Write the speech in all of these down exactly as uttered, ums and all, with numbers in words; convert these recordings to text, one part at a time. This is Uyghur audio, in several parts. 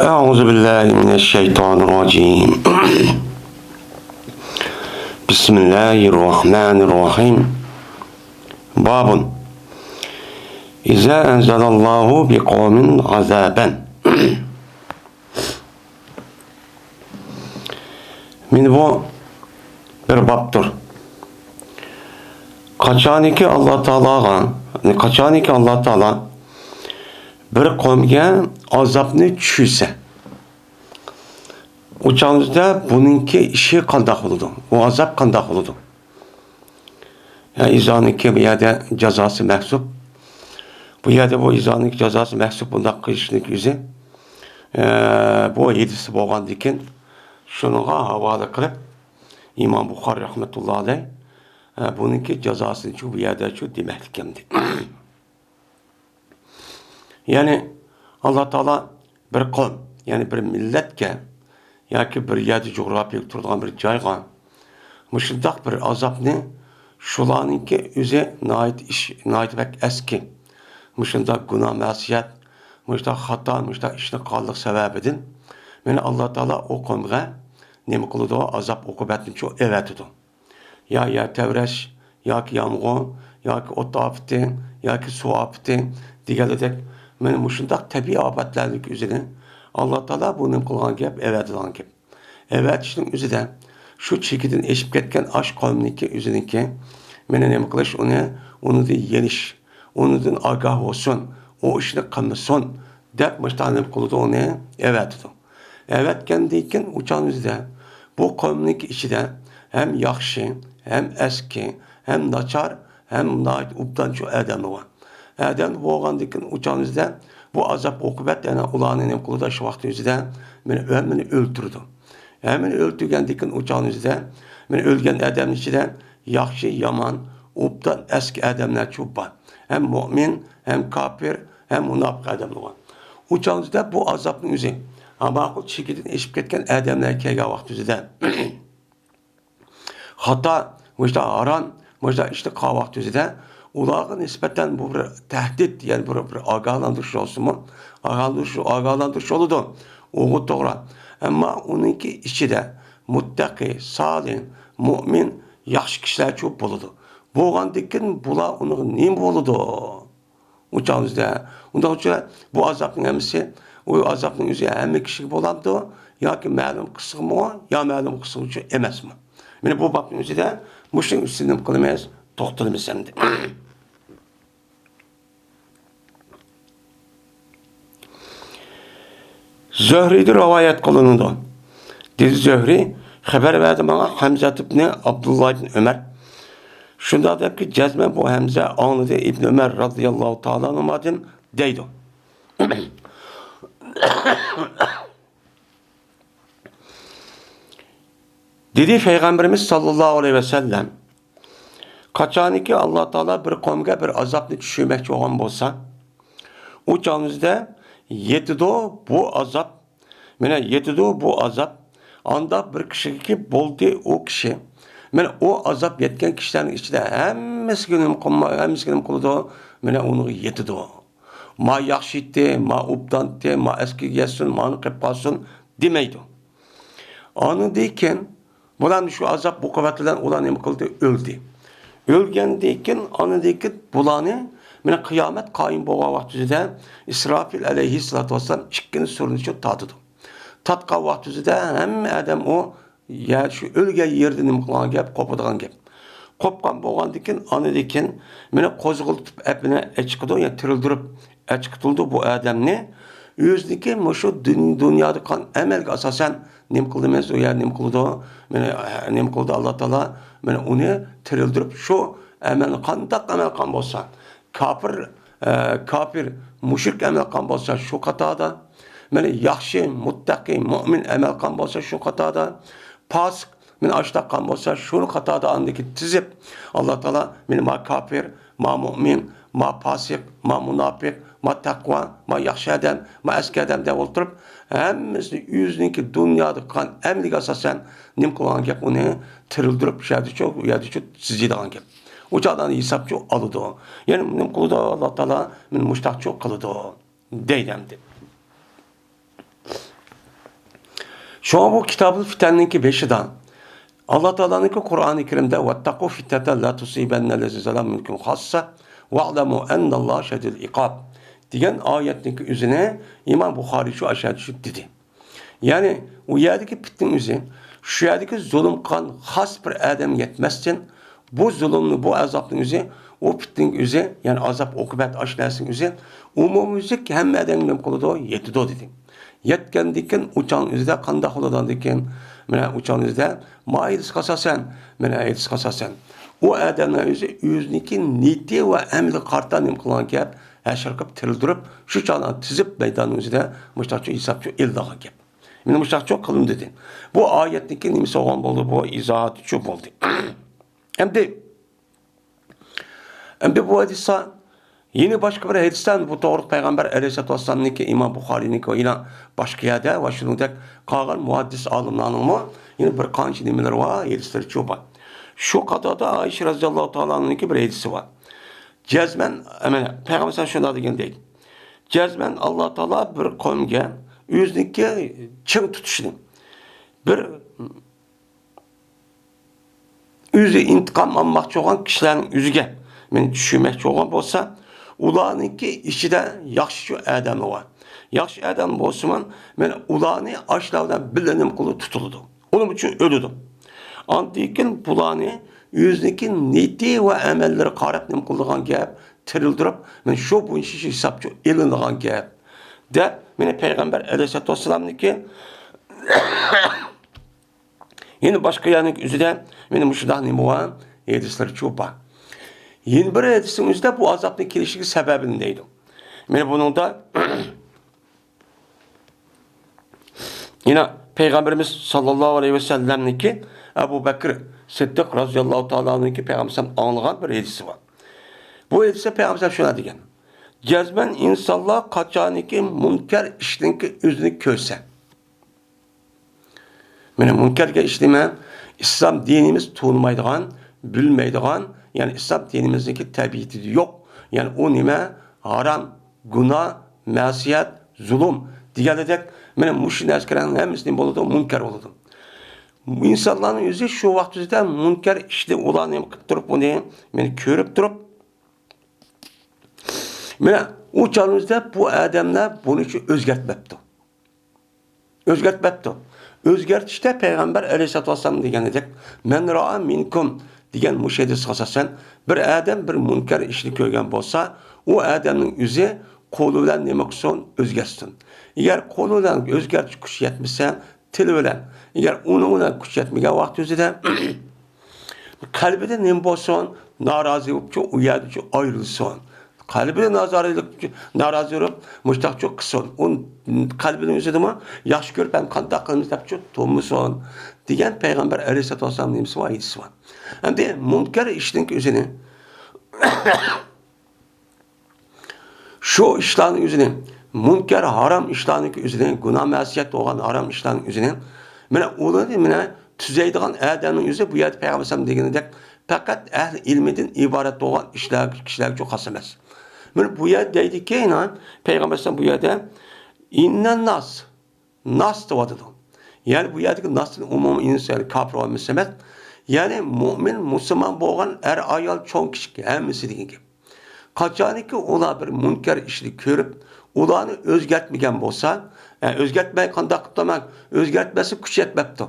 أعوذ بالله من الشيطان الرجيم. بسم الله الرحمن الرحيم. باب إذا أنزل الله بقوم عذابا. مانا بۇ بىر بابتۇر. قاچانكى ئاللا تائالاغا، قاچانكى ئاللا تائالا بىر قومغا ئازابنى چۈشۈرسە، ئۇ چاغدا بۇنىڭكى ئىشى قانداق بولىدۇ؟ ئۇ ئازاب قانداق بولىدۇ؟ يا ئىزانىڭكى بۇ يەردە جازاسى مەھسۇپ. بۇ يەردە بۇ ئىزانىڭكى جازاسى مەھسۇپ بۇنداق قىلىشنىڭ ئۆزى، ئە، بۇ ھەدىس بولغاندىكىن شۇنىڭغا ھاۋالە قىلىپ، ئىمام بۇخارى رەھمەتۇللا ئەلەيھ، ئە، بۇنىڭكى جازاسىنى شۇ بۇ يەردە شۇ دېمەكلىك ئەمدى. يەنى، ئاللا تائالا بىر قوم، يەنى بىر مىللەتكە ياكى بىر يەردە جۇغراپىيەلىك تۇرىدىغان بىر جايغا مۇشۇنداق بىر ئازابنى، شۇلارنىڭكى ئۆزى ناھايىتى ئىش، ناھايىتى بەك ئەسكى، مۇشۇنداق گۇناھ مەسىيەت، مۇشۇنداق خاتا، مۇشۇنداق ئىشنى قىلغانلىق سەۋەبىدىن، مانا ئاللا تائالا ئۇ قومغا نېمە قىلىدۇ؟ ئازاب ئوقۇبەتنى شۇ ئەۋەتىدۇ. يا يەر تەۋرەش، ياكى يامغۇر، ياكى ئوت ئاپىتى، ياكى سۇ ئاپىتى دېگەنلىدەك، مانا مۇشۇنداق تەبىئىي ئاپەتلەرنىڭ ئۆزىنى ئاللا تائالا بۇ نېمە قىلغان گەپ؟ ئەۋەتىدىغان گەپ. ئەۋەتىشنىڭ ئۆزىدە شۇ چېكىدىن ئېشىپ كەتكەن ئاش قومنىڭكى ئۆزىنىڭكى مانا نېمە قىلىش، ئۇنى، ئۇنىڭدىن يېنىش، ئۇنىڭدىن ئاگاھ بولسۇن، ئۇ ئىشنى قىلمىسۇن دەپ مۇشۇنداق نېمە قىلىدۇ؟ ئۇنى ئەۋەتىدۇ. ئەۋەتكەندىن كېيىن ئۇ چاغنىڭ ئۆزىدە بۇ قومنىڭكى ئىچىدە ھەم ياخشى، ھەم ئەسكى، ھەم ناچار، ھەم ناھايىتى ئوبدانچۇ ئادەملەر بار. ئادەم بولغاندىن كېيىن ئۇ چاغنىڭ ئۆزىدە بۇ ئازاب ئوقۇبەت يەنە ئۇلارنى نېمە قىلىدۇ؟ شۇ ۋاقىتنىڭ ئۆزىدە مانا ھەممىنى ئۆلتۈرىدۇ. ھەممىنى ئۆلتۈرگەندىن كېيىن ئۇ چاغنىڭ ئۆزىدە مانا ئۆلگەن ئادەمنىڭ ئىچىدە ياخشى، يامان، ئوبدان، ئەسكى ئادەملەرچۇ بار. ھەم مۆمىن، ھەم كاپىر، ھەم مۇناپىق ئادەملەر بار. ئۇ چاغدا بۇ ئازابنىڭ ئۆزى، ھا، ماقۇل چېكىدىن ئېشىپ كەتكەن ئادەملەرگە كەلگەن ۋاقىت ئۆزىدە، خاتا، مۇشۇنداق ھارام، مۇشۇنداق ئىشنى قىلغان ۋاقىت ئۆزىدە، ئۇلارغا نىسبەتەن بۇ بىر تەھدىت، يەنى بىر، بىر ئاگاھلاندۇرۇش بولسىمۇ، ئاگاھلاندۇرۇش، ئاگاھلاندۇرۇش بولىدۇ. ئۇغۇ توغرا. ئەمما ئۇنىڭكى ئىچىدە مۇتتەقى، سالىھ، مۆمىن، ياخشى كىشىلەرچۇ بولىدۇ. بولغاندىكىن بۇلار ئۇنىڭغا نېمە بولىدۇ؟ ئۇ چاغدا ئۇنداق ئۇچۇر، بۇ ئازابنىڭ ھەممىسى، ئۇ ئازابنىڭ ئۆزى ھەممە كىشىگە بولامدۇ؟ ياكى مەلۇم قىسىمغىمۇ، يا مەلۇم قىسىمغىچۇ ئەمەسمۇ؟ مانا بۇ بابنىڭ ئۆزىدە مۇشۇنىڭ ئۈستىدە نېمە قىلىمىز؟ توختىلىمىز ئەمدى. زۆھرىدىن رىۋايەت قىلىنىدۇ. دېدى زۆھرى، خەۋەر بەردى ماڭا ھەمزە ئىبنى ئابدۇللا ئىبنى ئۆمەر. شۇنداق دەپكى، جەزمەن بۇ ھەمزە ئاڭلىدى ئىبن ئۆمەر رازىياللاھۇ تائالا ئەنھۇمادىن دەيدۇ. دېدى پەيغەمبىرىمىز ساللاللاھۇ ئەلەيھى ۋەسەللەم، قاچانكى ئاللا تائالا بىر قومغا بىر ئازابنى چۈشۈرمەكچى بولغان بولسا، ئۇ چاغىمىزدا يېتىدۇ بۇ ئازاب. مانا يېتىدۇ بۇ ئازاب. ئاندا بىر كىشىگە بولدى ئۇ كىشى. مانا ئۇ ئازاب يەتكەن كىشىلەرنىڭ ئىچىدە ھەممىسىگە نېمە قىلما-، ھەممىسىگە نېمە قىلىدۇ؟ مانا ئۇنىڭغا يېتىدۇ. ما ياخشى ئىتى، ما ئوبدان ئىتى، ما ئەسكىگە يەتسۇن، مانى قىلىپ قالسۇن دېمەيدۇ. ئاندىن كېيىن بۇلار شۇ ئازاب ئوقۇبەت بىلەن ئۇلار نېمە قىلدى؟ ئۆلدى. ئۆلگەندىن كېيىن، ئاندىن كېيىن بۇلارنى، مانا، قىيامەت قايىم بولغان ۋاقتىدا ئىسرافىل ئەلەيھىسسالاتۇ ۋەسسالام ئىككىنچى سۇرىنى شۇ تارتىدۇ. تارتقان ۋاقتىدا ھەممە ئادەم ئۇ يەر، شۇ ئۆلگەن يېرىدە نېمە قىلغان گەپ؟ قوپىدىغان گەپ. قوپقان بولغاندىن كېيىن، ئاندىن كېيىن مانا قوزغىلىتىپ ئەپىنى ئەچىقىدۇ، يەنى تىرىلدۈرۈپ ئەچىقىتىلىدۇ بۇ ئادەمنى. ئۆزىنىڭكى مۇشۇ دۇن-، دۇنيادا قىلغان ئەمەلگە ئاساسەن نېمە قىلدى؟ ئۇ يەر نېمە قىلىدۇ؟ مانا، نېمە قىلدى ئاللا تائالا؟ مانا ئۇنى تىرىلدۈرۈپ، شۇ ئەمەلنى، قانداق ئەمەل قىلغان بولسا، كاپىر، ئە، كاپىر، مۇشرىك ئەمەل قىلغان بولسا، شۇ قاتاردا، مانا ياخشى، مۇتتەقى، مۆمىن ئەمەل قىلغان بولسا، شۇ قاتاردا، پاسىق، مانا ئاشتاق قىلغان بولسا، شۇنى قاتاردا ئاندىكى تىزىپ، ئاللا تائالا مانا ما كاپىر، ما مۆمىن، ما پاسىق، ما مۇناپىق، ما تەقۋا، ما ياخشى ئادەم، ما ئەسكى ئادەم دەپ ئولتۇرۇپ، ھەممىسىنى ئۆزىنىڭكى دۇنيادا قىلغان ئەمىلىگە ئاساسەن نېمە قىلغان گەپ؟ ئۇنى تىرىلدۈرۈپ، شۇ يەردىچۇ، ئۇ يەردىچۇ تىزىيدىغان گەپ. ئۇ چاغدا ھېسابچۇ ئالىدۇ. يەنى نېمە قىلىدۇ؟ ئاللا تائالا مانا مۇشتاقچۇ قىلىدۇ دەيدۇ ئەمدى. شۇڭا بۇ كىتابۇل فىتەننىڭكى بېشىدا ئاللا تائالانىڭكى قۇرئانى كەرىمدە «ۋەتتەقۇ فىتنەتەن لا تۇسىبەننەللەزىنە زەلەمۇ مىنكۇم خاسسە ۋەئلەمۇ ئەننەللاھە شەدىدۇل ئىقاب» دېگەن ئايەتنىڭكى ئۆزىنى ئىمام بۇخارىي شۇ ئاشۇ يەردە شۇ دېدى. يەنى ئۇ يەردىكى پىتنىنىڭ ئۆزى شۇ يەردىكى زۇلۇم قىلغان خاس بىر ئادەمگە يەتمەستىن، بۇ زۇلۇمنى، بۇ ئازابنىڭ ئۆزى، ئۇ پىتنىنىڭ ئۆزى، يەنى ئازاب ئوقۇبەت ئاشۇ نەرسىنىڭ ئۆزى ئومۇميۈزلۈك ھەممە ئادەمگە نېمە قىلىدۇ؟ يېتىدۇ دېدى. يەتكەندىن كېيىن ئۇ چاغنىڭ ئۆزىدە قانداق بولىدىغاندىن كېيىن، مانا ئۇ چاغنىڭ ئۆزىدە ما ھەدىسكە ئاساسەن، مانا ھەدىسكە ئاساسەن، ئۇ ئادەمنىڭ ئۆزى ئۆزىنىڭكى نىيىتى ۋە ئەمىلىگە قارىتا نېمە قىلغان گەپ، ھەشر قىلىپ تىرىلدۈرۈپ، شۇ چاغنى تىزىپ مەيداننىڭ ئۆزىدە مۇشتاقچۇ ھېسابچۇ ئېلىنغان گەپ. مانا مۇشتاقچۇ قىلىندى دېدى. بۇ ئايەتنىڭكى نېمىسى بولغان بولدى؟ بۇ ئىزاھاتىچۇ بولدى. ئەمدى ئەمدى بۇ ھەدىستا يەنە باشقا بىر ھەدىستە بۇ توغرىلىق پەيغەمبەر ئەلەيھىسسالاتۇ ۋەسسالامنىڭكى، ئىمام بۇخارىينىڭكى ۋە يەنە باشقا يەردە ۋە شۇنىڭدەك قالغان مۇھەددىس ئالىملارنىڭمۇ يەنە بىر قانچە نېمىلىرى بار، ھەدىسلىرىچۇ بار. شۇ قاتاردا ئائىشە رەزىياللاھۇ تائالا ئانھانىڭكى بىر ھەدىسى بار. جەزمەن، مانا، پەيغەمبەر شۇنداق دېگەندەك، جەزمەن ئاللا تائالا بىر قەۋمگە ئۆزىنىڭكى چىڭ تۇتۇشىنى، بىر ئۆزى ئىنتىقام ئالماقچى بولغان كىشىلەرنىڭ ئۆزىگە مانا چۈشۈرمەكچى بولغان بولسا، ئۇلارنىڭكى ئىچىدە ياخشى ئادەم بار. ياخشى ئادەم بولسىمۇ، مانا ئۇلارنى ئاشۇلار بىلەن بىللە نېمە قىلىدۇ؟ تۇتۇلىدۇ. ئۇنىڭ ئۈچۈن ئۆلىدۇ. ئاندىن كېيىن بۇلارنى ئۆزىنىڭكى نىيىتى ۋە ئەمەللىرىگە قاراپ نېمە قىلىدىغان گەپ، تىرىلدۈرۈپ، مانا شۇ بويىچە ھېسابچۇ ئېلىنىدىغان گەپ، دەپ، مانا پەيغەمبەر ئەلەيھىسسالاتۇ ۋەسسالامنىڭكى يەنە باشقا يەرنىڭ ئۆزىدە مانا مۇشۇنداق نېمە بار؟ ھەدىسلىرىچۇ بار. يەنە بىر ھەدىسنىڭ ئۆزىدە بۇ ئازابنىڭ كېلىشىگە سەۋەبىنى دەيدۇ. مانا بۇنىڭدا يەنە پەيغەمبىرىمىز ساللاللاھۇ ئەلەيھى ۋەسەللەمنىڭكى ئەبۇ بەكرى سىددىق رازىياللاھۇ تائالا ئانھۇنىڭكى پەيغەمبەر ئاڭلىغان بىر ھەدىسى بار. بۇ ھەدىستە پەيغەمبەر شۇنداق دېگەن: جەزمەن ئىنسانلار قاچانكى مۇنكەر ئىشنىڭكى ئۆزىنى كۆرسە، مانا مۇنكەر دېگەن ئىش نېمە؟ ئىسلام دىنىمىز تونۇمايدىغان، بىلمەيدىغان، يەنى ئىسلام دىنىمىزنىڭكى تەبىئىتىدە يوق. يەنى ئۇ نېمە؟ ھارام، گۇناھ، مەسىيەت، زۇلۇم دېگەندەك، مانا مۇشۇ نەرسىلەرنىڭ ھەممىسى نېمە بولىدۇ؟ مۇنكەر بولىدۇ. ئىنسانلارنىڭ ئۆزى شۇ ۋاقىت ئۆزىدە مۇنكەر ئىشنى ئۇلار نېمە قىلىپ تۇرۇپ، ئۇنى مانا كۆرۈپ تۇرۇپ، مانا ئۇ چاغنىڭ ئۆزىدە بۇ ئادەملەر بۇنى ئۆزگەرتمەپتۇ. ئۆزگەرتمەپتۇ. ئۆزگەرتىشتە پەيغەمبەر ئەلەيھىسسالاتۇ ۋەسسالام دېگەندەك، «مەن رائا مىنكۇم» دېگەن مۇشۇ ھەدىسكە ئاساسەن، بىر ئادەم بىر مۇنكەر ئىشنى كۆرگەن بولسا، ئۇ ئادەمنىڭ ئۆزى قولى بىلەن نېمە قىلسۇن؟ ئۆزگەرتسۇن. ئەگەر قولى بىلەن ئۆزگەرتىش كۈچى يەتمىسە، تىلى بىلەن، ئەگەر ئۇنىڭ بىلەن كۈچ يەتمىگەن ۋاقىت ئۆزىدە، قەلبىدە نېمە بولسۇن؟ نارازى بولۇپچۇ، ئۇ يەردىچۇ ئايرىلسۇن. قەلبىدە نارازىلىق، نارازى بولۇپ، مۇشتاقچۇ قىلسۇن. ئۇ قەلبىنىڭ ئۆزىدىمۇ ياخشى كۆرۈپ ھەم قانداق قىلىمىز دەپچۇ تۇرمىسۇن، دېگەن پەيغەمبەر ئەلەيھىسسالاتۇ ۋەسسالام نېمىسى بار؟ ھەدىسى بار. ئەمدى مۇنكەر ئىشنىڭ ئۆزىنى شۇ ئىشلارنىڭ ئۆزىنى، مۇنكەر، ھارام ئىشلارنىڭ ئۆزىنى، گۇناھ، مەسىيەت بولغان ھارام ئىشلارنىڭ ئۆزىنى، مانا ئۇلارنى مانا تۈزەيدىغان ئادەمنىڭ ئۆزى بۇ يەردە پەيغەمبەر ئەلەيھىسسالام دېگىنىدەك پەقەت ئەھلى ئىلمىدىن ئىبارەت بولغان ئىشلار، كىشىلەرگىچۇ خاس ئەمەس. مانا بۇ يەردە دەيدىكى، پەيغەمبەر ئەلەيھىسسالام بۇ يەردە «ئىننەنناس» ناس دەۋاتىدۇ. يەنى بۇ يەردىكى ناستىن ئومۇمىي ئىنسان، يەنى كاپىر ۋە مۇسلىمات، يەنى مۇئمىن، مۇسۇلمان بولغان ئەر، ئايال، چوڭ، كىچىك ھەممىسى دېگەن گەپ. قاچانكى ئۇلار بىر مۇنكەر ئىشنى كۆرۈپ، ئۇلارنى ئۆزگەرتمىگەن بولسا، ئە، ئۆزگەرتمەي قانداق قىلىمەن؟ ئۆزگەرتمەسلىك كۈچى يەتمەپتۇ.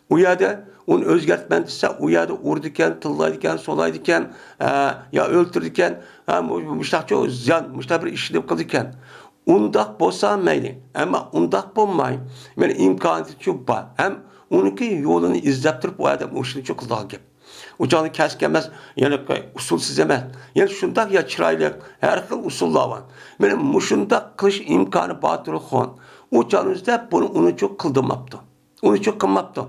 ئۇ يەردە ئۇنى ئۆزگەرتمەن دېسە، ئۇ يەردە ئۇرىدىكەن، تىللايدىكەن، سولايدىكەن، ئە، يا ئۆلتۈرىدىكەن، ھە، مۇ-، مۇشتاقچۇ زىيان، مۇشتاق بىر ئىشنى قىلىدىكەن. ئۇنداق بولسا مەيلى، ئەمما ئۇنداق بولماي، مانا ئىمكانىيىتىچۇ بار، ھەم ئۇنىڭكى يولىنى ئىزدەپ تۇرۇپ، ئۇ ئادەم ئۇ ئىشنىچۇ قىلىدىغان گەپ. ئۇ چاغدا كەسكىن ئەمەس، يەنى ئۇسۇلسىز ئەمەس، يەنى شۇنداق يا چىرايلىق، ھەر خىل ئۇسۇللار بار. مانا مۇشۇنداق قىلىش ئىمكانى بار تۇرغان، ئۇ چاغدا ئۇنىچۇ قىلدۇرماپتۇ. ئۇنىچۇ قىلماپتۇ.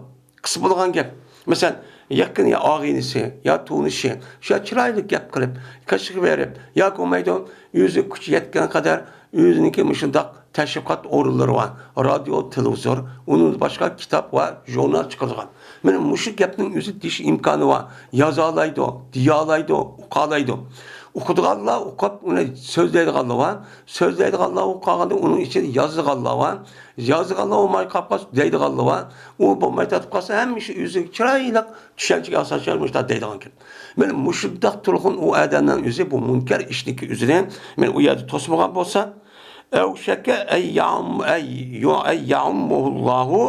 قىلسا بولىدىغان گەپ. مەسىلەن، يېقىن يا ئاغىنىسى، يا تونۇشى، شۇ چىرايلىق گەپ قىلىپ، كاشىغا بېرىپ، ياكى بولمايدۇ، ئۆزى كۈچى يەتكەن قەدەر ئۆزىنىڭكى مۇشۇنداق تەشۋىقات ئورۇنلىرى بار. رادىيو، تېلېۋىزور، ئۇنىڭدىن باشقا كىتاب ۋە ژۇرنال چىقىرىدىغان. مانا مۇشۇ گەپنىڭ ئۆزى دېيىش ئىمكانى بار. يازالايدۇ، دېيالايدۇ، ئۇقالايدۇ. ئوقۇيدىغانلار ئوقۇپ، ئۇنى سۆزلەيدىغانلار بار. سۆزلەيدىغانلار بولۇپ قالغاندا، ئۇنىڭ ئىچىدە يازىدىغانلار بار. يازىدىغانلار بولماي قالىپ قالسا، دەيدىغانلار بار. ئۇ بولماي تارتىپ قالسا، ھەممە ئىش ئۆزىگە چىرايلىق چۈشەنچىگە ئاساسەن مۇشۇنداق دەيدىغان گەپ. مانا مۇشۇنداق تۇرغان ئۇ ئادەمنىڭ ئۆزى بۇ مۇنكەر ئىشنىڭكى ئۆزىنى مانا ئۇ يەردە توسمىغان بولسا، ئەۋشەكە ئەن يەئۇم-، ئەن يۇ-، ئەن يەئۇممەھۇللاھۇ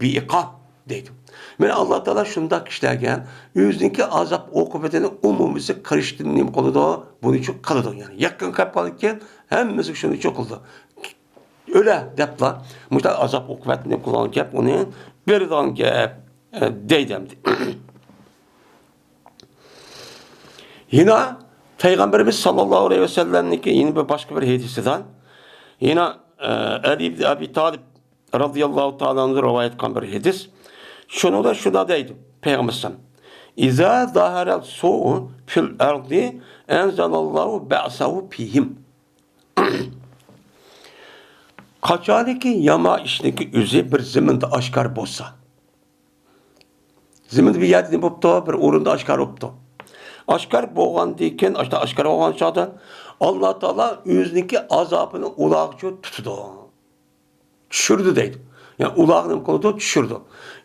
بىئىقاب دەيدۇ. مانا ئاللا تائالا شۇنداق كىشىلەرگە ئۆزىنىڭكى ئازاب ئوقۇبىتىنى ئومۇميۈزلۈك قىلىشتىن نېمە قىلىدۇ؟ بۇنى شۇ قىلىدۇ. يەنى يېقىن كەپ قالىدىكەن، ھەممىسى شۇنى شۇ قىلىدۇ. ئۆلە دەپلا مۇشۇنداق ئازاب ئوقۇبەتنى نېمە قىلىدىغان گەپ، ئۇنى بېرىدىغان گەپ، ئە، دەيدۇ ئەمدى. يەنە پەيغەمبىرىمىز ساللاللاھۇ ئەلەيھى ۋەسەللەمنىڭكى يەنە بىر باشقا بىر ھەدىسىدە، يەنە، ئە، ئەلى ئىبن ئەبى تالىپ رازىياللاھۇ تائالا ئەنھۇ رىۋايەت قىلغان بىر ھەدىس. شۇنىڭدا شۇنداق دەيدۇ پەيغەمبەر ئەلەيھىسسالام، «ئىزا زاھەرەل سۇئۇ فىل ئەردى ئەنزەلەللاھۇ بەئسەھۇ فىھىم.» قاچانكى يامان ئىشنىڭكى ئۆزى بىر زېمىندا ئاشكارا بولسا، زېمىندا بىر يەردە نېمە بوپتۇ؟ بىر ئورۇندا ئاشكارا بوپتۇ. ئاشكارا بولغاندىن كېيىن، ئاشتا ئاشكارا بولغان چاغدا ئاللا تائالا ئۆزىنىڭكى ئازابىنى ئۇلارغىچۇ تۇتىدۇ. چۈشۈرىدۇ دەيدۇ. يەنى ئۇلارغا نېمە قىلىدۇ؟ چۈشۈرىدۇ.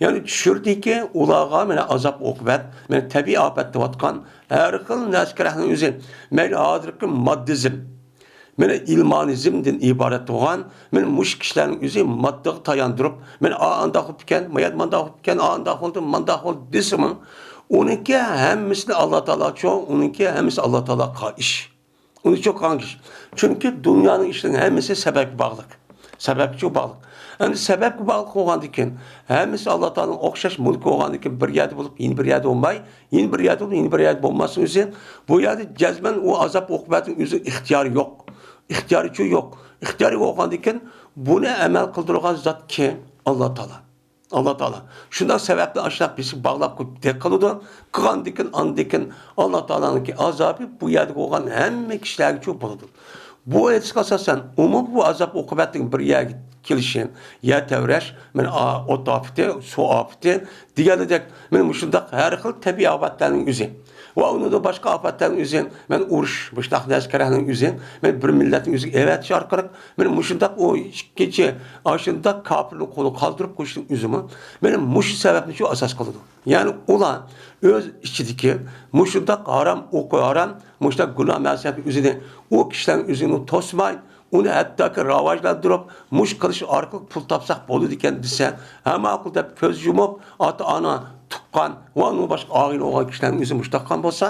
يەنى چۈشۈردىكى ئۇلارغا مانا ئازاب ئوقۇبەت، مانا تەبىئىي ئاپەت دەۋاتقان ھەر خىل نەرسە كەرەكنىڭ ئۆزى، مەيلى ھازىرقى ماددىزم، مانا ئىلمانىزمدىن ئىبارەت بولغان، مانا مۇشۇ كىشىلەرنىڭ ئۆزى ماددىغا تاياندۇرۇپ، مانا ئا ئانداق بوپتىكەن، ما يەردە مانداق بوپتىكەن، ئا ئانداق بولدى، مانداق بولدى دېسىمۇ، ئۇنىڭكى ھەممىسىنى ئاللا تائالاچۇ، ئۇنىڭكى ھەممىسى ئاللا تائالاغا ئىش. ئۇنى چوقۇن قىلىش. چۈنكى دۇنيانىڭ ئىشلىرى ھەممىسى سەۋەبكە باغلىق. سەۋەبكە باغلىق. ئەمدى سەۋەبكە باغلىق بولغاندىن كېيىن، ھەممىسى ئاللا تائالانىڭ ئوخشاش مۈلكى بولغاندىن كېيىن، بىر يەردە بولۇپ، يەنە بىر يەردە بولماي، يەنە بىر يەردە بولۇپ، يەنە بىر يەردە بولماسلىقى ئۈچۈن، بۇ يەردە جەزمەن ئۇ ئازاب ئوقۇبەتنىڭ ئۆزى ئىختىيارى يوق. ئىختىيارىچۇ يوق. ئىختىيارى بولغاندىن كېيىن، بۇنى ئەمەل قىلدۇرغان زات كىم؟ ئاللا تائالا. ئاللا تائالا. شۇنداق سەۋەبتىن ئاشۇنداق بېسىپ باغلاپ قويۇپ دەك قىلىدۇ. قىلغاندىكىن، ئاندىكىن ئاللا تائالانىڭكى ئازابى بۇ يەردە بولغان ھەممە كىشىلەرگىچۇ بولىدۇ. بۇ ھەدىسكە ئاساسەن، ئومۇمىي بۇ ئازاب ئوقۇبەتنىڭ بىر يەرگە كېلىشى، يەر تەۋرەش، مانا، ئا-، ئوت ئاپىتى، سۇ ئاپىتى دېگەندەك، مانا مۇشۇنداق ھەر خىل تەبىئىي ئاپەتلەرنىڭ ئۆزى. ۋە ئۇنىڭدىن باشقا ئاپەتلەرنىڭ ئۆزى، مانا ئۇرۇش، مۇشۇنداق نەرسە كېرەكنىڭ ئۆزى، مانا بىر مىللەتنىڭ ئۆزىگە ئەۋەتىش ئارقىلىق، مانا مۇشۇنداق ئۇ ئىككىنچى، ئاشۇنداق كاپىرنىڭ قولىغا قالدۇرۇپ قويۇشنىڭ ئۆزىمۇ، مانا مۇشۇ سەۋەبنى شۇ ئاساس قىلىدۇ. يەنى ئۇلار ئۆز ئىچىدىكى مۇشۇنداق ھارام، ئوقى ھارام، مۇشۇنداق گۇناھ مەسىيەتنىڭ ئۆزىنى ئۇ كىشىلەرنىڭ ئۆزىنى توسماي، ئۇنى ھەتتاكى راۋاجلاندۇرۇپ، مۇشۇ قىلىش ئارقىلىق پۇل تاپساق بولىدىكەن دېسە، ھە ماقۇل دەپ كۆز يۇمۇپ، ئاتا-ئانا، تۇغقان ۋە ئۇنىڭ باشقا ئائىلە بولغان كىشىلەرنىڭ ئۆزى مۇشۇنداق قىلغان بولسا،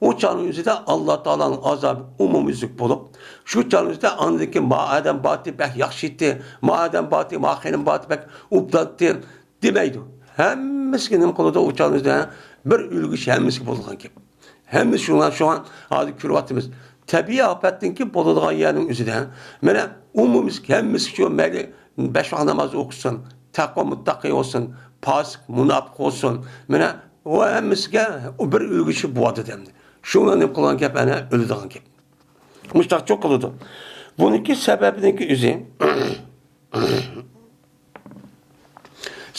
ئۇ چاغنىڭ ئۆزىدە ئاللا تائالانىڭ ئازابى ئومۇميۈزلۈك بولۇپ، شۇ چاغنىڭ ئۆزىدە ئاندىن كېيىن ما ئادەم بارتى بەك ياخشى ئىدى، ما ئادەم بارتى، ما خېنىم بارتى بەك ئوبدانتى دېمەيدۇ. ھەممىسىگە نېمە قىلىدۇ؟ ئۇ چاغنىڭ ئۆزىدە بىر ئۈلگە ئىش ھەممىسىگە بولىدىغان گەپ. ھەممىسى شۇڭا، شۇڭا ھازىر كۆرۈۋاتىمىز. تەبىئىي ئاپەتتىنكى بولىدىغان يەرنىڭ ئۆزىدە، مانا، ئومۇميۈزلۈك ھەممىسى شۇ، مەيلى بەش ۋاق ناماز ئوقۇسۇن، تەقۋا مۇتتەقى بولسۇن، پاسىق، مۇناپىق بولسۇن، مانا، ئۇ ھەممىسىگە ئۇ بىر ئۈلگە ئىش بولىدۇ دەمدى. شۇڭا نېمە قىلغان گەپ، ئەنە، ئۆلىدىغان گەپ. مۇشتاقچۇ قىلىدۇ. بۇنىڭكى سەۋەبىنىڭكى ئۆزى،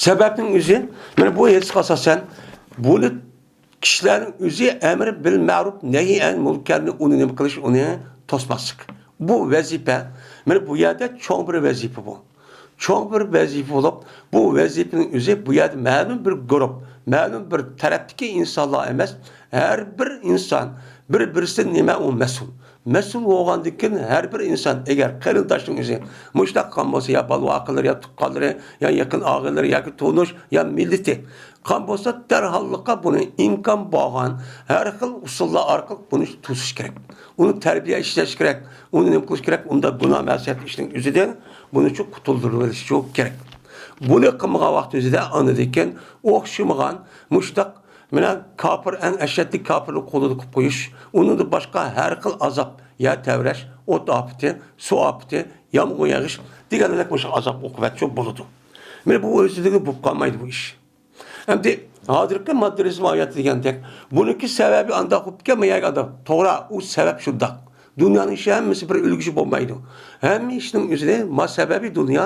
سەۋەبنىڭ ئۆزى، مانا بۇ ھەدىسكە ئاساسەن، بۇنى كىشىلەرنىڭ ئۆزى ئەمرى بىل مەرۇپ، نەھى ئەن مۇنكەرنى، ئۇنى نېمە قىلىش، ئۇنى توسماسلىق. بۇ ۋەزىپە، مانا بۇ يەردە چوڭ بىر ۋەزىپە بۇ. چوڭ بىر ۋەزىپە بولۇپ، بۇ ۋەزىپىنىڭ ئۆزى بۇ يەردە مەلۇم بىر گۇرۇپ، مەلۇم بىر تەرەپتىكى ئىنسانلار ئەمەس، ھەر بىر ئىنسان بىر-بىرسىدىن نېمە ئۇ مەسئۇل. مەسئۇل بولغاندىن كېيىن ھەر بىر ئىنسان، ئەگەر قېرىنداشنىڭ ئۆزى مۇشۇنداق قىلغان بولسا، يا بالا-ۋاقىلىرى، يا تۇغقانلىرى، يا يېقىن ئاغىنىلىرى ياكى تونۇش، يا مىللىتى قىلغان بولسا، دەرھاللىققا بۇنى ئىمكان بولغان ھەر خىل ئۇسۇللار ئارقىلىق بۇنى توسۇش كېرەك. ئۇنى تەربىيە ئىشلەش كېرەك. ئۇنى نېمە قىلىش كېرەك؟ ئۇنداق گۇناھ مەسىيەت ئىشنىڭ ئۆزىدىن بۇنى شۇ قۇتۇلدۇرۇۋېلىش شۇ كېرەك. بۇنى قىلمىغان ۋاقىت ئۆزىدە ئاندىن كېيىن ئوخشىمىغان مۇشۇنداق مانا كاپىر، ئەڭ ئەشەددىي كاپىرنىڭ قولىدا قىلىپ قويۇش، ئۇنىڭدىن باشقا ھەر خىل ئازاب، يەر تەۋرەش، ئوت ئاپىتى، سۇ ئاپىتى، يامغۇر يېغىش دېگەندەك مۇشۇ ئازاب ئوقۇبەت شۇ بولىدۇ. مانا بۇ ئۆزلۈكىدىن بولۇپ قالمايدۇ بۇ ئىش. ئەمدى ھازىرقى ماتېرىيالىزم ھاياتى دېگەندەك، بۇنىڭكى سەۋەبى ئانداق بولۇپتىكەن، ما يەرگە ئانداق. توغرا، ئۇ سەۋەب شۇنداق. دۇنيانىڭ ئىشى ھەممىسى بىر ئۈلگە ئىش بولمايدۇ. ھەممە ئىشنىڭ ئۆزىنى ما سەۋەبى دۇنيا،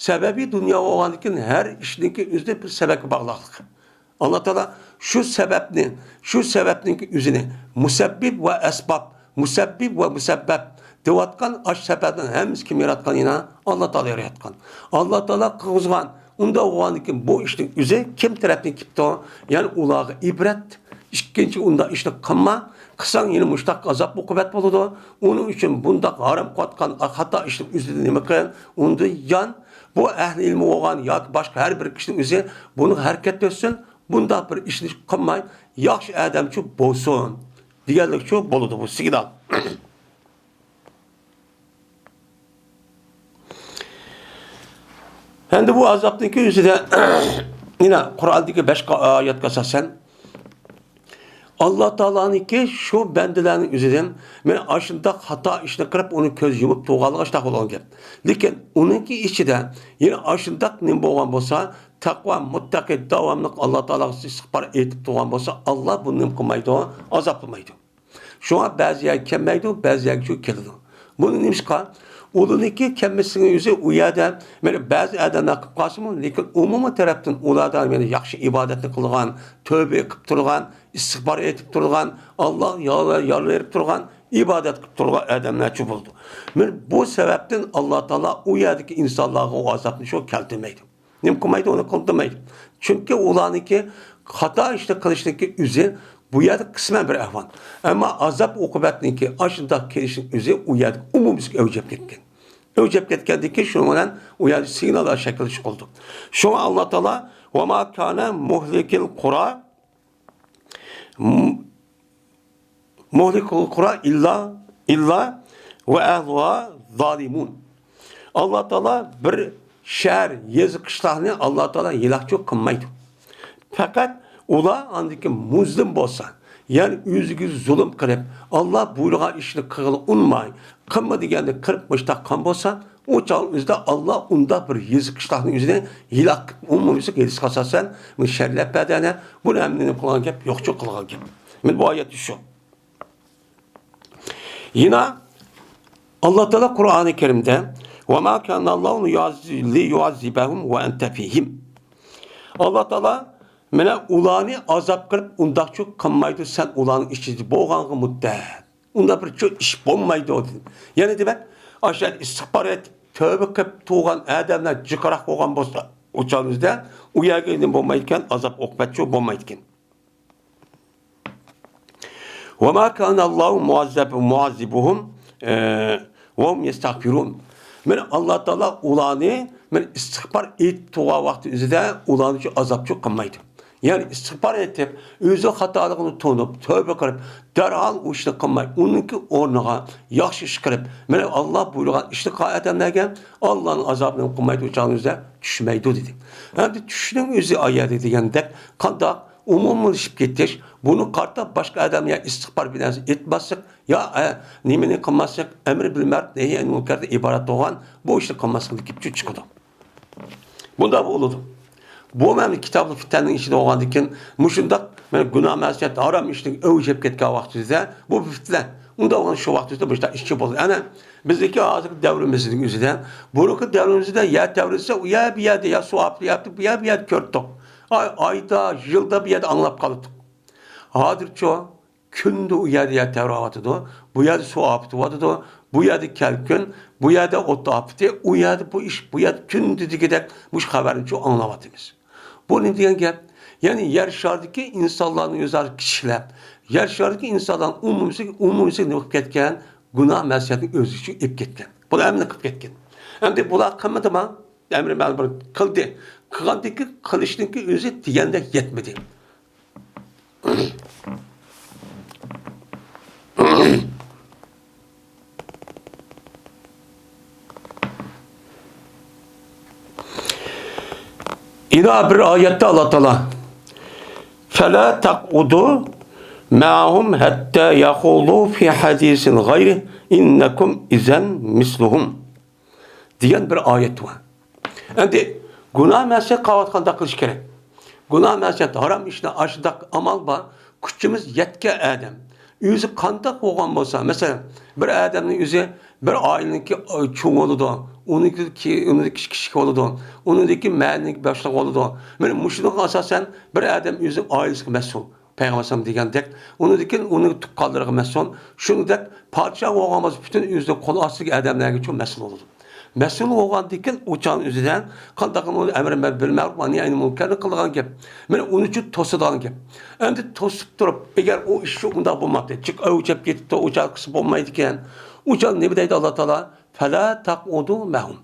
سەۋەبى دۇنيا بولغاندىن كېيىن ھەر ئىشنىڭكى ئۆزىنى بىر سەۋەبكە باغلاقلىق. ئاللا تائالا شۇ سەۋەبنى، شۇ سەۋەبنىڭكى ئۆزىنى مۇسەببىب ۋە ئەسباب، مۇسەببىب ۋە مۇسەببەب دەۋاتقان ئاش سەپەتنىڭ ھەممىسى كىم ياراتقان؟ يەنە ئاللا تائالا ياراتقان. ئاللا تائالا قىلغۇزغان. ئۇنداق بولغاندىن كېيىن بۇ ئىشنىڭ ئۆزى كىم تەرەپتىن كېلىپتۇ؟ يەنى ئۇلارغا ئىبرەت. ئىككىنچى، ئۇنداق ئىشنى قىلما. قىلساڭ يەنە مۇشتاق ئازاب ئوقۇبەت بولىدۇ. ئۇنىڭ ئۈچۈن بۇنداق ھارام قىلىۋاتقان خاتا ئىشنىڭ ئۆزىدىن نېمە قىل؟ ئۇندىن يان. بۇ ئەھلى ئىلمى بولغان ياكى باشقا ھەر بىر كىشىنىڭ ئۆزى بۇنىڭغا ھەرىكەت ئۆتسۇن، بۇنداق بىر ئىشنى قىلماي، ياخشى ئادەمچۇ بولسۇن دېگەنلىكچۇ بولىدۇ بۇ سىگنال. ئەمدى بۇ ئازابنىڭكى ئۆزىدە يەنە قۇرئاندىكى بەش ئايەتكە ئاساسەن، ئاللا تائالانىڭكى شۇ بەندىلەرنىڭ ئۆزىدىن مەن ئاشۇنداق خاتا ئىشنى قىلىپ، ئۇنى كۆز يۇمۇپ تۇرغانلىقى شۇنداق بولغان گەپ. لېكىن ئۇنىڭكى ئىچىدە يەنە ئاشۇنداق نېمە بولغان بولسا، تەقۋا، مۇتتەقى، داۋاملىق ئاللا تائالاغا ئىستىغپار ئېيتىپ تۇرغان بولسا، ئاللا بۇنى نېمە قىلمايدۇ؟ ئازابلىمايدۇ. شۇڭا بەزى يەرگە كەلمەيدۇ، بەزى يەرگە شۇ كېلىدۇ. بۇنى نېمىشقا؟ ئۇلارنىڭكى كەلمىسىنىڭ ئۆزى ئۇ يەردە مەن بەزى ئادەملەر قىلىپ قالسىمۇ، لېكىن ئومۇمىي تەرەپتىن ئۇلاردا مەن ياخشى ئىبادەتنى قىلغان، تۆبە قىلىپ تۇرغان، ئىستىغپار ئېيتىپ تۇرغان، ئاللاغا يالۋۇرۇپ تۇرغان، ئىبادەت قىلىپ تۇرغان ئادەملەرچۇ بولىدۇ. مەن بۇ سەۋەبتىن ئاللا تائالا ئۇ يەردىكى ئىنسانلارغا ئۇ ئازابنى شۇ كەلتۈرمەيدۇ. نېمە قىلمايدۇ؟ ئۇنى قىلدۇرمايدۇ. چۈنكى ئۇلارنىڭكى خاتا ئىشنى قىلىشنىڭكى ئۆزى بۇ يەردە قىسمەن بىر ئەھۋال. ئەمما ئازاب ئوقۇبەتنىڭكى ئاشۇنداق كېلىشنىڭ ئۆزى ئۇ يەردە ئومۇميۈزلۈك ئەۋج ئېلىپ كەتكەن. ئەۋج ئېلىپ كەتكەندىن كېيىن شۇنىڭ بىلەن ئۇ يەردە سىگناللار شەكىللىنىش قىلدى. شۇڭا ئاللا تائالا، «ۋە ما كانە مۇھلىكىل قۇرا، مۇھلىكۇل قۇرا ئىللا، ئىللا ۋە ئەھلۇھا زالىمۇن.» ئاللا تائالا بىر شەھەر، يېزا، قىشلاقنى ئاللا تائالا ھېلاكچۇ قىلمايدۇ. پەقەت ئۇلار ئاندىكى مۇزلىم بولسا، يەنى ئۆزىگە زۇلۇم قىلىپ، ئاللا بۇيرۇغان ئىشنى قىلغىلى ئۇنىماي، قىلما دېگەندە قىلىپ مۇشتاق قىلغان بولسا، ئۇ چاغ ئۆزىدە ئاللا ئۇنداق بىر يېزا قىشلاقنى ئۆزىنى ھېلاك قىلىپ، ئومۇميۈزلۈك ھېلىسقا ئاساسەن، مۇشۇ شەرلەپ بەردى ئەنە، بۇنى ھەممىنى قىلغان گەپ يوقچۇ قىلغان گەپ. مەن بۇ ئايەتتە شۇ. يەنە ئاللا تائالا قۇرئانى كەرىمدە، «ۋە ما كانەللاھۇ لىيۇئەززىبەھۇم ۋە ئەنتە فىھىم.» ئاللا تائالا مانا ئۇلارنى ئازاب قىلىپ ئۇنداقچۇ قىلمايدۇ، سەن ئۇلارنىڭ ئىچىدە بولغانغا مۇددەت. ئۇنداق بىر چوت ئىش بولمايدۇ دېدى. يەنە دېمەك، ئاشۇ ئىستىغپار ئېيتىپ، تۆبە قىلىپ تۇرغان ئادەملەر جىقراق بولغان بولسا، ئۇ چاغىمىزدا ئۇ يەرگە نېمە بولمايدىكەن، ئازاب ئوقۇبەتچۇ بولمايدىكەن. «ۋە ما كانەللاھۇ مۇئەززىب-، مۇئەززىبۇھۇم، ئە، ۋە ھۇم يەستەغفىرۇن.» مانا ئاللا تائالا ئۇلارنى مانا ئىستىغپار ئېيتىپ تۇرغان ۋاقتى ئۆزىدە ئۇلارنى ئازابچۇ قىلمايدۇ. يەنى ئىستىغپار ئېيتىپ، ئۆزى خاتالىقىنى تونۇپ، تۆبە قىلىپ، دەرھال ئۇ ئىشنى قىلماي، ئۇنىڭكى ئورنىغا ياخشى ئىش قىلىپ، مانا ئاللا بۇيرۇغان ئىشنى قىلغان ئادەملەرگە ئاللانىڭ ئازابىنى قىلمايدۇ، ئۇ چاغنىڭ ئۆزىدە چۈشمەيدۇ دېدى. ئەمدى چۈشنىڭ ئۆزى ئايەتى دېگەندەك قانداق ئومۇملىشىپ كېتىش، بۇنى قارىتا باشقا ئادەم يا ئىستىغپار بىر نەرسە ئېيتماسلىق، يا، ئە، نېمىنى قىلماسلىق، ئەمر بىل مەرۇپ، نەھي ئەنىل مۇنكەردىن ئىبارەت بولغان بۇ ئىشنى قىلماسلىقنى كېلىپ چىقىدۇ. بۇنداق بولىدۇ. بۇ مەن كىتابلىق پىتنىنىڭ ئىچىدە بولغاندىن كېيىن، مۇشۇنداق مانا گۇناھ مەسىيەت، ھارام ئىشنىڭ ئەۋج ئېلىپ كەتكەن ۋاقتىدا، بۇ پىتنە، ئۇنداق بولغان شۇ ۋاقتىدا مۇشۇنداق ئىشچى بولدى. ئەنە بىزنىڭكى ھازىرقى دەۋرىمىزنىڭ ئۆزىدە، بۇرۇنقى دەۋرىمىزدە يەر تەۋرىسە، ئۇ يەر بۇ يەردە، يا سۇ ئاپىتى يەردە، بۇ يەر بۇ يەردە كۆردۇق. ئاي، ئايدا، يىلدا بۇ يەردە ئاڭلاپ قالاتتۇق. ھازىرچۇ؟ كۈندە ئۇ يەردە يەر تەۋرەۋاتىدۇ، بۇ يەردە سۇ ئاپىتى بولۇۋاتىدۇ، بۇ يەردە كەلكۈن، بۇ يەردە ئوت ئاپىتى، ئۇ يەردە بۇ ئىش، بۇ يەردە كۈندە دېگۈدەك مۇشۇ خەۋەرنىچۇ ئاڭلاۋاتىمىز. بۇ نېمە دېگەن گەپ؟ يەنى يەر شارىدىكى ئىنسانلارنى ئۆزئارا كىشىلەپ، يەر شارىدىكى ئىنسانلارنى ئومۇميۈزلۈك، ئومۇميۈزلۈك نېمە قىلىپ كەتكەن؟ گۇناھ مەسىيەتنى ئۆزىگە ئېلىپ كەتكەن. بۇلار ھەممىنى قىلىپ كەتكەن. ئەمدى بۇلار قىلمىدىما؟ ئەمرى مەلۇم بىر قىلدى. قىلغاندىكى قىلىشنىڭكى ئۆزى دېگەندەك يەتمىدى. يەنە بىر ئايەتتە ئاللا تائالا، «فەلا تەقئۇدۇ مەئەھۇم ھەتتە يەخۇدۇ فى ھەدىسىن غەيرىھ ئىننەكۇم ئىزەن مىسلۇھۇم» دېگەن بىر ئايەت بار. ئەمدى گۇناھ مەسىيەت قىلىۋاتقاندا قىلىش كېرەك. گۇناھ مەسىيەت، ھارام ئىشنى ئاشۇنداق ئامال بار. كۈچىمىز يەتكەن ئادەم. ئۆزى قانداق بولغان بولسا، مەسىلەن، بىر ئادەمنىڭ ئۆزى بىر ئائىلىنىڭكى چوڭى بولىدۇ، ئۇنىڭكى، ئۇنىڭكى كىچىك بولىدۇ، ئۇنىڭدىكى مەھەللىنىڭكى باشلىقى بولىدۇ. مانا مۇشۇنىڭغا ئاساسەن بىر ئادەم ئۆزىنىڭ ئائىلىسىگە مەسئۇل. پەيغەمبەر ئەلەيھىسسالام دېگەندەك، ئۇنىڭدىن كېيىن ئۇنىڭ تۇغقانلىرىغا مەسئۇل. شۇنىڭدەك پادىشاھ بولغان بولسا، پۈتۈن ئۆزىنىڭ قول ئاستىدىكى ئادەملەرگىچۇ مەسئۇل بولىدۇ. مەسئۇل بولغاندىن كېيىن ئۇ چاغنىڭ ئۆزىدە قانداق ئەمر بىل مەرۇپ ۋە نەھيى ئەنىل مۇنكەرنى قىلىدىغان گەپ. مانا ئۇنى چۈ توسىدىغان گەپ. ئەمدى توسۇپ تۇرۇپ، ئەگەر ئۇ ئىش شۇ ئۇنداق بولماپتۇ، جىق ئۆچەپ كېتىپتۇ، ئۇ چاغ قىلسا بولمايدىكەن. ئۇ چاغ نېمە دەيدۇ ئاللا تائالا؟ فَلَا تَقْعُدُوا مَعَهُمْ.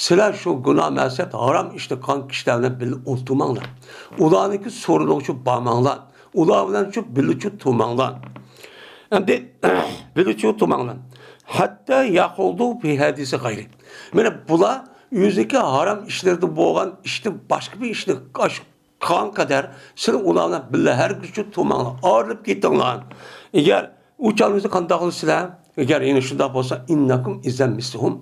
سىلەر شۇ گۇناھ مەسىيەت ھارام ئىشنى قىلغان كىشىلەر بىلەن بىللە ئولتۇرماڭلار. ئۇلارنىڭكى سورۇنىغىچۇ بارماڭلار. ئۇلار بىلەنچۇ بىللىچۇ تۇرماڭلار. ئەمدى بىللىچۇ تۇرماڭلار. حَتَّى يَخُوضُوا فِي حَدِيثٍ غَيْرِهِ. مانا بۇلار ئۆزىنىڭكى ھارام ئىشلىرىدا بولغان ئىشتىن باشقا بىر ئىشنى ئاش-، قىلغان قەدەر سىلەر ئۇلار بىلەن بىللە ھەرگىزچۇ تۇرماڭلار. ئايرىلىپ كېتىڭلار. ئەگەر ئۇ چاغنىڭ ئۆزىدە قانداق قىلىسىلەر؟ ئەگەر يەنە شۇنداق بولسا، إِنَّكُمْ إِذًا مِثْلُهُمْ.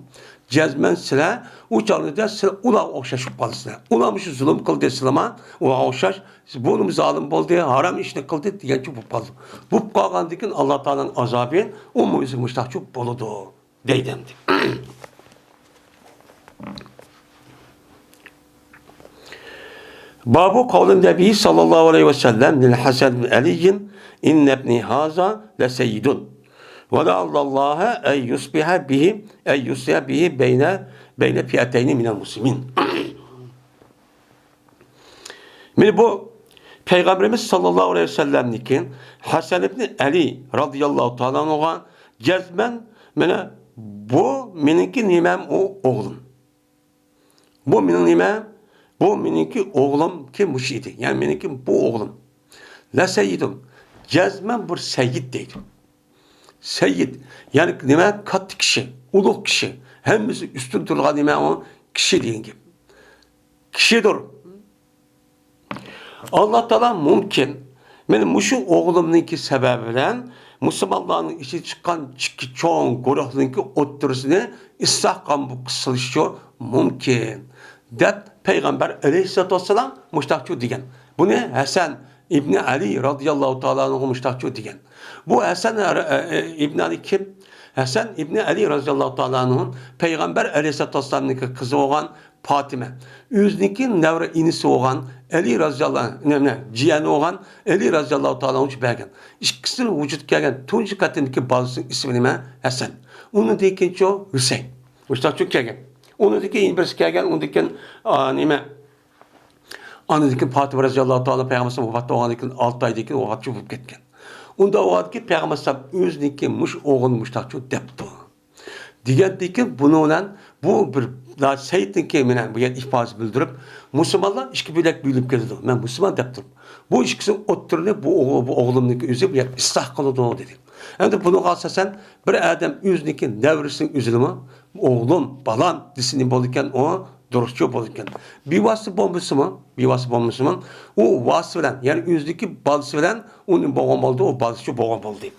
جەزمەن سىلەر ئۇ چاغنىڭدا سىلەر ئۇلارغا ئوخشاش بولۇپ قالىسىلەر. ئۇلار مۇشۇ زۇلۇم قىلدى سىلەرمۇ، ئۇلارغا ئوخشاش. بۇنىمۇ زالىم بولدى، ھارام ئىشنى قىلدى دېگەنچە بولۇپ قالدى. بولۇپ قالغاندىن كېيىن ئاللا تائالانىڭ ئازابى ئۇمۇ ئۆزى مۇشتاقچۇ بولىدۇ. دەيدۇ ئەمدى. باب قول النبي صلى الله عليه وسلم للحسن بن علي: إن ابني هذا لسيد، ولعل الله أن يصلح به، أن يصلح به بين، بين فئتين من المسلمين. مانا بۇ پەيغەمبىرىمىز ساللاللاھۇ ئەلەيھى ۋەسەللەمنىڭكى ھەسەن ئىبنى ئەلى رازىياللاھۇ تائالا ئەنھۇغا جەزمەن، مانا بۇ مېنىڭكى نېمەم، ئۇ ئوغلۇم. بۇ مېنىڭ نېمە؟ بۇ مېنىڭكى ئوغلۇمكى مۇشۇ ئىدى. يەنى مېنىڭكى بۇ ئوغلۇم. لەسەييىدۇن. جەزمەن بىر سەييىد دەيدۇ. سەييىد. يەنى نېمە؟ كاتتا كىشى، ئۇلۇغ كىشى. ھەممىسى ئۈستۈن تۇرىدىغان نېمە ئۇ؟ كىشى دېگەن گەپ. كىشىدۇر. ئاللا تائالا مۇمكىن، مانا مۇشۇ ئوغلۇمنىڭكى سەۋەبى بىلەن مۇسۇلمانلارنىڭ ئىچىدىن چىققان ئىككى چوڭ گۇرۇھنىڭكى ئوتتۇرىسىنى ئىسلاھ قىلىشى مۇمكىن، دەپ پەيغەمبەر ئەلەيھىسسالاتۇ ۋەسسالام مۇشتاقچۇ دېگەن. بۇنى ھەسەن ئىبنى ئەلى رازىياللاھۇ تائالا ئەنھۇ مۇشتاقچۇ دېگەن. بۇ ھەسەن، ئە، ئە، ئىبنى ئەلى كىم؟ ھەسەن ئىبنى ئەلى رازىياللاھۇ تائالا ئەنھۇ پەيغەمبەر ئەلەيھىسسالاتۇ ۋەسسالامنىڭكى قىزى بولغان، پاتىمە، ئۆزىنىڭكى نەۋرە ئىنىسى بولغان ئەلى رازىياللاھۇ، نېمە، جىيەنى بولغان ئەلى رازىياللاھۇ تائالا ئەنھۇغا بەرگەن. ئىككىسىنىڭ ۋۇجۇدقا كەلگەن تۇنجى قېتىمدىكى بالىسىنىڭ ئىسمى نېمە؟ ھەسەن. ئۇنىڭدىن كېيىنچۇ ھۈسەيىن. مۇشۇنداق كەلگەن. ئۇنىڭدىن كېيىن بىرسى كەلگەن، ئۇنىڭدىن كېيىن، ئا، نېمە، ئاندىن كېيىن پاتىمە رازىياللاھۇ تائالا پەيغەمبەر ۋاپات بولغاندىن كېيىن ئالتە ئايدىن كېيىن ۋاپاتچى بولۇپ كەتكەن. ئۇنداق بولغاندىكىن پەيغەمبەر ئۆزىنىڭكى مۇشۇ ئوغلىنى مۇشۇنداقچۇ دەپتۇ. دېگەندىكىن بۇنىڭ بىلەن بۇ بىر سەييىدنىڭكى مانا بۇ يەردە ئىپادىسى بىلدۈرۈپ، مۇسۇلمانلار ئىككى بۆلەك بۆلۈنۈپ كېتىدۇ. مەن مۇسۇلمان دەپ تۇرۇپ، بۇ ئىككىسىنىڭ ئوتتۇرىنى بۇ ئوغۇل، بۇ ئوغلۇمنىڭكى ئۆزى بۇ يەردە ئىسلاھ قىلىدۇ، دېدى. ئەمدى بۇنىڭغا ئاساسەن بىر ئادەم ئۆزىنىڭكى نەۋرىسىنىڭ ئۆزىنىمۇ ئوغلۇم، بالام دېسە نېمە بولىدىكەن، ئۇ دۇرۇسچۇ بولىدىكەن. بىۋاسىتە بولمىسىمۇ، بىۋاسىتە بولمىسىمۇ، ئۇ ۋاسىتە بىلەن، يەنى ئۆزىنىڭكى بالىسى بىلەن ئۇنى بولغان بولدى، ئۇ بالىسىچۇ بولغان بولدى.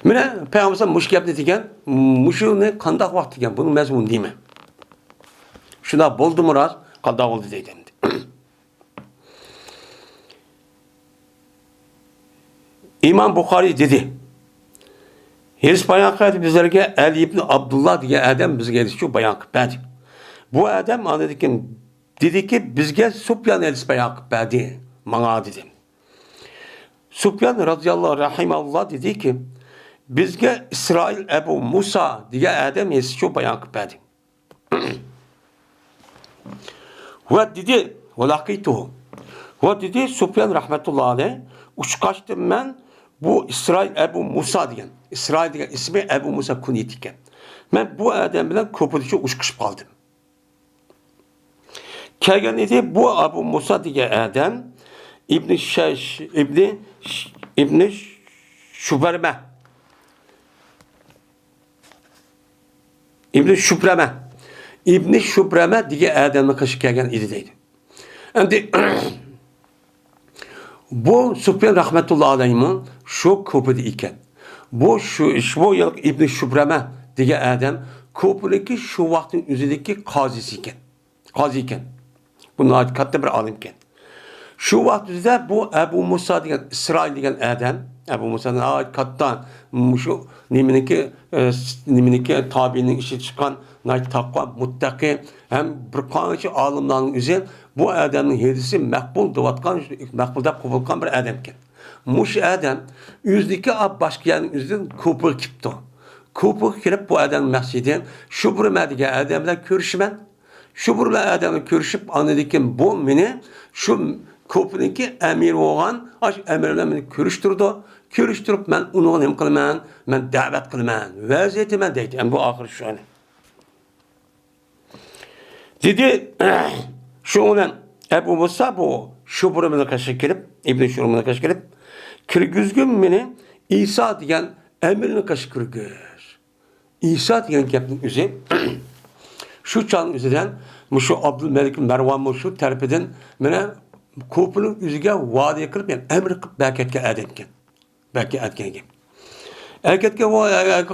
مانا پەيغەمبەر مۇشۇ گەپنى دېگەن، مۇشۇنى قانداق ۋاقىت دېگەن، بۇنىڭ مەزمۇنى نېمە؟ شۇنداق بولدىمۇ راست، قانداق بولدى دەيدۇ ئەمدى. ئىمام بۇخارىي دېدى، ھەدىس بايان قىلدى بىزلەرگە ئەلى ئىبنى ئابدۇللا دېگەن ئادەم بىزگە ھەدىسچۇ بايان قىلىپ بەردى. بۇ ئادەم ئاندىن كېيىن دېدىكى، بىزگە سۇپيان ھەدىس بايان قىلىپ بەردى، ماڭا دېدى. سۇپيان رازىياللاھۇ رەھىمەھۇللا دېدىكى، بىزگە ئىسرائىل ئەبۇ مۇسا دېگەن ئادەم ھەدىسچۇ بايان قىلىپ بەردى. ۋە دېدى، ۋە لەقىيتۇھۇ. ۋە دېدى، سۇپيان رەھمەتۇللا ئەلەيھ، ئۇچقاچتىم مەن بۇ ئىسرائىل ئەبۇ مۇسا دېگەن، ئىسرائىل دېگەن ئىسمى، ئەبۇ مۇسا كۇنيىتى ئىكەن. مەن بۇ ئادەم بىلەن كۇپىدىچۇ ئۇچقۇشۇپ قالدىم. كەلگەن ئىدى بۇ ئەبۇ مۇسا دېگەن ئادەم ئىبنى شەش، ئىبنى، ئىبنى شۇبەرمە. ئىبنى شۇبرەمە. ئىبنى شۇبرەمە دېگەن ئادەمنى قېشىغا كەلگەن ئىدى دەيدۇ. ئەمدى بۇ سۇپيان رەھمەتۇللا ئەلەيھىمۇ شۇ كۇپىدا ئىكەن. بۇ شۇ، شۇ ئىبنى شۇبرەمە دېگەن ئادەم كۇپىدىكى شۇ ۋاقىتنىڭ ئۆزىدىكى قازىسى ئىكەن. قازى ئىكەن. بۇ ناھايىتى كاتتا بىر ئالىم ئىكەن. شۇ ۋاقىت ئۆزىدە بۇ ئەبۇ مۇسا دېگەن، ئىسرائىل دېگەن ئادەم، ئەبۇ مۇسا ناھايىتى كاتتا، مۇشۇ نېمىنىڭكى، ئە، نېمىنىڭكى تابىئىنىڭ ئىچىدىن چىققان ناھايىتى تەقۋا، مۇتتەقى ھەم بىر قانچە ئالىملارنىڭ ئۆزى بۇ ئادەمنىڭ ھەدىسى مەقبۇل دەۋاتقان، مەقبۇل دەپ قوبۇل قىلغان بىر ئادەمكەن. مۇشۇ ئادەم ئۆزىنىڭكى باشقا يەرنىڭ ئۆزىدىن كۇفىغا كېلىپتۇ. كۇفىغا كېلىپ بۇ ئادەمنىڭ مەقسىتى شۇبرىمە دېگەن ئادەم بىلەن كۆرۈشىمەن. شۇبرىمە ئادەم بىلەن كۆرۈشۈپ، ئاندىن كېيىن بۇ مېنى شۇ كۇفىنىڭكى ئەمىرى بولغان ئاشۇ ئەمىر بىلەن مېنى كۆرۈشتۈرىدۇ. كۆرۈشتۈرۈپ، مەن ئۇنىڭغا نېمە قىلىمەن؟ مەن دەۋەت قىلىمەن، ۋەز ئېيتىمەن دەيدۇ. ئەمدى بۇ ئاخىرى شۇ ئەنە. دېدى، شۇ بىلەن ئەبۇ مۇسا بۇ شۇبرىمىنىڭ قېشىغا كېلىپ، ئىبنى شۇبرىمىنىڭ قېشىغا كېلىپ، كىرگۈزگىن مېنى ئىسا دېگەن ئەمىرنىڭ قېشىغا كىرگۈز. ئىسا دېگەن گەپنىڭ ئۆزى، شۇ چاغنىڭ ئۆزىدە مۇشۇ ئابدۇلمەلىك مەرۋانمۇ شۇ تەرىپىدىن مانا كۇفىنىڭ ئۆزىگە ۋەدە قىلىپ، يەنى ئەمر قىلىپ بەركەتكە ئەدەتكەن. بەركەتكەن گەپ. ئەركەتكە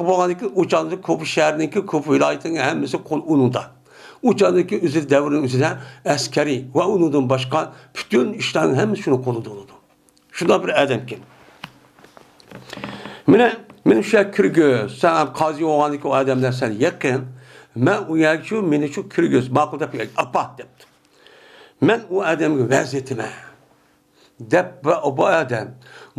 بولغاندىن كېيىن ئۇ چاغدىكى كۇفا شەھىرىنىڭكى، كۇفا ۋىلايىتىنىڭ ھەممىسى قول ئۇنىڭدا. ئۇ چاغدىكى ئۆزى دەۋرنىڭ ئۆزىدە ئەسكەرىي ۋە ئۇنىڭدىن باشقا پۈتۈن ئىشلارنىڭ ھەممىسى شۇنىڭ قولىدا بولىدۇ. شۇنداق بىر ئادەمكەن. مانا، مېنى شۇ يەرگە كىرگۈز، سەن قازى بولغاندىكى ئۇ ئادەملەر سەن يېقىن. مەن ئۇ يەرگە شۇ، مېنى شۇ كىرگۈز، ماقۇل دەپ ئاپار دەپتۇ. مەن ئۇ ئادەمگە ۋەز ئېيتىمەن. دەپ، بۇ، بۇ ئادەم،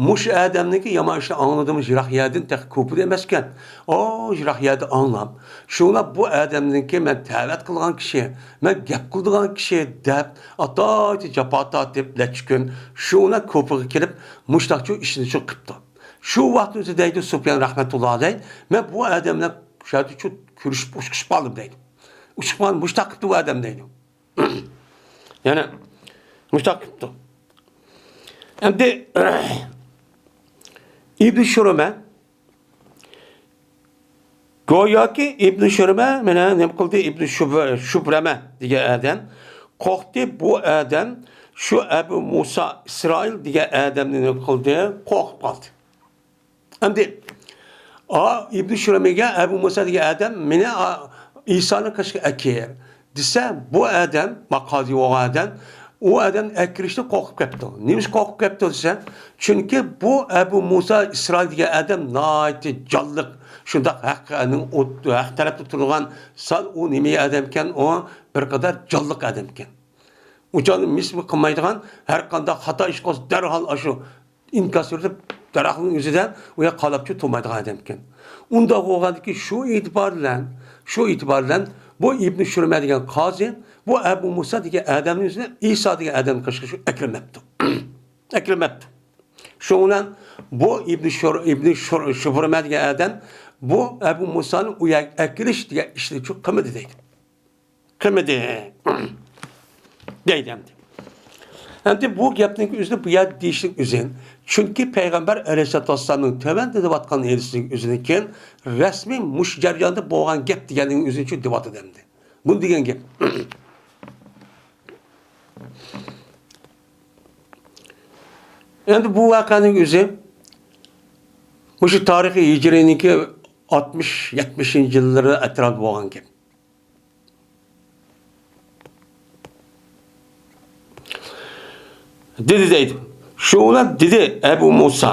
مۇشۇ ئادەمنىڭكى يامان ئىشنى ئاڭلىدىمۇ يىراق يەردىن، تېخى كۇفىدا ئەمەسكەن. ئو، يىراق يەردە ئاڭلاپ، شۇڭلاپ بۇ ئادەمنىڭكى مەن دەۋەت قىلغان كىشى، مەن گەپ قىلىدىغان كىشى دەپ، ئاتايتى جاپا تارتىپ نەچچە كۈن، شۇڭلاپ كۇفىغا كېلىپ، مۇشتاقچۇ ئىشنى شۇ قىپتۇ. شۇ ۋاقىتنىڭ ئۆزى دەيدۇ سۇپيان رەھمەتۇللا ئەلەي، مەن بۇ ئادەم بىلەن شۇ يەردە شۇ كۆرۈشۈپ ئۇچرىشىپ قالدىم دەيدۇ. ئۇچرىشىپ قالدىم، مۇشتاق قىپتۇ بۇ ئادەم دەيدۇ. يەنە مۇشتاق قىپتۇ. ئەمدى ئىبنى شۇرۇمە، گوياكى ئىبنى شۇرۇمە مانا نېمە قىلدى؟ ئىبنى شۇب-، شۇبرەمە دېگەن ئادەم قورقتى. بۇ ئادەم شۇ ئەبۇ مۇسا ئىسرائىل دېگەن ئادەمنى نېمە قىلدى؟ قورقۇپ قالدى. ئەمدى، ئا، ئىبنى شۇرەمىگە ئەبۇ مۇسا دېگەن ئادەم مېنى، ئا، ئىسانىڭ قېشىغا ئەكىر دېسە، بۇ ئادەم، ما قازى بولغان ئادەم، ئۇ ئادەم ئەكىرىشتىن قورقۇپ كەپتۇ. نېمىشقا قورقۇپ كەپتۇ دېسە، چۈنكى بۇ ئەبۇ مۇسا ئىسرائىل دېگەن ئادەم ناھايىتى جانلىق، شۇنداق ھەقنىڭ ئوت-، ھەق تەرەپتە تۇرىدىغان سەل ئۇ نېمە ئادەمكەن، ئۇ بىر قەدەر جانلىق ئادەمكەن. ئۇ جاننى مىس قىلمايدىغان، ھەر قانداق خاتا ئىش قىلسا دەرھال ئاشۇ ئىنكاس بېرىپ، دەرەخنىڭ ئۆزىدە ئۇ يەر قالاپچۇ تۇرمايدىغان ئادەمكەن. ئۇنداق بولغاندىكىن شۇ ئېتىبار بىلەن، شۇ ئېتىبار بىلەن بۇ ئىبنى شۇرمە دېگەن قازى بۇ ئەبۇ مۇسا دېگەن ئادەمنىڭ ئۆزىنى ئىسا دېگەن ئادەمنىڭ قېشىغا شۇ ئەكىرمەپتۇ. ئەكىرمەپتۇ. شۇنىڭ بىلەن بۇ ئىبنى شۇر-، ئىبنى شۇر-، شۇبرىمە دېگەن ئادەم بۇ ئەبۇ مۇسانى ئۇ يەرگە ئەكىرىش دېگەن ئىشنى شۇ قىلمىدى دەيدۇ. قىلمىدى. دەيدۇ ئەمدى. ئەمدى بۇ گەپنىڭ ئۆزىنى بۇ يەردە دېيىشنىڭ ئۆزى. چۈنكى پەيغەمبەر ئەلەيھىسسالاتۇ ۋەسسالامنىڭ تۆۋەندە دەۋاتقان ھەدىسىنىڭ ئۆزىنىڭكى رەسمىي مۇشۇ جەرياندا بولغان گەپ دېگەننىڭ ئۆزىنى شۇ دەۋاتىدۇ ئەمدى. بۇنى دېگەن گەپ. ئەمدى بۇ ۋەقەنىڭ ئۆزى مۇشۇ تارىخىي ھىجرىينىڭكى ئاتمىش، يەتمىشىنچى يىللىرى ئەتراپىدا بولغان گەپ. دېدى دەيدۇ. شۇ بىلەن دېدى ئەبۇ مۇسا.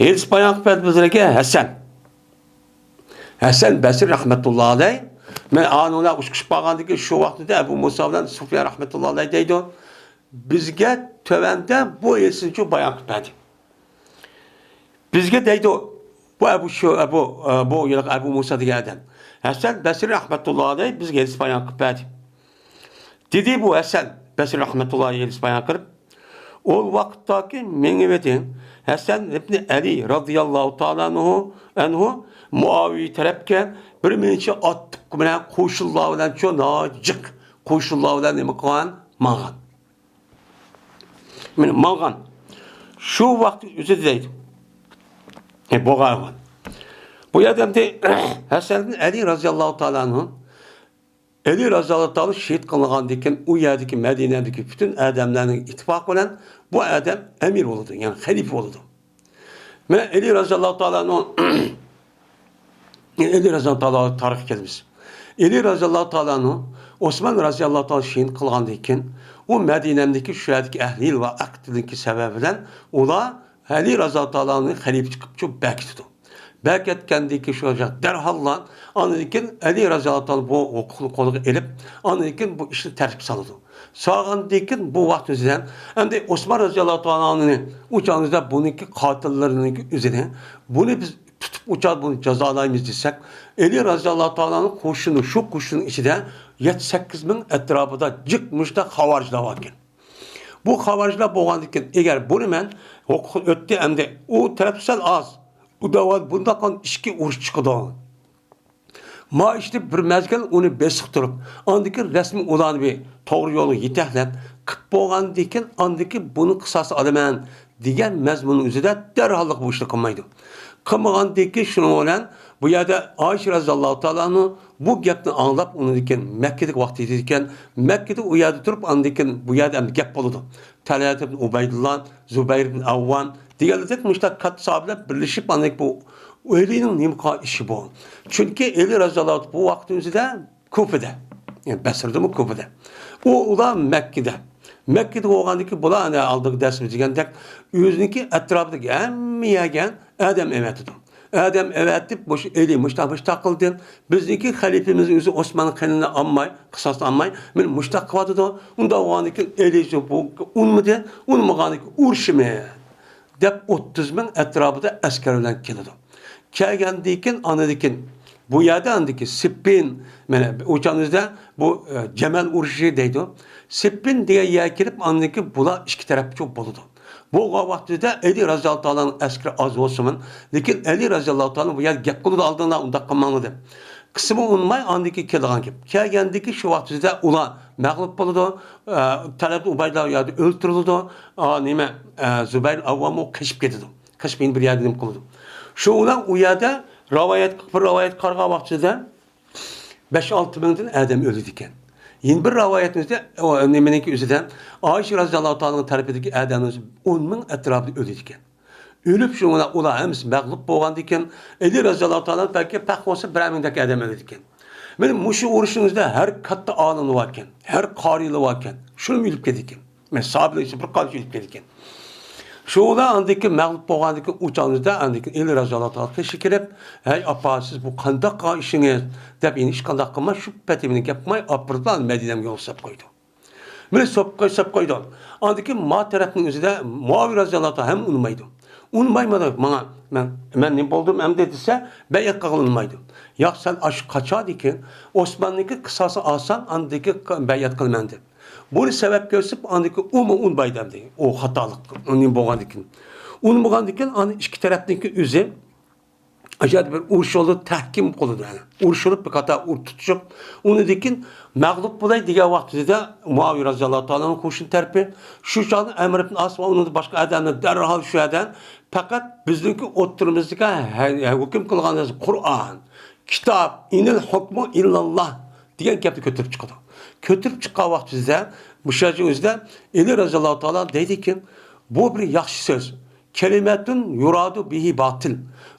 ھەدىس بايان قىلىپ بەردى بىزلەرگە ھەسەن. ھەسەن بەسرى رەھمەتۇللا ئەلەي. مەن ئانىڭلار ئۇچرىشىپ قالغاندىكىن شۇ ۋاقىتتا ئەبۇ مۇسا بىلەن سۇفيان رەھمەتۇللا ئەلەي دەيدۇ. بىزگە تۆۋەندە بۇ ھەدىسنى شۇ بايان قىلىپ بەردى. بىزگە دەيدۇ، بۇ ئەبۇ شۇ، ئەبۇ، ئە، بۇ ھېلىقى ئەبۇ مۇسا دېگەن ئادەم. ھەسەن بەسرى رەھمەتۇللا ئەلەي بىزگە ھەدىس بايان قىلىپ بەردى. دېدى بۇ ھەسەن بەسرى رەھمەتۇللا ئەلەي ھەدىس بايان قىلىپ، ئۇ ۋاقىتتاكى مېڭىۋىدى. ھەسەن ئىبنى ئەلى رازىياللاھۇ تائالا ئەنھۇ، ئەنھۇ مۇئاۋىيە تەرەپكە بىر نەچچە ئات بىلەن قوشۇنلار بىلەن شۇ ناھايىتى جىق قوشۇنلار بىلەن نېمە قىلغان؟ ماڭغان. مانا ماڭغان. شۇ ۋاقىت ئۆزىدە دەيدۇ. ئە، بولغان. بۇ يەردە ئەمدى ھەسەندىن ئەلى رازىياللاھۇ تائالا ئەنھۇ، ئەلى رازىياللاھۇ تائالا شېھىت قىلىنغاندىن كېيىن ئۇ يەردىكى مەدىنەدىكى پۈتۈن ئادەملەرنىڭ ئىتتىپاقى بىلەن بۇ ئادەم ئەمىر بولىدۇ، يەنى خەلىپە بولىدۇ. مانا ئەلى رازىياللاھۇ تائالا ئەنھۇ، ئەلى رازىياللاھۇ تائالا تارىخقا كەلىمىز. ئەلى رازىياللاھۇ تائالا ئەنھۇ ئوسمان رازىياللاھۇ تائالا شېھىت قىلغاندىن كېيىن، ئۇ مەدىنەدىكى شۇ يەردىكى ئەھلى يىل ۋە ئەقىدىنىڭكى سەۋەبى بىلەن ئۇلار ئەلى رازىياللاھۇ تائالا ئەنھۇنى خەلىپە قىلىپ شۇ بەكىتىدۇ. بەكەتكەندىن كېيىن شۇ دەرھاللا ئاندىن كېيىن ئەلى رازىياللاھۇ تائالا بۇ ھوقۇقنى قولىغا ئېلىپ، ئاندىن كېيىن بۇ ئىشنى تەرتىپكە سالىدۇ. سالغاندىن كېيىن بۇ ۋاقىت ئۆزىدە ئەمدى ئوسمان رازىياللاھۇ تائالا ئەنھۇنى ئۇ چاغىمىزدا بۇنىڭكى قاتىللىرىنىڭكى ئۆزىنى، بۇنى بىز تۇتۇپ ئۇ چاغدا بۇنى جازالايمىز دېسەك، ئەلى رازىياللاھۇ تائالا ئەنھۇ قوشۇنى، شۇ قوشۇننىڭ ئىچىدە يەتتە سەككىز مىڭ ئەتراپىدا جىق مۇشۇنداق خاۋارىجلار باركەن. بۇ خاۋارىجلار بولغاندىكىن، ئەگەر بۇنى مەن ھوقۇق ئۆتتى ئەمدى، ئۇ تەرەپ سەل ئاز. ئۇ دەۋا بۇنداق ئىچكى ئۇرۇش چىقىدۇ. ما ئىشتە بىر مەزگىل ئۇنى بېسىق تۇرۇپ، ئاندىن كېيىن رەسمىي ئۇلارنى بىر توغرا يولغا يېتەكلەپ، قىپ بولغاندىن كېيىن، ئاندىن كېيىن بۇنىڭ قىساسى ئالىمەن دېگەن مەزمۇننىڭ ئۆزىدە دەرھاللىق بۇ ئىشنى قىلمايدۇ. قىلمىغاندىن كېيىن شۇنىڭ بىلەن بۇ يەردە ئائىشە رەزىياللاھۇ تائالا ئەنھۇ بۇ گەپنى ئاڭلاپ، ئۇنىڭدىن كېيىن مەككىدىكى ۋاقتى يېتىدىكەن، مەككىدە ئۇ يەردە تۇرۇپ، ئاندىن كېيىن بۇ يەردە ئەمدى گەپ بولىدۇ. تەلھەت ئىبن ئۇبەيدۇللا، زۇبەير ئىبن ئەۋۋام دېگەنلەردەك مۇشۇنداق كاتتا ساھابىلەر بىرلىشىپ، ئاندىن كېيىن بۇ ئەلىنىڭ نېمە قىلغان ئىشى بۇ. چۈنكى ئەلى رەزىياللاھۇ تائالا بۇ ۋاقىتنىڭ ئۆزىدە كۇفىدە، يەنى بەسرىدىمۇ كۇفىدە. ئۇ، ئۇلار مەككىدە. مەككىدە بولغاندىن كېيىن بۇلار، ئەنە، ئالدىنقى دەرسىمىزدە دېگەندەك، ئۆزىنىڭكى ئەتراپىدىكى ھەممە يەرگە ئادەم ئەۋەتىدۇ. ئادەم ئەۋەتىپ، مۇشۇ ئەلى مۇشتاق، مۇشتاق قىلدى. بىزنىڭكى خەلىپىمىز ئۆزى ئوسماننىڭ قېنىنى ئالماي، قىساسنى ئالماي، مېنى مۇشتاق قىلىۋاتىدۇ. ئۇنداق بولغاندىن كېيىن ئەلى بۇ ئۇنىمىدى، ئۇنىمىغاندىن كېيىن ئۇرۇشىمىز دەپ، ئوتتۇز مىڭ ئەتراپىدا ئەسكەر بىلەن كېلىدۇ. كەلگەندىن كېيىن، ئاندىن كېيىن بۇ يەردە ئاندىن كېيىن سىپپىن، مانا ئۇ چاغىمىزدا بۇ، ئە، جەمەل ئۇرۇشى دەيدۇ. سىپپىن دېگەن يەرگە كېلىپ، ئاندىن كېيىن بۇلار ئىككى تەرەپكە بولىدۇ. بولغان ۋاقتىدا ئەلى رەزىياللاھۇ تائالانىڭ ئەسكىرى ئاز بولسىمۇ، لېكىن ئەلى رەزىياللاھۇ تائالا بۇ يەردە گەپ قىلىدۇ، ئالدىڭلار ئۇنداق قىلماڭلار دەپ. قىلسىمۇ ئۇنىماي، ئاندىن كېيىن كېلىدىغان گەپ. كەلگەندىكى شۇ ۋاقتىدا ئۇلار مەغلۇپ بولىدۇ. ئە، تەلھەت ئۇبەيدۇللا يەردە ئۆلتۈرۈلىدۇ. ئا، نېمە، ئە، زۇبەير ئەۋۋاممۇ قېچىپ كېتىدۇ. قېچىپ يەنە بىر يەردە نېمە قىلىدۇ. شۇ بىلەن ئۇ يەردە رىۋايەت، بىر رىۋايەتكە قارىغان ۋاقتىدا بەش-ئالتە مىڭدىن ئادەم ئۆلىدىكەن. يەنە بىر رىۋايەتىمىزدە، ئۇ، نېمىنىڭكى ئۆزىدە، ئائىشە رازىياللاھۇ تائالانىڭ تەرىپىدىكى ئادەملەر ئون مىڭ ئەتراپىدا ئۆلىدىكەن. ئۆلۈپ، شۇ بىلەن ئۇلار ھەممىسى مەغلۇپ بولغاندىكىن، ئەلى رازىياللاھۇ تائالا بەلكى پەخ بولسا بىرەر مىڭدەك ئادەم ئۆلىدىكەن. مانا مۇشۇ ئۇرۇشنىڭ ئۆزىدە ھەر كاتتا ئالىملار باركەن، ھەر قارىيلار باركەن. شۇنىمۇ ئۆلۈپ كېتىدىكەن. مانا ساھابىلەر ئىچىدە بىر قانچە ئۆلۈپ كېتىدىكەن. شۇ بىلەن ئاندىن كېيىن مەغلۇپ بولغاندىن كېيىن ئۇ چاغىمىزدا ئاندىن كېيىن ئەلى رازىياللاھۇ تائالا قېشىغا كېلىپ، ھەي ئاپا، سىز بۇ قانداق قىلغان ئىشىڭىز؟ دەپ، يەنە ھېچقانداق قىلماي، شۇ پېتى مېنى گەپ قىلماي، ئاپىرىپلا مەدىنەمگە يول ساپ قويدى. مېنى سوپقا ساپ قويدى. ئاندىن كېيىن ما تەرەپنىڭ ئۆزىدە مۇئاۋىيە رازىياللاھۇ تائالا ھەم ئۇنىمايدۇ. ئۇنىمايمىدى ماڭا، مەن، مەن نېمە بولدۇم ئەمدى دېسە، بەيئەت قىلغىلى ئۇنىمايدۇ. ياق، سەن ئاشۇ قاچاندىن كېيىن ئوسماننىڭكى قىساسىنى ئالساڭ، ئاندىن كېيىن بەيئەت قىلىمەن دەپ. بۇنى سەۋەب كۆرسىتىپ، ئاندىن كېيىن ئۇمۇ ئۇنىمايدۇ ئەمدى. ئۇ خاتالىق، ئۇ نېمە بولغاندىن كېيىن. ئۇنىمىغاندىن كېيىن ئاندىن ئىككى تەرەپنىڭكى ئۆزى ئاشۇ يەردە بىر ئۇرۇشۇلۇپ، تەھكىم قىلىدۇ، يەنى ئۇرۇشۇلۇپ، بىر قاتار ئۇر تۇتۇشۇپ، ئۇنىڭدىن كېيىن مەغلۇپ بولاي دېگەن ۋاقتىدا مۇئاۋىيە رازىياللاھۇ تائالا ئانھۇ قوشۇن تەرىپى شۇ چاغدا ئەمر ئىبن ئاس ۋە ئۇنىڭدىن باشقا ئادەملەر دەرھال شۇ يەردىن، پەقەت بىزنىڭكى ئوتتۇرىمىزدىكى ھە-، ھە-، ھۆكۈم قىلغان نەرسە قۇرئان، كىتاب، ئىنىل ھۇكمۇ ئىللاللاھ دېگەن گەپنى كۆتۈرۈپ چىقىدۇ. كۆتۈرۈپ چىققان ۋاقتىمىزدا مۇشۇ ئۆزىدە ئەلى رازىياللاھۇ تائالا دەيدىكى، بۇ بىر ياخشى سۆز. كەلىمەتۇن يۇرادۇ بىھى باتىل.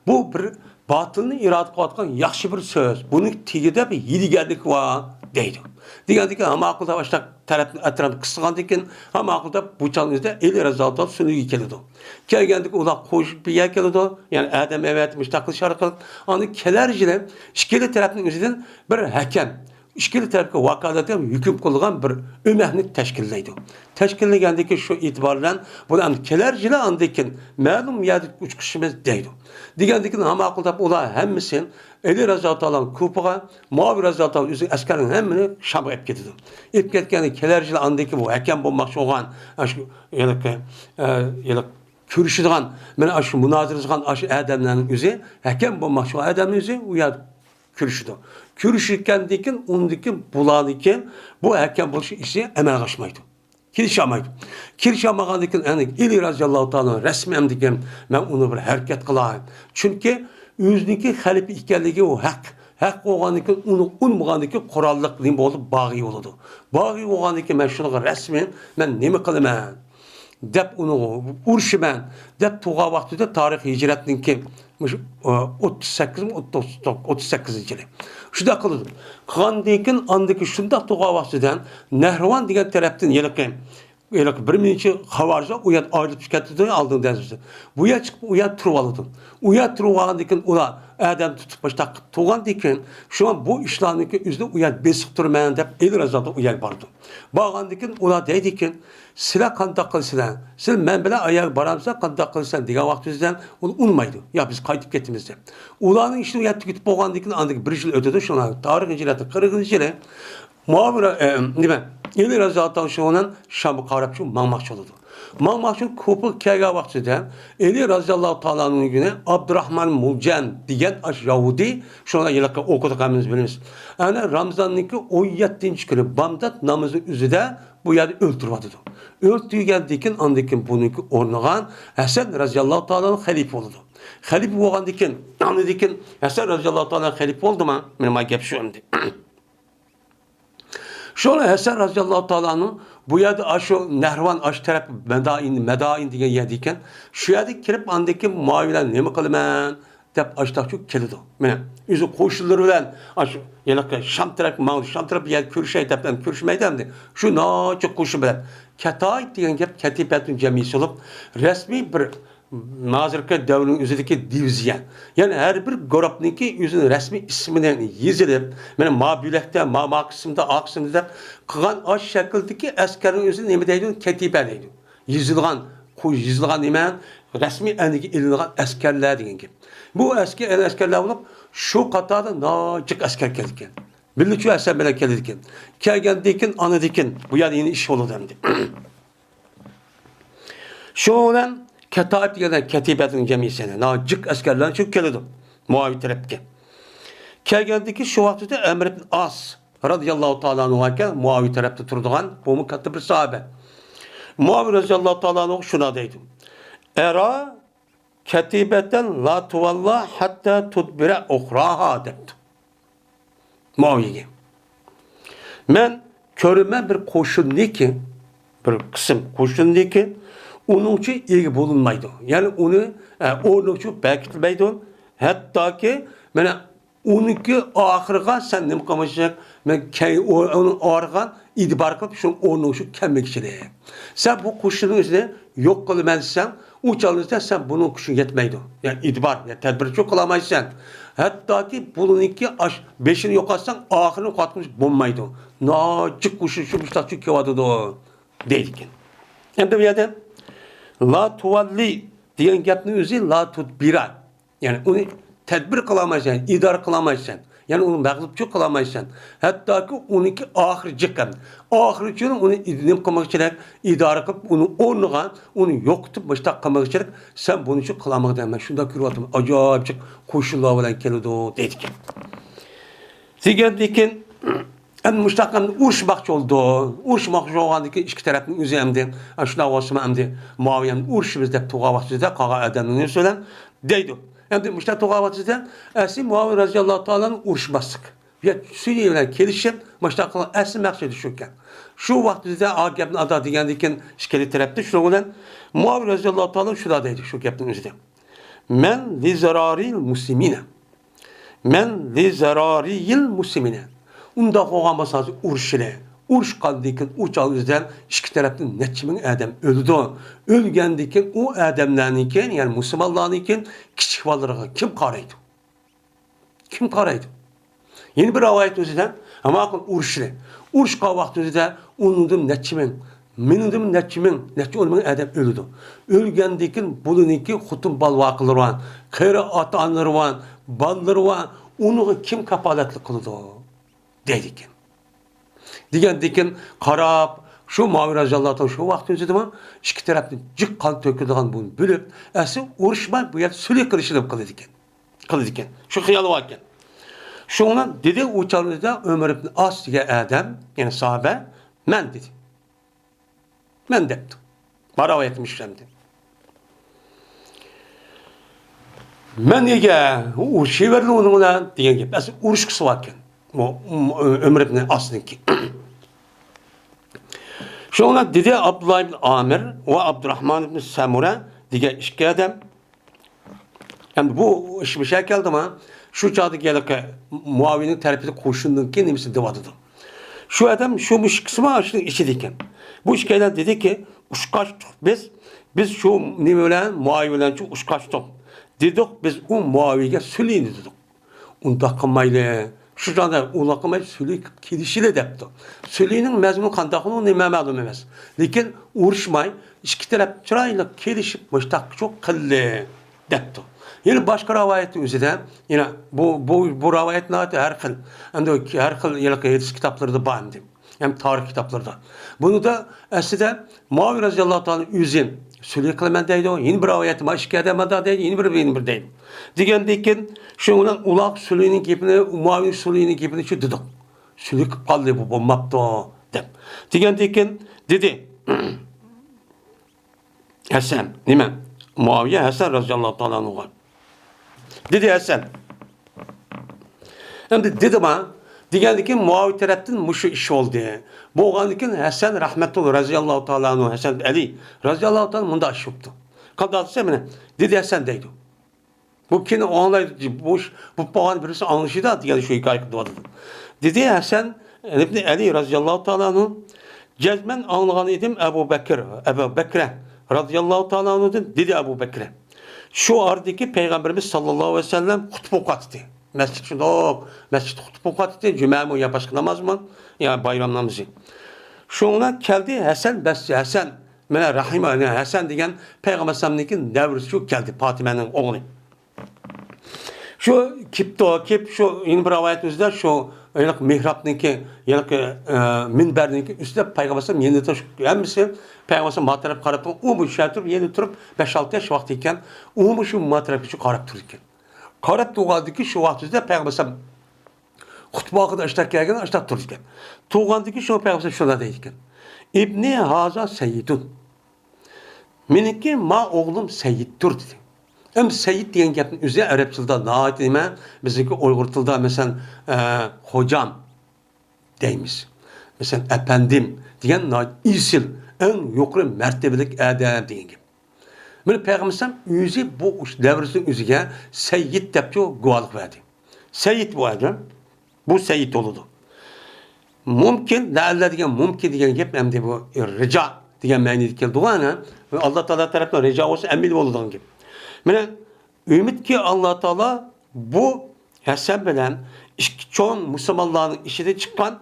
بۇ بىر باتىلنى ئىرادە قىلىۋاتقان ياخشى بىر سۆز. بۇنىڭ تېگىدە بىر ھىيلىگەرلىك بار دەيدۇ. دېگەندىكىن، ھە ماقۇل دەپ ئاشۇنداق تەرەپنى ئەتراپنى قىستىغاندىن كېيىن، ھە ماقۇل دەپ بۇ چاغنىڭ ئۆزىدە ئەلى رازىياللاھۇ تائالا سۈنئىگە كېلىدۇ. كەلگەندىكىن ئۇلار قوشۇپ بىر يەرگە كېلىدۇ. يەنى ئادەم ئەۋەتىپ مۇشۇنداق قىلىش ئارقىلىق ئاندىن كېلەر يىلى ئىككىلا تەرەپنىڭ ئۆزىدىن بىر ھەكەم، ئىككىلا تەرەپكە ۋاكالىتەن ھۆكۈم قىلغان بىر ئۆمەكنى تەشكىللەيدۇ. تەشكىللىگەندىن كېيىن شۇ ئېتىبار بىلەن بۇنى ئەمدى كېلەر يىلى ئاندىن كېيىن مەلۇم يەردە ئۇچرىشىمىز دەيدۇ. دېگەندىن كېيىن ھە ماقۇل دەپ ئۇلار ھەممىسى ئەلى رازىياللاھۇ تائالا كۇفىغا، مۇئاۋىيە رازىياللاھۇ تائالا ئۆزىنىڭ ئەسكەرلىرىنى ھەممىنى شامغا ئېلىپ كېتىدۇ. ئېلىپ كەتكەندىن كېيىن كېلەر يىلى ئاندىن كېيىن بۇ ھەكەم بولماقچى بولغان، ئاشۇ ھېلىقى، ئە، ھېلىقى كۆرۈشىدىغان، مانا ئاشۇ مۇنازىرە قىلغان ئاشۇ ئادەملەرنىڭ ئۆزى، ھەكەم بولماقچى بولغان ئادەمنىڭ ئۆزى ئۇ يەردە كۆرۈشىدۇ. كۆرۈشكەندىن كېيىن، ئۇندىن كېيىن بۇلاردىن كېيىن بۇ ھەكەم بولۇش ئىشى ئەمەلگە ئاشمايدۇ. كېلىشەلمەيدۇ. كېلىشەلمىگەندىن كېيىن، يەنى ئەلى رازىياللاھۇ تائالا رەسمىي ئەمدىكىن مەن ئۇنى بىر ھەرىكەت قىلاي. چۈنكى ئۆزىنىڭكى خەلىپە ئىكەنلىكى ئۇ ھەق. ھەق بولغاندىن كېيىن ئۇنى ئۇنىمىغاندىن كېيىن قوراللىق نېمە بولىدۇ؟ باغىي بولىدۇ. باغىي بولغاندىن كېيىن مەن شۇنىڭغا رەسمىي مەن نېمە قىلىمەن؟ دەپ ئۇنى ئۇرۇشىمەن دەپ تۇرغان ۋاقتىدا تارىخ ھىجرەتنىڭكى مۇشۇ، ئە، ئوتتۇز سەككىز، ئوتتۇز، ئوتتۇز سەككىزىنچى يىلى. شۇنداق قىلىدۇ. قىلغاندىن كېيىن ئاندىكى شۇنداق تۇرغان ۋاقتىدا نەھرىۋان دېگەن تەرەپتىن ھېلىقى ھېلىقى بىر مىڭچە خاۋارىجلار ئۇ يەردە ئايرىلىپ كېتىدۇ، ئالدىن دەرسىدە. بۇ يەر چىقىپ، ئۇ يەردە تۇرۇپ ئالىدۇ. ئۇ يەردە تۇرۇپ ئالغاندىن كېيىن، ئۇلار ئادەم تۇتۇپ باشلاپ تۇرغاندىن كېيىن، شۇڭا بۇ ئىشلارنىڭكى ئۆزىنى ئۇ يەردە بېسىق تۇرىمەن دەپ، ئېلى رازىياللاھۇ ئۇ يەرگە بارىدۇ. بارغاندىن كېيىن ئۇلار دەيدىكەن، سىلەر قانداق قىلىسىلەر؟ سىلەر مەن بىلەن ئاياغ بارامسىلەر، قانداق قىلىسىلەر دېگەن ۋاقتىمىزدا ئۇ ئۇنىمايدۇ. يا، بىز قايتىپ كېتىمىز دەپ. ئۇلارنىڭ ئىشىنى يا تۈگىتىپ بولغاندىن كېيىن، ئاندىن بىر يىل ئۆتىدۇ، شۇڭا تارىخ ھىجرەتنىڭ قىرىقىنچى يىلى مۇئاۋىيە، ئە، نېمە، ئەلى رەزىياللاھۇ تائالا شۇنىڭ بىلەن شامغا قاراپ شۇ ماڭماقچى بولىدۇ. ماڭماقچى بولۇپ، كوپىغا كەلگەن ۋاقتىدا ئەلى رەزىياللاھۇ تائالانىڭ يېنى ئابدۇراھمان مۇلجەن دېگەن ئاشۇ يەھۇدىي، شۇنىڭ ھېلىقى ئوقۇدۇق ھەممىمىز بىلىمىز. ئەنە رامزاننىڭكى ئون يەتتىنچى كۈنى بامدات نامىزى ئۆزىدە بۇ يەردە ئۆلتۈرۈۋاتىدۇ. ئۆلتۈرگەندىن كېيىن، ئاندىن كېيىن بۇنىڭكى ئورنىغا ھەسەن رەزىياللاھۇ تائالا خەلىپە بولىدۇ. خەلىپە بولغاندىن كېيىن، ئاندىن كېيىن ھەسەن رەزىياللاھۇ تائالا خەلىپە بولدىما؟ مانا ما گەپ شۇ ئەمدى. شۇڭا ھەسەن رەزىياللاھۇ تائالانىڭ بۇ يەردە ئاشۇ نەھرىۋان ئاشۇ تەرەپ مەدائىن، مەدائىن دېگەن يەردە ئىكەن. شۇ يەردە كىرىپ، ئاندىن كېيىن مۇئاۋىيە بىلەن نېمە قىلىمەن دەپ ئاشتاقچۇ كېلىدۇ. مانا ئۆزى قوشۇنلىرى بىلەن ئاشۇ ھېلىقى شام تەرەپكە ماڭدى. شام تەرەپ يەردە كۆرۈشەي دەپ، ئەمدى كۆرۈشمەيدۇ ئەمدى. شۇ ناچىق قوشۇن بىلەن كەتايىپ دېگەن گەپ، كەتىبەتۇن جەمئىيسى بولۇپ، رەسمىي بىر ھازىرقى دەۋرنىڭ ئۆزىدىكى دىۋىزىيە. يەنى ھەر بىر گۇرۇپنىڭكى ئۆزىنىڭ رەسمىي ئىسمىنى يېزىلىپ، مانا ما بۆلەكتە، ما، ما قىسىمدا، ئا قىسىمدا دەپ قىلغان ئاشۇ شەكىلدىكى ئەسكەرنىڭ ئۆزىنى نېمە دەيدۇ؟ كەتىبە دەيدۇ. يېزىلغان، قو-، يېزىلغان نېمە؟ رەسمىي ئەنگە ئېلىنغان ئەسكەرلەر دېگەن گەپ. بۇ ئەسكەر، ئەسكەرلەر بولۇپ، شۇ قاتاردا ناچىق ئەسكەر كېلىدىكەن. بىللە شۇ ھەسەن بىلەن كېلىدىكەن. كەلگەندىن كېيىن، ئاندىن كېيىن بۇ يەردە يەنە ئىش بولىدۇ ئەمدى. شۇنىڭ بىلەن كەتائىپ دېگەن كەتىبەتنىڭ جەمئىيىتى، ناھايىتى جىق ئەسكەرلەر شۇ كېلىدۇ مۇئاۋىيە تەرەپكە. كەلگەندىكى شۇ ۋاقىتتا ئەمر ئىبن ئاس رازىياللاھۇ تائالا ئەنھۇ ئىكەن، مۇئاۋىيە تەرەپتە تۇرىدىغان، بۇمۇ كاتتا بىر ساھابە. مۇئاۋىيە رازىياللاھۇ تائالا ئەنھۇ شۇنداق دەيدۇ: «ئەرا كەتىبەتەن لا تۇۋاللا ھەتتا تۇدبىرە ئۇخراھا» دەپتۇ. مۇئاۋىيەگە. مەن كۆرىمەن بىر قوشۇننىكى، بىر قىسىم قوشۇننىكى ئۇنىڭچە ئىگە بولۇنمايدۇ. يەنى ئۇنى، ئە، ئورنىغا چۈشۈرۈپ بەكىتمەيدۇ. ھەتتاكى مانا ئۇنىڭكى ئاخىرىغا سەن نېمە قىلمىساڭ، مەن كەي-، ئۇ-، ئۇنىڭ ئارىغا ئىدىبار قىلىپ، شۇ ئورنىغا چۈشۈرۈپ كەلمەكچىلىك. سەن بۇ قوشۇننىڭ ئۆزىنى يوق قىلىمەن دېسەڭ، ئۇ چاغدا سەن بۇنىڭ كۈچىگە يەتمەيدۇ. يەنى ئىدىبار، يەنى تەدبىرچى قىلالمايسەن. ھەتتاكى بۇنىڭكى ئاش-، بېشىنى يوقاتساڭ، ئاخىرىنى قۇتقۇزۇش بولمايدۇ. ناچىق قوشۇن شۇ مۇشتاقچۇ كېلىۋاتىدۇ، دەيدىكەن. ئەمدى بۇ يەردە لا تۇۋاللى دېگەن گەپنىڭ ئۆزى لا تۇدبىرا. يەنى ئۇنى تەدبىر قىلالمايسەن، ئىدارە قىلالمايسەن. يەنى ئۇنى مەغلۇپچۇ قىلالمايسەن. ھەتتاكى ئۇنىڭكى ئاخىرى جىق ھەم. ئاخىرىچە ئۇنى نېمە قىلماقچىلىك، ئىدارە قىلىپ، ئۇنىڭ ئورنىغا ئۇنى يوقىتىپ، مۇشتاق قىلماقچىلىك، سەن بۇنى شۇ قىلالمىغىن دەيمەن. شۇنداق كۆرۈۋاتىمەن. ئاجايىپ جىق قوشۇنلار بىلەن كېلىدۇ، دەيدىكەن. دېگەندىكىن، ئەمدى مۇشتاق ئەمدى ئۇرۇشماقچى بولدى. ئۇرۇشماقچى بولغاندىكىن ئىككى تەرەپنىڭ ئۆزى ئەمدى، ئە، شۇنداق بولسىمۇ ئەمدى مۇئاۋىيە ئەمدى ئۇرۇشىمىز دەپ تۇرغان ۋاقتىدا قالغان ئادەمنىڭ نېمىسى بىلەن دەيدۇ. ئەمدى مۇشتاق تۇرغان ۋاقتىدا ئەسلى مۇئاۋىيە رەزىياللاھۇ تائالانىڭ ئۇرۇشماسلىق. يا سۈنئىي بىلەن كېلىشىپ، مۇشتاق قىلغان ئەسلى مەقسىتى شۇكەن. شۇ ۋاقتىدا ئا گەپنى ئادا دېگەندىكىن ئىككىلى تەرەپتە شۇنىڭ بىلەن مۇئاۋىيە رەزىياللاھۇ تائالا شۇنداق دەيدۇ شۇ گەپنىڭ ئۆزىدە. مەن لىزىرارىل مۇسلىمىنە. مەن لىزىرارىيىل مۇسلىمىنە. ئۇنداق بولغان بولسا ھازىر ئۇرۇشىلى. ئۇرۇشقاندىن كېيىن ئۇ چاغ ئۆزىدە ئىككى تەرەپتىن نەچچە مىڭ ئادەم ئۆلىدۇ. ئۆلگەندىن كېيىن ئۇ ئادەملەرنىڭكى، يەنى مۇسۇلمانلارنىڭكى كىچىك بالىلىرىغا كىم قارايدۇ؟ كىم قارايدۇ؟ يەنە بىر رىۋايەت ئۆزىدە، ئەمما ئۇرۇشىلى. ئۇرۇشقان ۋاقتىدا ئۇنىڭدىن نەچچە مىڭ، مېنىڭدىن نەچچە مىڭ، نەچچە ئون مىڭ ئادەم ئۆلىدۇ. ئۆلگەندىن كېيىن بۇلىنىڭكى خوتۇن بالىلىرى بار، قېرى ئاتا-ئانىلىرى بار، بالىلىرى بار، ئۇنىڭغا كىم كاپالەتلىك قىلىدۇ؟ دەيدىكەن. دېگەندىكىن قاراپ، شۇ مۇئاۋىيە رەزىياللاھۇ تائالا شۇ ۋاقىت ئۆزىدىمۇ ئىككى تەرەپنى جىق قان تۆكىدىغان بۇنى بىلىپ، ئەسلى ئۇرۇش بار، بۇ يەردە سۈلھى قىلىشنى قىلىدىكەن. قىلىدىكەن. شۇ خىيالى باركەن. شۇڭا دېدى، ئۇ چاغدا ئۆمەر ئىبن ئاس دېگەن ئادەم، يەنى ساھابە، مەن دېدى. مەن دەپتۇ. ما رىۋايەتمىش ئەمدى. مەن نېگە ئۇرۇشۇۋەردىم ئۇنىڭ بىلەن دېگەن گەپ. ئەسلى ئۇرۇشقۇسى باركەن. بۇ، ئۆمەر ئىبن ئاسنىڭكى. شۇڭا دېدى ئابدۇللا ئىبن ئامىر ۋە ئابدۇراھمان ئىبن سەمۇرە دېگەن ئىككى ئادەم. ئەمدى بۇ ئىش مۇشۇ كەلدىما؟ شۇ چاغدىكى ھېلىقى مۇئاۋىيەنىڭ تەرىپىدىكى قوشۇننىڭكى نېمىسى دەۋاتىدۇ. شۇ ئادەم، شۇ مۇشۇ ئىككىسىمۇ شۇنىڭ ئىچىدىكەن. بۇ ئىككىيلەن دېدىكى، ئۇچقاچتۇق بىز، بىز شۇ نېمە بىلەن، مۇئاۋىيە بىلەن شۇ ئۇچقاچتۇق. دېدۇق، بىز ئۇ مۇئاۋىيەگە سۈلىينى دېدۇق. ئۇنداق قىلمايلى، شۇ چاغدا ئۇنداق قىلماي سۈلىي قىلىپ كېلىشىلى دەپتۇ. سۈلىينىڭ مەزمۇنى قانداقلىقى نېمە مەلۇم ئەمەس. لېكىن ئۇرۇشماي، ئىككى تەرەپ چىرايلىق كېلىشىپ مۇشتاق شۇ قىلدى دەپتۇ. يەنە باشقا رىۋايەتنىڭ ئۆزىدە، يەنە بۇ، بۇ، بۇ رىۋايەت ناھايىتى ھەر خىل، ئەمدى ھەر خىل ھېلىقى ھەدىس كىتابلىرىدا بار ئەمدى. ھەم تارىخ كىتابلىرىدا. بۇنىڭدا ئەسلىدە مۇئاۋىيە رازىياللاھۇ تائالا ئۈزى سۈلىي قىلىمەن دەيدۇ، يەنە بىر رىۋايەتتە مانا ئىككى ئادەم مۇنداق دەيدۇ، يەنە بىر، يەنە بىر دەيدۇ. دېگەندىكىن، شۇنىڭ بىلەن ئۇلار سۈلىينىڭ گېپىنى، مۇئاۋىيە سۈلىينىڭ گېپىنى شۇ دېدۇق. سۈلىي قىلىپ قالدى، بۇ بولماپتۇ، دەپ. دېگەندىكىن، دېدى. ھەسەن، نېمە؟ مۇئاۋىيە ھەسەن رازىياللاھۇ تائالا ئەنھۇغا. دېدى ھەسەن. ئەمدى دېدىما؟ دېگەندىكىن مۇئاۋىيە تەرەپتىن مۇشۇ ئىش بولدى. بولغاندىكىن ھەسەن رەھمەتۇللا رازىياللاھۇ تائالا ئەنھۇ، ھەسەن ئەلى رازىياللاھۇ تائالا مۇنداق ئىش بوپتۇ. قانداق دېسە، مانا، دېدى ھەسەن دەيدۇ. بۇ كېيىن ئاڭلايدۇ، بۇ ئىش بولۇپ قالغان بىرسى ئاڭلىشىدۇ دېگەن شۇ ھېكايە قىلىۋاتىدۇ. دېدى ھەسەن ئىبنى ئەلى رازىياللاھۇ تائالا ئەنھۇ، جەزمەن ئاڭلىغان ئىدىم ئەبۇ بەكر، ئەبۇ بەكرە رازىياللاھۇ تائالا ئەنھۇدىن، دېدى ئەبۇ بەكرە. شۇ ئارىدىكى پەيغەمبىرىمىز ساللاللاھۇ ئەلەيھى ۋەسەللەم خۇتبە ئوقۇۋاتاتتى. مەسچىت شۇنداق، مەسچىتتە خۇتبە ئوقۇۋاتاتتى، جۈمەمۇ يا باشقا نامازمۇ، يا بايرام نامىزى. شۇنىڭ بىلەن كەلدى ھەسەن بەسرى، ھەسەن، مانا رەھىمە، ھەسەن دېگەن پەيغەمبەر ئەلەيھىسسالامنىڭكى نەۋرىسى شۇ كەلدى، پاتىمەنىڭ ئوغلى. شۇ كېپتۇ، كېپ شۇ يەنە بىر رىۋايەت ئۆزىدە شۇ ھېلىقى مېھرابنىڭكى، ھېلىقى، ئە، مىنبەرنىڭكى ئۈستىدە پەيغەمبەر ئەلەيھىسسالام يېنىدا تۇرۇپ، ھەممىسى پەيغەمبەر ئەلەيھىسسالام ما تەرەپ قاراپ تۇرغان، ئۇ بۇ شەھەردە تۇرۇپ، يەنە تۇرۇپ، بەش-ئالتە ياش ۋاقتى ئىكەن، ئۇمۇ شۇ ما تەرەپكە شۇ قاراپ تۇرىدىكەن. قارىپ تۇرغاندىكى شۇ ۋاقىت ئۆزىدە پەيغەمبەر ئەلەيھىسسالام خۇتبە ۋاقتىدا ئاشتاق كەلگەن، ئاشتاق تۇرىدىكەن. تۇرغاندىكى شۇ پەيغەمبەر ئەلەيھىسسالام شۇنداق دەيدىكەن. ئىبنى ھازا سەييىدۇن. مېنىڭكى ما ئوغلۇم سەييىدتۇر، دېدى. ئەمدى سەييىد دېگەن گەپنىڭ ئۆزى ئەرەب تىلىدا ناھايىتى نېمە، بىزنىڭكى ئۇيغۇر تىلىدا، مەسىلەن، ئە، خوجام دەيمىز. مەسىلەن، ئەپەندىم دېگەن ناھايىتى ئېسىل، ئەڭ يۇقىرى مەرتىۋىلىك ئادەم دېگەن گەپ. مانا پەيغەمبەر ئەلەيھىسسالام ئۆزى بۇ ئۈچ نەۋرىسىنىڭ ئۆزىگە سەييىد دەپ گۇۋاھلىق بەردى. سەييىد بۇ ئادەم. بۇ سەييىد بولىدۇ. مۇمكىن، لەئەللە دېگەن مۇمكىن دېگەن گەپ ئەمدى بۇ رىجا دېگەن مەنىدە كېلىدىغان. ئاللا تائالا تەرەپتىن رىجا بولسا ئەمەلىي بولىدىغان گەپ. مانا ئۈمىدكى، ئاللا تائالا بۇ ھەسەن بىلەن ئىككى چوڭ مۇسۇلمانلارنىڭ ئىچىدىن چىققان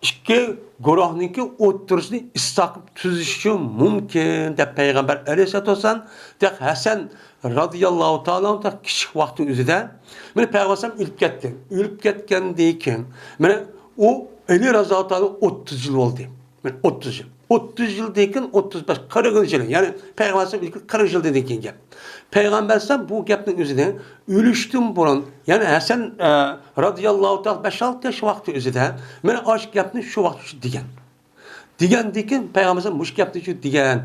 ئىككى گۇرۇھنىڭكى ئوتتۇرىسىنى ئىسلاھ قىلىپ تۈزۈشى مۇمكىن دەپ پەيغەمبەر ئەلەيھىسسالاتۇ ۋەسسالام دەق ھەسەن رازىياللاھۇ تائالا ئەنھۇ كىچىك ۋاقتى ئۆزىدە، مانا پەيغەمبەر ئەلەيھىسسالام ئۆلۈپ كەتتى. ئۆلۈپ كەتكەندىن كېيىن، مانا ئۇ ئەلى رازىياللاھۇ تائالا ئوتتۇز يىل بولدى. مانا ئوتتۇز يىل. ئوتتۇز يىلدىن كېيىن، ئوتتۇز بەش، قىرىق يىل، يەنى پەيغەمبەر ئەلەيھىسسالام ئۆلگەن قىرىق يىلدىن كېيىن گەپ. پەيغەمبەر ئەلەيھىسسالام بۇ گەپنىڭ ئۆزىنى ئۆلۈشتىن بۇرۇن، يەنى ھەسەن، ئە، رازىياللاھۇ تائالا بەش-ئالتە ياش ۋاقتى ئۆزىدە، مانا ئاشۇ گەپنى شۇ ۋاقىت ئۈچۈن دېگەن. دېگەندىن كېيىن پەيغەمبەر ئەلەيھىسسالام مۇشۇ گەپنى شۇ دېگەن،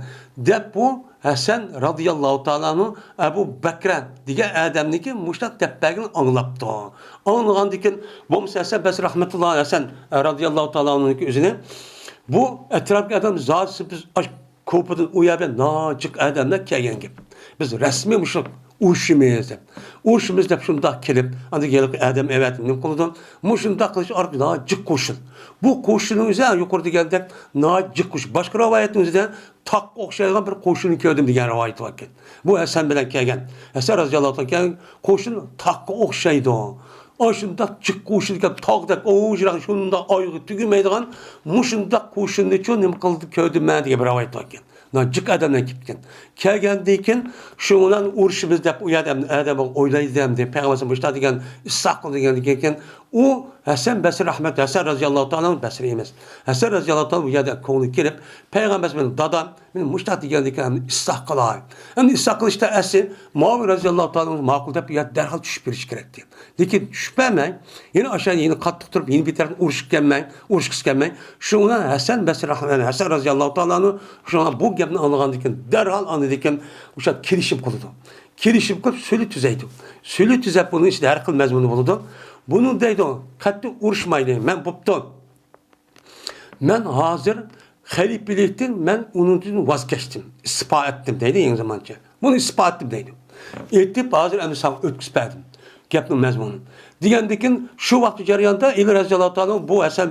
دەپ بۇ ھەسەن رازىياللاھۇ تائالا ئەنھۇ ئەبۇ بەكرە دېگەن ئادەمنىڭكى مۇشۇنداق دەپ بەرگىنىنى ئاڭلاپتۇ. ئاڭلىغاندىن كېيىن، بولمىسا ھەسەن بەسرى رەھمەتۇللا ھەسەن، ئە، رازىياللاھۇ تائالا ئەنھۇنىڭكى ئۆزىنى، بۇ ئەتراپتىكى ئادەم زادىسى بىز ئاش-، كوپىدىن ئۇ يەردە ناجىق ئادەملەر كەلگەن گەپ. بىز رەسمىي مۇشۇ ئۇرۇشىمىز دەپ، ئۇرۇشىمىز دەپ شۇنداق كېلىپ، ئاندىن ھېلىقى ئادەم ئەۋەتىپ نېمە قىلىدۇ؟ مۇشۇنداق قىلىش ئارقىلىق ناھايىتى جىق قوشۇن. بۇ قوشۇننىڭ ئۆزى يۇقىرىدا دېگەندەك ناھايىتى جىق قوشۇن. باشقا رىۋايەتنىڭ ئۆزىدە تاغقا ئوخشايدىغان بىر قوشۇننى كۆردۈم دېگەن رىۋايەت باركەن. بۇ ھەسەن بىلەن كەلگەن. ھەسەن رازىياللاھۇ تائالا كەلگەن قوشۇن تاغقا ئوخشايدۇ. ئاشۇنداق جىق قوشۇن ئىكەن، تاغدەك ئوۋ يىراق، شۇنداق ئايىغى تۈگىمەيدىغان مۇشۇنداق قوشۇننىچۇ نېمە قىلدى، كۆردۈم مەن دېگەن بىر رىۋايەت باركەن. ناھايىتى جىق ئادەملەر كېلىپتىكەن. كەلگەندىن كېيىن شۇنىڭ بىلەن ئۇرۇشىمىز دەپ ئۇ يەردە ئادەم ئويلايدۇ ئەمدى. پەيغەمبەر مۇشۇنداق دېگەن، ئىسلاھ قىلدى دېگەندىن كېيىن ئۇ ھەسەن بەسرى رەھمەت، ھەسەن رازىياللاھۇ تائالا ئەنھۇ بەسرى ئەمەس. ھەسەن رازىياللاھۇ تائالا ئۇ يەردە كۆڭلى كېلىپ، پەيغەمبەر مېنىڭ دادام، مېنى مۇشۇنداق دېگەندىكىن ئىسلاھ قىلاي. ئەمدى ئىسلاھ قىلىشتا ئەسلى مۇئاۋىيە رازىياللاھۇ تائالا ئەنھۇ ماقۇل دەپ، يا دەرھال چۈشۈپ بېرىش كېرەكتى. لېكىن چۈشۈپ بەرمەي، يەنە ئاشۇ يەردە يەنە قاتتىق تۇرۇپ، يەنە بىر تەرەپتىن ئۇرۇشقا كەلمەي، ئۇرۇشقا كەلمەي، شۇنىڭ بىلەن ھەسەن بەسرى رەھمەتۇللاھى، ھەسەن رازىياللاھۇ تائالا ئەنھۇ شۇنىڭ بۇ گەپنى ئاڭلىغاندىن كېيىن، دەرھال ئاندىن كېيىن ئۇشۇ كېلىشىم قىلىدۇ. كېلىشىم قىلىپ، سۈلھى تۈزەيدۇ. سۈلھى تۈزەپ، بۇنىڭ ئىچىدە ھەر خىل مەزمۇنى بولىدۇ. بۇنى دەيدۇ، قەتئىي ئۇرۇشمايلى، مەن بوپتۇ. مەن ھازىر خەلىپىلىكتىن مەن ئۇنىڭدىن ۋاز كەچتىم، ئىستېپا ئەتتىم دەيدۇ يېڭى زامانچە. بۇنى ئىستېپا ئەتتىم دەيدۇ. ئېتىپ، ھازىر ئەمدى ساڭا ئۆتكۈزۈپ بەردىم گەپنىڭ مەزمۇنىنى. دېگەندىكىن، شۇ ۋاقىت جەريانىدا ئەلى رەزىياللاھۇ تائالا بۇ ھەسەن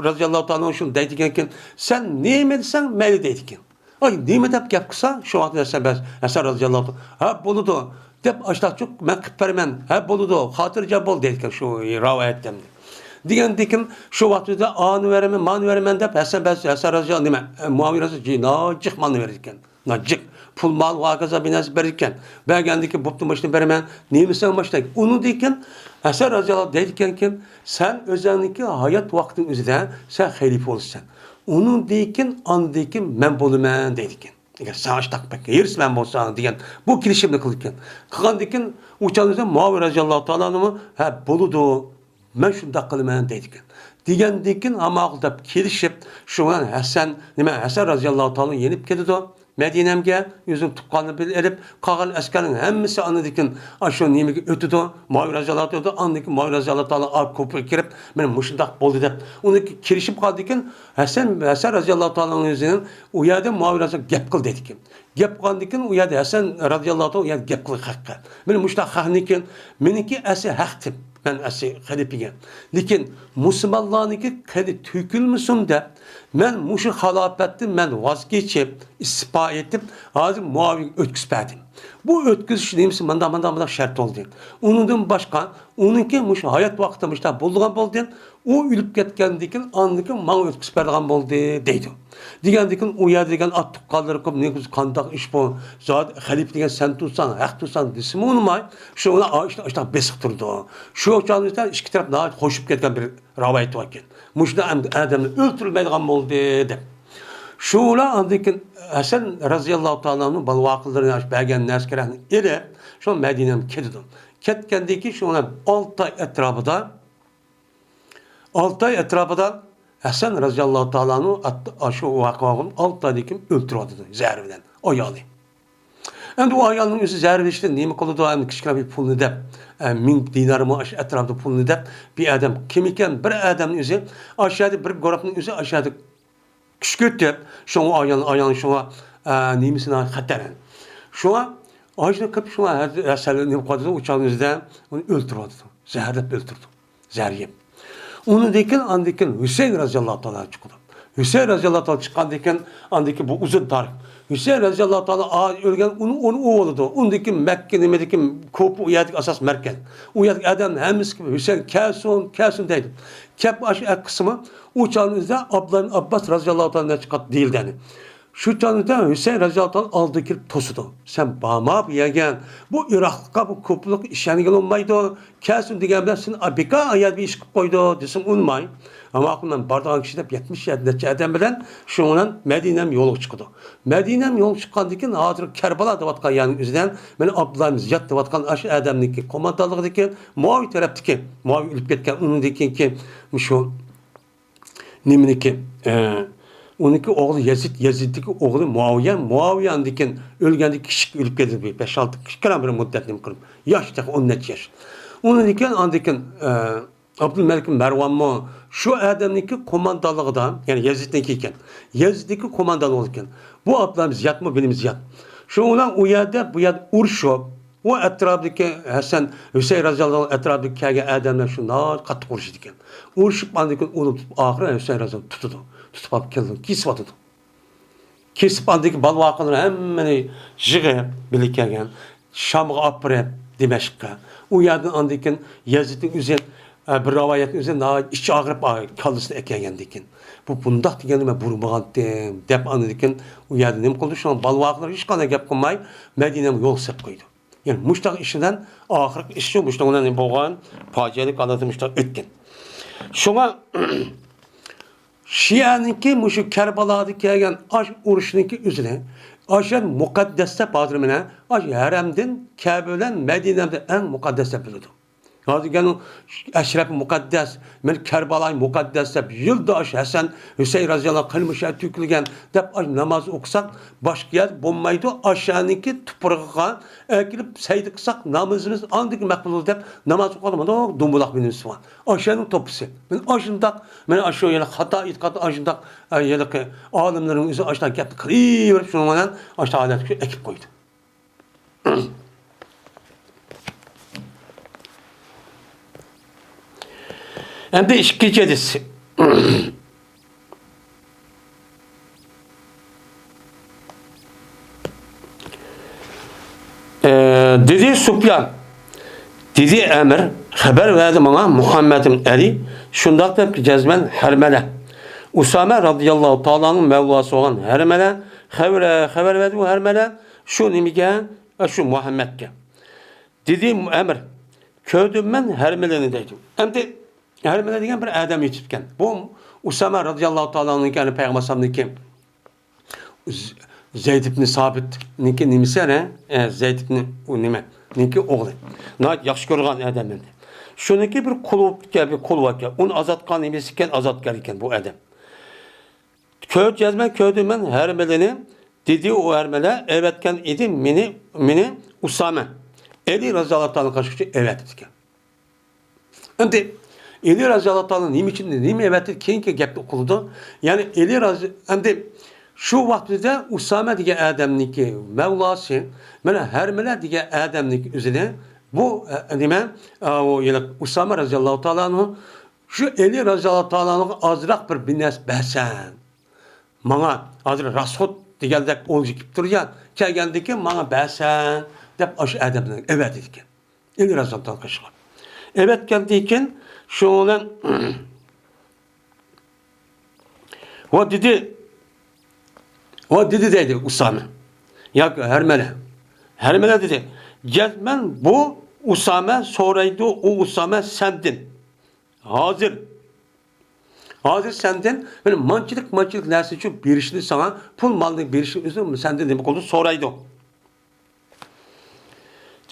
رازىياللاھۇ تائالا شۇنى دەيدىكەنكىن، سەن نېمە دېسەڭ مەيلى دەيدىكەن. ئاي، نېمە دەپ گەپ قىلسا، شۇ ۋاقىتتا ھەسەن، ھەسەن رازىياللاھۇ تائالا، ھە، بولىدۇ، دەپ، ئاشتاقچۇ، مەن قىلىپ بېرىمەن، ھە، بولىدۇ، خاتىرجەم بول دەيدىكەن شۇ رىۋايەتتە. دېگەندىكىن، شۇ ۋاقىتتا ئانى بېرىمەن، مانى بېرىمەن دەپ، ھەسەن، ھەسەن رازىياللاھۇ، نېمە، مۇئاۋىيە رازىياللاھۇ جىق مالنى بېرىدىكەن. ناجىق پۇل مال ۋاكازا بىناسى بېرىدىكەن. بەرگەندىكىن بوپتۇ، ماشىنا بېرىمەن، نېمىسىنى ماشىنا. ئۇنىڭدىن كېيىن ھەسەن رازىياللاھۇ دەيدىكەنكىن، سەن ئۆزۈڭنىڭكى ھايات ۋاقتىڭ ئۆزىدە سەن خەلىپە بولىسەن. ئۇنىڭدىن كېيىن، ئاندىن كېيىن مەن بولىمەن دەيدىكەن. ئەگەر ساڭا ئاشتاق بەك ھېرىسمەن بولساڭ دېگەن بۇ كېلىشىمنى قىلىدىكەن. قىلغاندىن كېيىن ئۇ چاغدا مۇئاۋىيە رازىياللاھۇ تائالا ئانھۇمۇ، ھە، بولىدۇ، مەن شۇنداق قىلىمەن دەيدىكەن. دېگەندىن كېيىن ھاماقۇل دەپ كېلىشىپ، شۇ بىلەن ھەسەن، نېمە، ھەسەن رازىياللاھۇ تائالا يېنىپ كېتىدۇ مەدىنەمگە، ئۆزىنىڭ تۇغقانلىرى بىلەن ئېلىپ، قالغان ئەسكەرنىڭ ھەممىسى ئاندىن كېيىن ئاشۇ نېمىگە ئۆتىدۇ، مۇئاۋىيە رازىياللاھۇ تائالا. ئاندىن كېيىن مۇئاۋىيە رازىياللاھۇ تائالا ئا كوپىغا كىرىپ، مانا مۇشۇنداق بولدى دەپ، ئۇنىڭ كېلىشىپ قالدىكىن، ھەسەن، ھەسەن رازىياللاھۇ تائالا ئۆزىنىڭ ئۇ يەردە مۇئاۋىيە رازىياللاھۇ گەپ قىل دەيدىكەن. گەپ قىلغاندىن كېيىن، ئۇ يەردە ھەسەن رازىياللاھۇ تائالا ئۇ يەردە گەپ قىلدى خەققە. مانا مۇشۇنداق خەقنىڭكىن مېنىڭكى ئەسلى ھەقتىم، مەن ئەسلى خەلىپىگە. لېكىن مۇسۇلمانلارنىڭكى قېنى تۆكۈلمىسۇن دەپ، مەن مۇشۇ خىلاپەتتىن مەن ۋاز كېچىپ، ئىستېپا ئېتىپ، ھازىر مۇئاۋىيەگە ئۆتكۈزۈپ بەردىم. بۇ ئۆتكۈزۈش نېمىسى مۇنداق، مۇنداق، مۇنداق شەرت بولدى. ئۇنىڭدىن باشقا، ئۇنىڭكى مۇشۇ ھايات ۋاقتىدا مۇشۇنداق بولىدىغان بولدى. ئۇ ئۆلۈپ كەتكەندىن كېيىن، ئاندىن كېيىن ماڭا ئۆتكۈزۈپ بەرىدىغان بولدى، دەيدۇ. دېگەندىن كېيىن ئۇ يەردە دېگەن ئات تۇغقانلىرى قىلىپ، نېمە قانداق ئىش بۇ؟ زادى خەلىپە دېگەن سەن تۇرساڭ، ھەق تۇرساڭ دېسىمۇ ئۇنىماي، شۇ بىلەن ئاشتا، ئاشتا بېسىق تۇرىدۇ. شۇ چاغدا ئىككى تەرەپ ناھايىتى خوشلىشىپ كەتكەن بىر رىۋايەت باركەن. مۇشۇنداق ئەمدى ئادەملەر ئۆلتۈرۈلمەيدىغان بولدى، دەپ. شۇ بىلەن ئاندىن كېيىن ھەسەن رازىياللاھۇ تائالا ئانھۇ بالىۋاقىلىرىنى بەرگەن نەرسە-كېرەكنى ئېلىپ، شۇ مەدىنەگە كېتىدۇ. كەتكەندىن كېيىن شۇ بىلەن ئالتە ئاي ئەتراپىدا ئالتە ئاي ئەتراپىدا ھەسەن رازىياللاھۇ تائالا ئانھۇ ئات-، ئاشۇ ۋەقە بولغان ئالتە ئايدىن كېيىن ئۆلتۈرۈۋاتىدۇ زەھەر بىلەن ئايالى. ئەمدى ئۇ ئايالنىڭ ئۆزى زەھەر بېرىشتىن نېمە قىلىدۇ؟ ئەمدى كىچىككىنە بىر پۇلنى دەپ، ئە، مىڭ دىنارمۇ ئاشۇ ئەتراپىدا پۇلنى دەپ، بىر ئادەم كىم ئىكەن؟ بىر ئادەمنىڭ ئۆزى ئاشۇ يەردە، بىر گۇرۇپنىڭ ئۆزى ئاشۇ يەردە كۈچ كۆتۈرۈپ، شۇڭا ئايال، ئايال شۇڭا، ئە، نېمىسى ناھايىتى خەتەر. شۇڭا ئاشۇنى قىلىپ، شۇڭا ھە-، ھەسەن نېمە قىلىۋاتىدۇ؟ ئۇ چاغنىڭ ئۆزىدە ئۇنى ئۆلتۈرۈۋاتىدۇ. زەھەرلەپ ئۆلتۈرىدۇ. زەھەر يەپ. ئۇنىڭدىن كېيىن، ئاندىن كېيىن ھۈسەيىن رازىياللاھۇ تائالا چىقىدۇ. ھۈسەيىن رازىياللاھۇ تائالا چىققاندىن كېيىن، ئاندىن كېيىن بۇ ئۇزۇن تارىخ. ھۈسەيىن رازىياللاھۇ تائالا ئا-، ئۆلگەن، ئۇنى، ئۇنى ئۇ بولىدۇ. ئۇندىن كېيىن مەككە نېمىدىكى كوپا ئۇ يەردىكى ئاساسىي مەركەز. ئۇ يەردىكى ئادەم ھەممىسى ھۈسەيىن كەلسۇن، كەلسۇن دەيدۇ. كەپ ئاشۇ ئەتكىسىمۇ ئۇ چاغنىڭ ئۆزىدە ئابدۇللا ئىبن ئابباس رازىياللاھۇ تائالا چىققان دېيىلدى. شۇ چاغدا ھۈسەيىن رازىياللاھۇ تائالا ئالدىغا كىرىپ توسىدۇ. سەن بارما بۇ يەرگە؟ بۇ ئىراقلىققا بۇ كوپىلىققا ئىشەنگىلى بولمايدۇ. كەلسۇن دېگەن بىلەن سېنى بىكار ئايال بىر ئىش قىلىپ قويىدۇ دېسىمۇ ئۇنىماي. ئەمما مەن بارىدىغان كىشى دەپ يەتمىش نەچچە ئادەم بىلەن شۇنىڭ بىلەن مەدىنەم يولغا چىقىدۇ. مەدىنەم يولغا چىققاندىن كېيىن ھازىر كەربالا دەۋاتقان يەرنىڭ ئۆزىدىن مانا ئابدۇللا ئىبن زىياد دەۋاتقان ئاشۇ ئادەمنىڭكى قوماندانلىقىدىكى مۇئاۋىيە تەرەپتىكى، مۇئاۋىيە ئۆلۈپ كەتكەن ئۇنىڭدىن كېيىنكى شۇ نېمىنىڭكى، ئە، ئۇنىڭكى ئوغلى يەزىد، يەزىدتىكى ئوغلى مۇئاۋىيە، مۇئاۋىيە ئاندىن كېيىن ئۆلگەندىن كىچىك ئۆلۈپ كەتتى، بىر بەش-ئالتە، كىچىككىنە بىر مۇددەت نېمە قىلىپ، ياش تېخى ئون نەچچە ياش. ئۇنىڭدىن كېيىن، ئاندىن كېيىن، ئە، ئابدۇلمەلىك مەرۋانمۇ شۇ ئادەمنىڭكى قوماندانلىقىدا، يەنى يەزىدنىڭكى ئىكەن. يەزىدنىڭكى قوماندانلىقىدا ئىكەن. بۇ ئابدۇللا زىيادمۇ، بىلىم زىياد. شۇنىڭ بىلەن ئۇ يەردە، بۇ يەردە ئۇرۇشۇپ، ئۇ ئەتراپىدىكى ھەسەن، ھۈسەيىن رازىياللاھۇ ئەتراپىدىكى كەلگەن ئادەملەر شۇنداق قاتتىق ئۇرۇشىدىكەن. ئۇرۇشۇپ، ئاندىن كېيىن ئۇنى تۇتۇپ، ئاخىرى ھۈسەيىن رازىياللاھۇ تۇتىدۇ. تۇتۇپ ئاپ كېلىدۇ، كېسىۋاتىدۇ. كېسىپ، ئاندىن كېيىن بالىۋاقىلىرى ھەممىنى يىغىپ، بىللە كەلگەن شامغا ئاپىرىپ، دىمەشققە. ئۇ يەردىن ئاندىن كېيىن يەزىدنىڭ ئۆزى، ئە، بىر رىۋايەتنىڭ ئۆزى ناھايىتى ئىچى ئاغرىپ، ئا، كاللىسىنى ئەكەلگەندىن كېيىن، بۇ بۇنداق دېگەننى مەن بۇرمىغانتىم، دەپ ئاندىن كېيىن ئۇ يەردە نېمە قىلدى؟ شۇڭا بالىۋاقلىرى ھېچقانداق گەپ قىلماي، مەدىنەگە يول سېلىپ قويدى. يەنى مۇشۇنداق ئىش بىلەن ئاخىرقى ئىش شۇ، مۇشۇنىڭ بىلەن بولغان پاجىئەلىك ھالەتتە مۇشۇنداق ئۆتكەن. شۇڭا شىئەنىڭكى مۇشۇ كەربالادا كەلگەن ئاش ئۇرۇشنىڭكى ئۆزىنى، ئاشۇ مۇقەددەس دەپ ھازىر مانا ئاشۇ ھەرەمدىن، كەبە بىلەن مەدىنەدىن ئەڭ مۇقەددەس دەپ بىلىدۇ. ھازىر گەنۇ ئەشرەپى مۇقەددەس، مەن كەربالاي مۇقەددەس دەپ، يىلدا ئاشۇ ھەسەن، ھۈسەيىن رازىياللاھۇ قېنى مۇشۇ يەردە تۆكۈلگەن دەپ ئاشۇ ناماز ئوقۇساق، باشقا يەردە بولمايدۇ، ئاشۇنىڭكى تۇپرىقىغا ئەكېلىپ سەجدە قىلساق، نامىزىمىز ئاندىن مەقبۇل دەپ ناماز ئوقۇغاندا مانا دومبۇلاق بىلىمىز بار. ئاشۇنىڭ توپىسى. مەن ئاشۇنداق، مەن ئاشۇ يەنە خاتا ئېتىقاد، ئاشۇنداق، ئە، ھېلىقى ئالىملىرىنىڭ ئۆزى ئاشۇنداق گەپنى قىلىۋېرىپ، شۇنىڭ بىلەن ئاشۇنداق ھالەتكە ئەكىپ قويدى. ئەمدى ئىككىنچى ھەدىس. دېدى سۇپيان. دېدى ئەمىر، خەۋەر بەردى ماڭا مۇھەممەد ئىبن ئەلى، شۇنداق دەپ جەزمەن ھەرمىلە. ئۇسامە رازىياللاھۇ تائالا ئەنھۇ مەۋلاسى بولغان ھەرمىلە، خەۋەر، خەۋەر بەردى بۇ ھەرمىلە، شۇ نېمىگە؟ شۇ مۇھەممەدكە. دېدى ئەمىر، كۆردۈم مەن ھەرمىلىنى دەيدۇ. ئەمدى ھەرمىلە دېگەن بىر ئادەم يېتىپكەن. بۇ ئۇسامە رازىياللاھۇ تائالا ئەنھۇنىڭكى، يەنى پەيغەمبەر ئەلەيھىسسالامنىڭكى ز-، زەيد ئىبن سابىتنىڭكى نېمىسى، ھە؟ ئە، زەيد ئىبن، ئۇ نېمە؟ نىڭكى ئوغلى. ناھايىتى ياخشى كۆرىدىغان ئادەم ئەمدى. شۇنىڭكى بىر قۇلى بوپتىكەن، بىر قۇلى باركەن. ئۇنى ئازاد قىلغان نېمىسى ئىكەن، ئازادكار ئىكەن بۇ ئادەم. كۆر جەزمەن كۆردۈم مەن ھەرمىلىنى، دېدى ئۇ ھەرمىلە، ئەۋەتكەن ئىدى مېنى، مېنى ئۇسامە. ئەلى رازىياللاھۇ تائالا قېشىغا ئەۋەتىپتىكەن. ئەمدى ئەلى رازىياللاھۇ تائالا نېمە ئۈچۈن، نېمە ئەۋەتتى، كېيىنكى گەپتە ئۇقۇلىدۇ. يەنى ئەلى رازى-، ئەمدى شۇ ۋاقتىدا ئۇسامە دېگەن ئادەمنىڭكى مەۋلاسى، مانا ھەرمىلە دېگەن ئادەمنىڭكى ئۆزىنى بۇ، ئە، نېمە، ئە، ئۇ يەنە ئۇسامە رازىياللاھۇ تائالا ئەنھۇ، شۇ ئەلى رازىياللاھۇ تائالا ئەنھۇغا ئازراق بىر، بىر نەرسە بەرسەن. ماڭا ھازىر راسخوت دېگەندەك ئولجا كېلىپ تۇرۇۋاتىدۇ. كەلگەندىن كېيىن ماڭا بەرسەن دەپ ئاشۇ ئادەمنى ئەۋەتىدىكەن. ئەلى رازىياللاھۇ تائالا قېشىغا. ئەۋەتكەندىن كېيىن شۇنىڭ بىلەن ۋە دېدى، ۋە دېدى دەيدۇ ئۇسامە. ياكى ھەرمىلە. ھەرمىلە دېدى. جەزمەن بۇ ئۇسامە سورايدۇ، ئۇ ئۇسامە سەندىن. ھازىر. ھازىر سەندىن مانا مانچىلىك، مانچىلىك نەرسە ئۈچۈن بېرىشنى ساڭا، پۇل مالنى بېرىشنى ئۆزى سەندىن نېمە قىلىدۇ؟ سورايدۇ.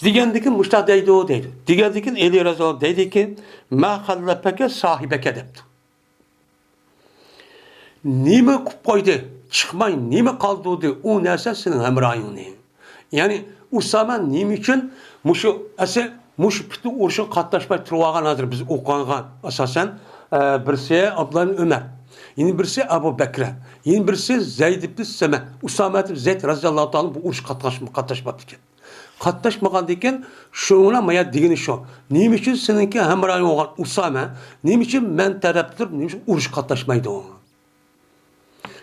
دېگەندىكىن مۇشتاق دەيدۇ، دەيدۇ. دېگەندىكىن ئەلى رازىياللاھۇ دەيدىكى، ما خەللەفەكە ساھىبەكە دەپتۇ. نېمە قىلىپ قويدى؟ چىقماي نېمە قالدۇردى؟ ئۇ نەرسە سېنىڭ ھەمراھىڭنى. يەنى ئۇسامە نېمە ئۈچۈن مۇشۇ ئەسلى مۇشۇ پۈتۈن ئۇرۇشقا قاتناشماي تۇرۇۋالغان؟ ھازىر بىز ئوقۇغانغا ئاساسەن، ئە، بىرسى ئابدۇللا ئۆمەر، يەنە بىرسى ئەبۇ بەكرە، يەنە بىرسى زەيد ئىبن سەمە، ئۇسامە ئىبن زەيد رازىياللاھۇ تائالا بۇ ئۇرۇشقا قاتناش-، قاتناشماپتىكەن. قاتناشمىغاندىكىن شۇنىڭ بىلەن ما يەردە دېگىنى شۇ. نېمە ئۈچۈن سېنىڭكى ھەمراھىڭ بولغان ئۇسامە، نېمە ئۈچۈن مەن تەرەپتە تۇرۇپ، نېمە ئۈچۈن ئۇرۇشقا قاتناشمايدۇ؟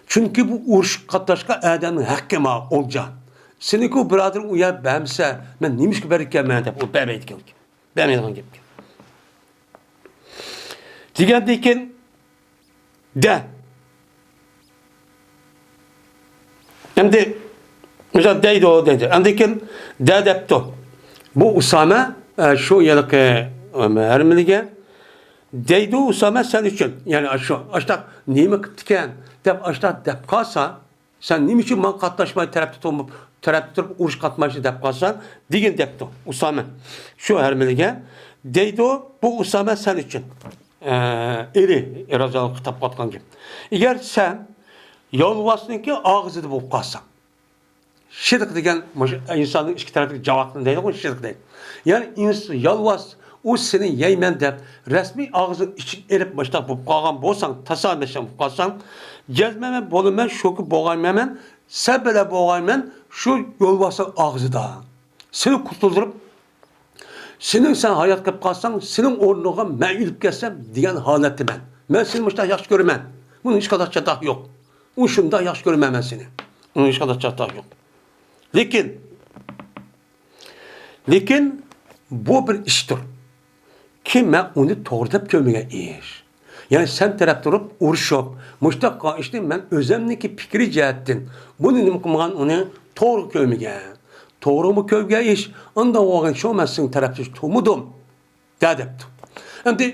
چۈنكى بۇ ئۇرۇشقا قاتناشقان ئادەمنىڭ ھەققى بار، ئولجا. سېنىڭكى بۇ بۇرادىرىڭ ئۇ يەردە بەرمىسە، مەن نېمىشقا بېرىدىكەنمەن دەپ، ئۇ بەرمەيدىكەن. بەرمەيدىغان گەپكەن. دېگەندىن كېيىن، دە. ئەمدى، مىسال، دەيدۇ، دەيدۇ. ئەمدى كېيىن، دە دەپتۇ. بۇ ئۇسامە، ئە، شۇ ھېلىقى، ئە، ھەرمىلىگە، دەيدۇ، ئۇسامە سەن ئۈچۈن. يەنى، شۇ، ئاشتاق نېمە قىپتىكەن دەپ، ئاشتاق دەپ قالسا، سەن نېمە ئۈچۈن ماڭا قاتناشماي تەرەپتە تۇرۇپ، تەرەپتە تۇرۇپ ئۇرۇش قاتناشنى دەپ قالساڭ، دېگىن دەپتۇ ئۇسامە. شۇ ھەرمىلىگە دەيدۇ، بۇ ئۇسامە سەن ئۈچۈن. ئە، ئېلى رازىياللاھۇ خىتاب قىلىۋاتقان گەپ. ئەگەر سەن يولۋاسنىڭكى ئاغزىدا بولۇپ قالساڭ، شىدىق دېگەن مۇشۇ ئىنساننىڭ ئىككى تەرەپلىك جاۋابىنى دەيدىغۇ، شىدىق دەيدۇ. يەنى ئىنس-، يولۋاس ئۇ سېنى يەيمەن دەپ رەسمىي ئاغزىنى ئىچىگە ئېلىپ مۇشۇنداق بولۇپ قالغان بولساڭ، تاسادىپەن بولۇپ قالساڭ، جەزمەن مەن بولىمەن، شۇكى بولغايمەن، سەن بىلەن بولغايمەن شۇ يولۋاسنىڭ ئاغزىدا. سېنى قۇتۇلدۇرۇپ، سېنىڭ، سەن ھايات قېلىپ قالساڭ، سېنىڭ ئورنۇڭغا مەن ئۆلۈپ كەتسەم دېگەن ھالەتتە مەن. مەن سېنى مۇشۇنداق ياخشى كۆرىمەن. بۇنىڭ ھېچقانداق چاتاق يوق. ئۇ شۇنداق ياخشى كۆرىمەن مەن سېنى. ئۇنىڭ ھېچقانداق چاتاق يوق. لېكىن، لېكىن بۇ بىر ئىشتۇر. كى مەن ئۇنى توغرا دەپ كۆرمىگەن ئىش. يەنى سەن تەرەپ تۇرۇپ ئۇرۇشۇپ، مۇشۇنداق قىلغان ئىشنى مەن ئۆزۈمنىڭكى پىكرى جەھەتتىن بۇنى نېمە قىلمىغان، ئۇنى توغرا كۆرمىگەن. توغرىمۇ كۆرگەن ئىش، ئانداق بولغان ئىش، مەن سېنىڭ تەرەپتە تۇرمىدىم. دە دەپتۇ. ئەمدى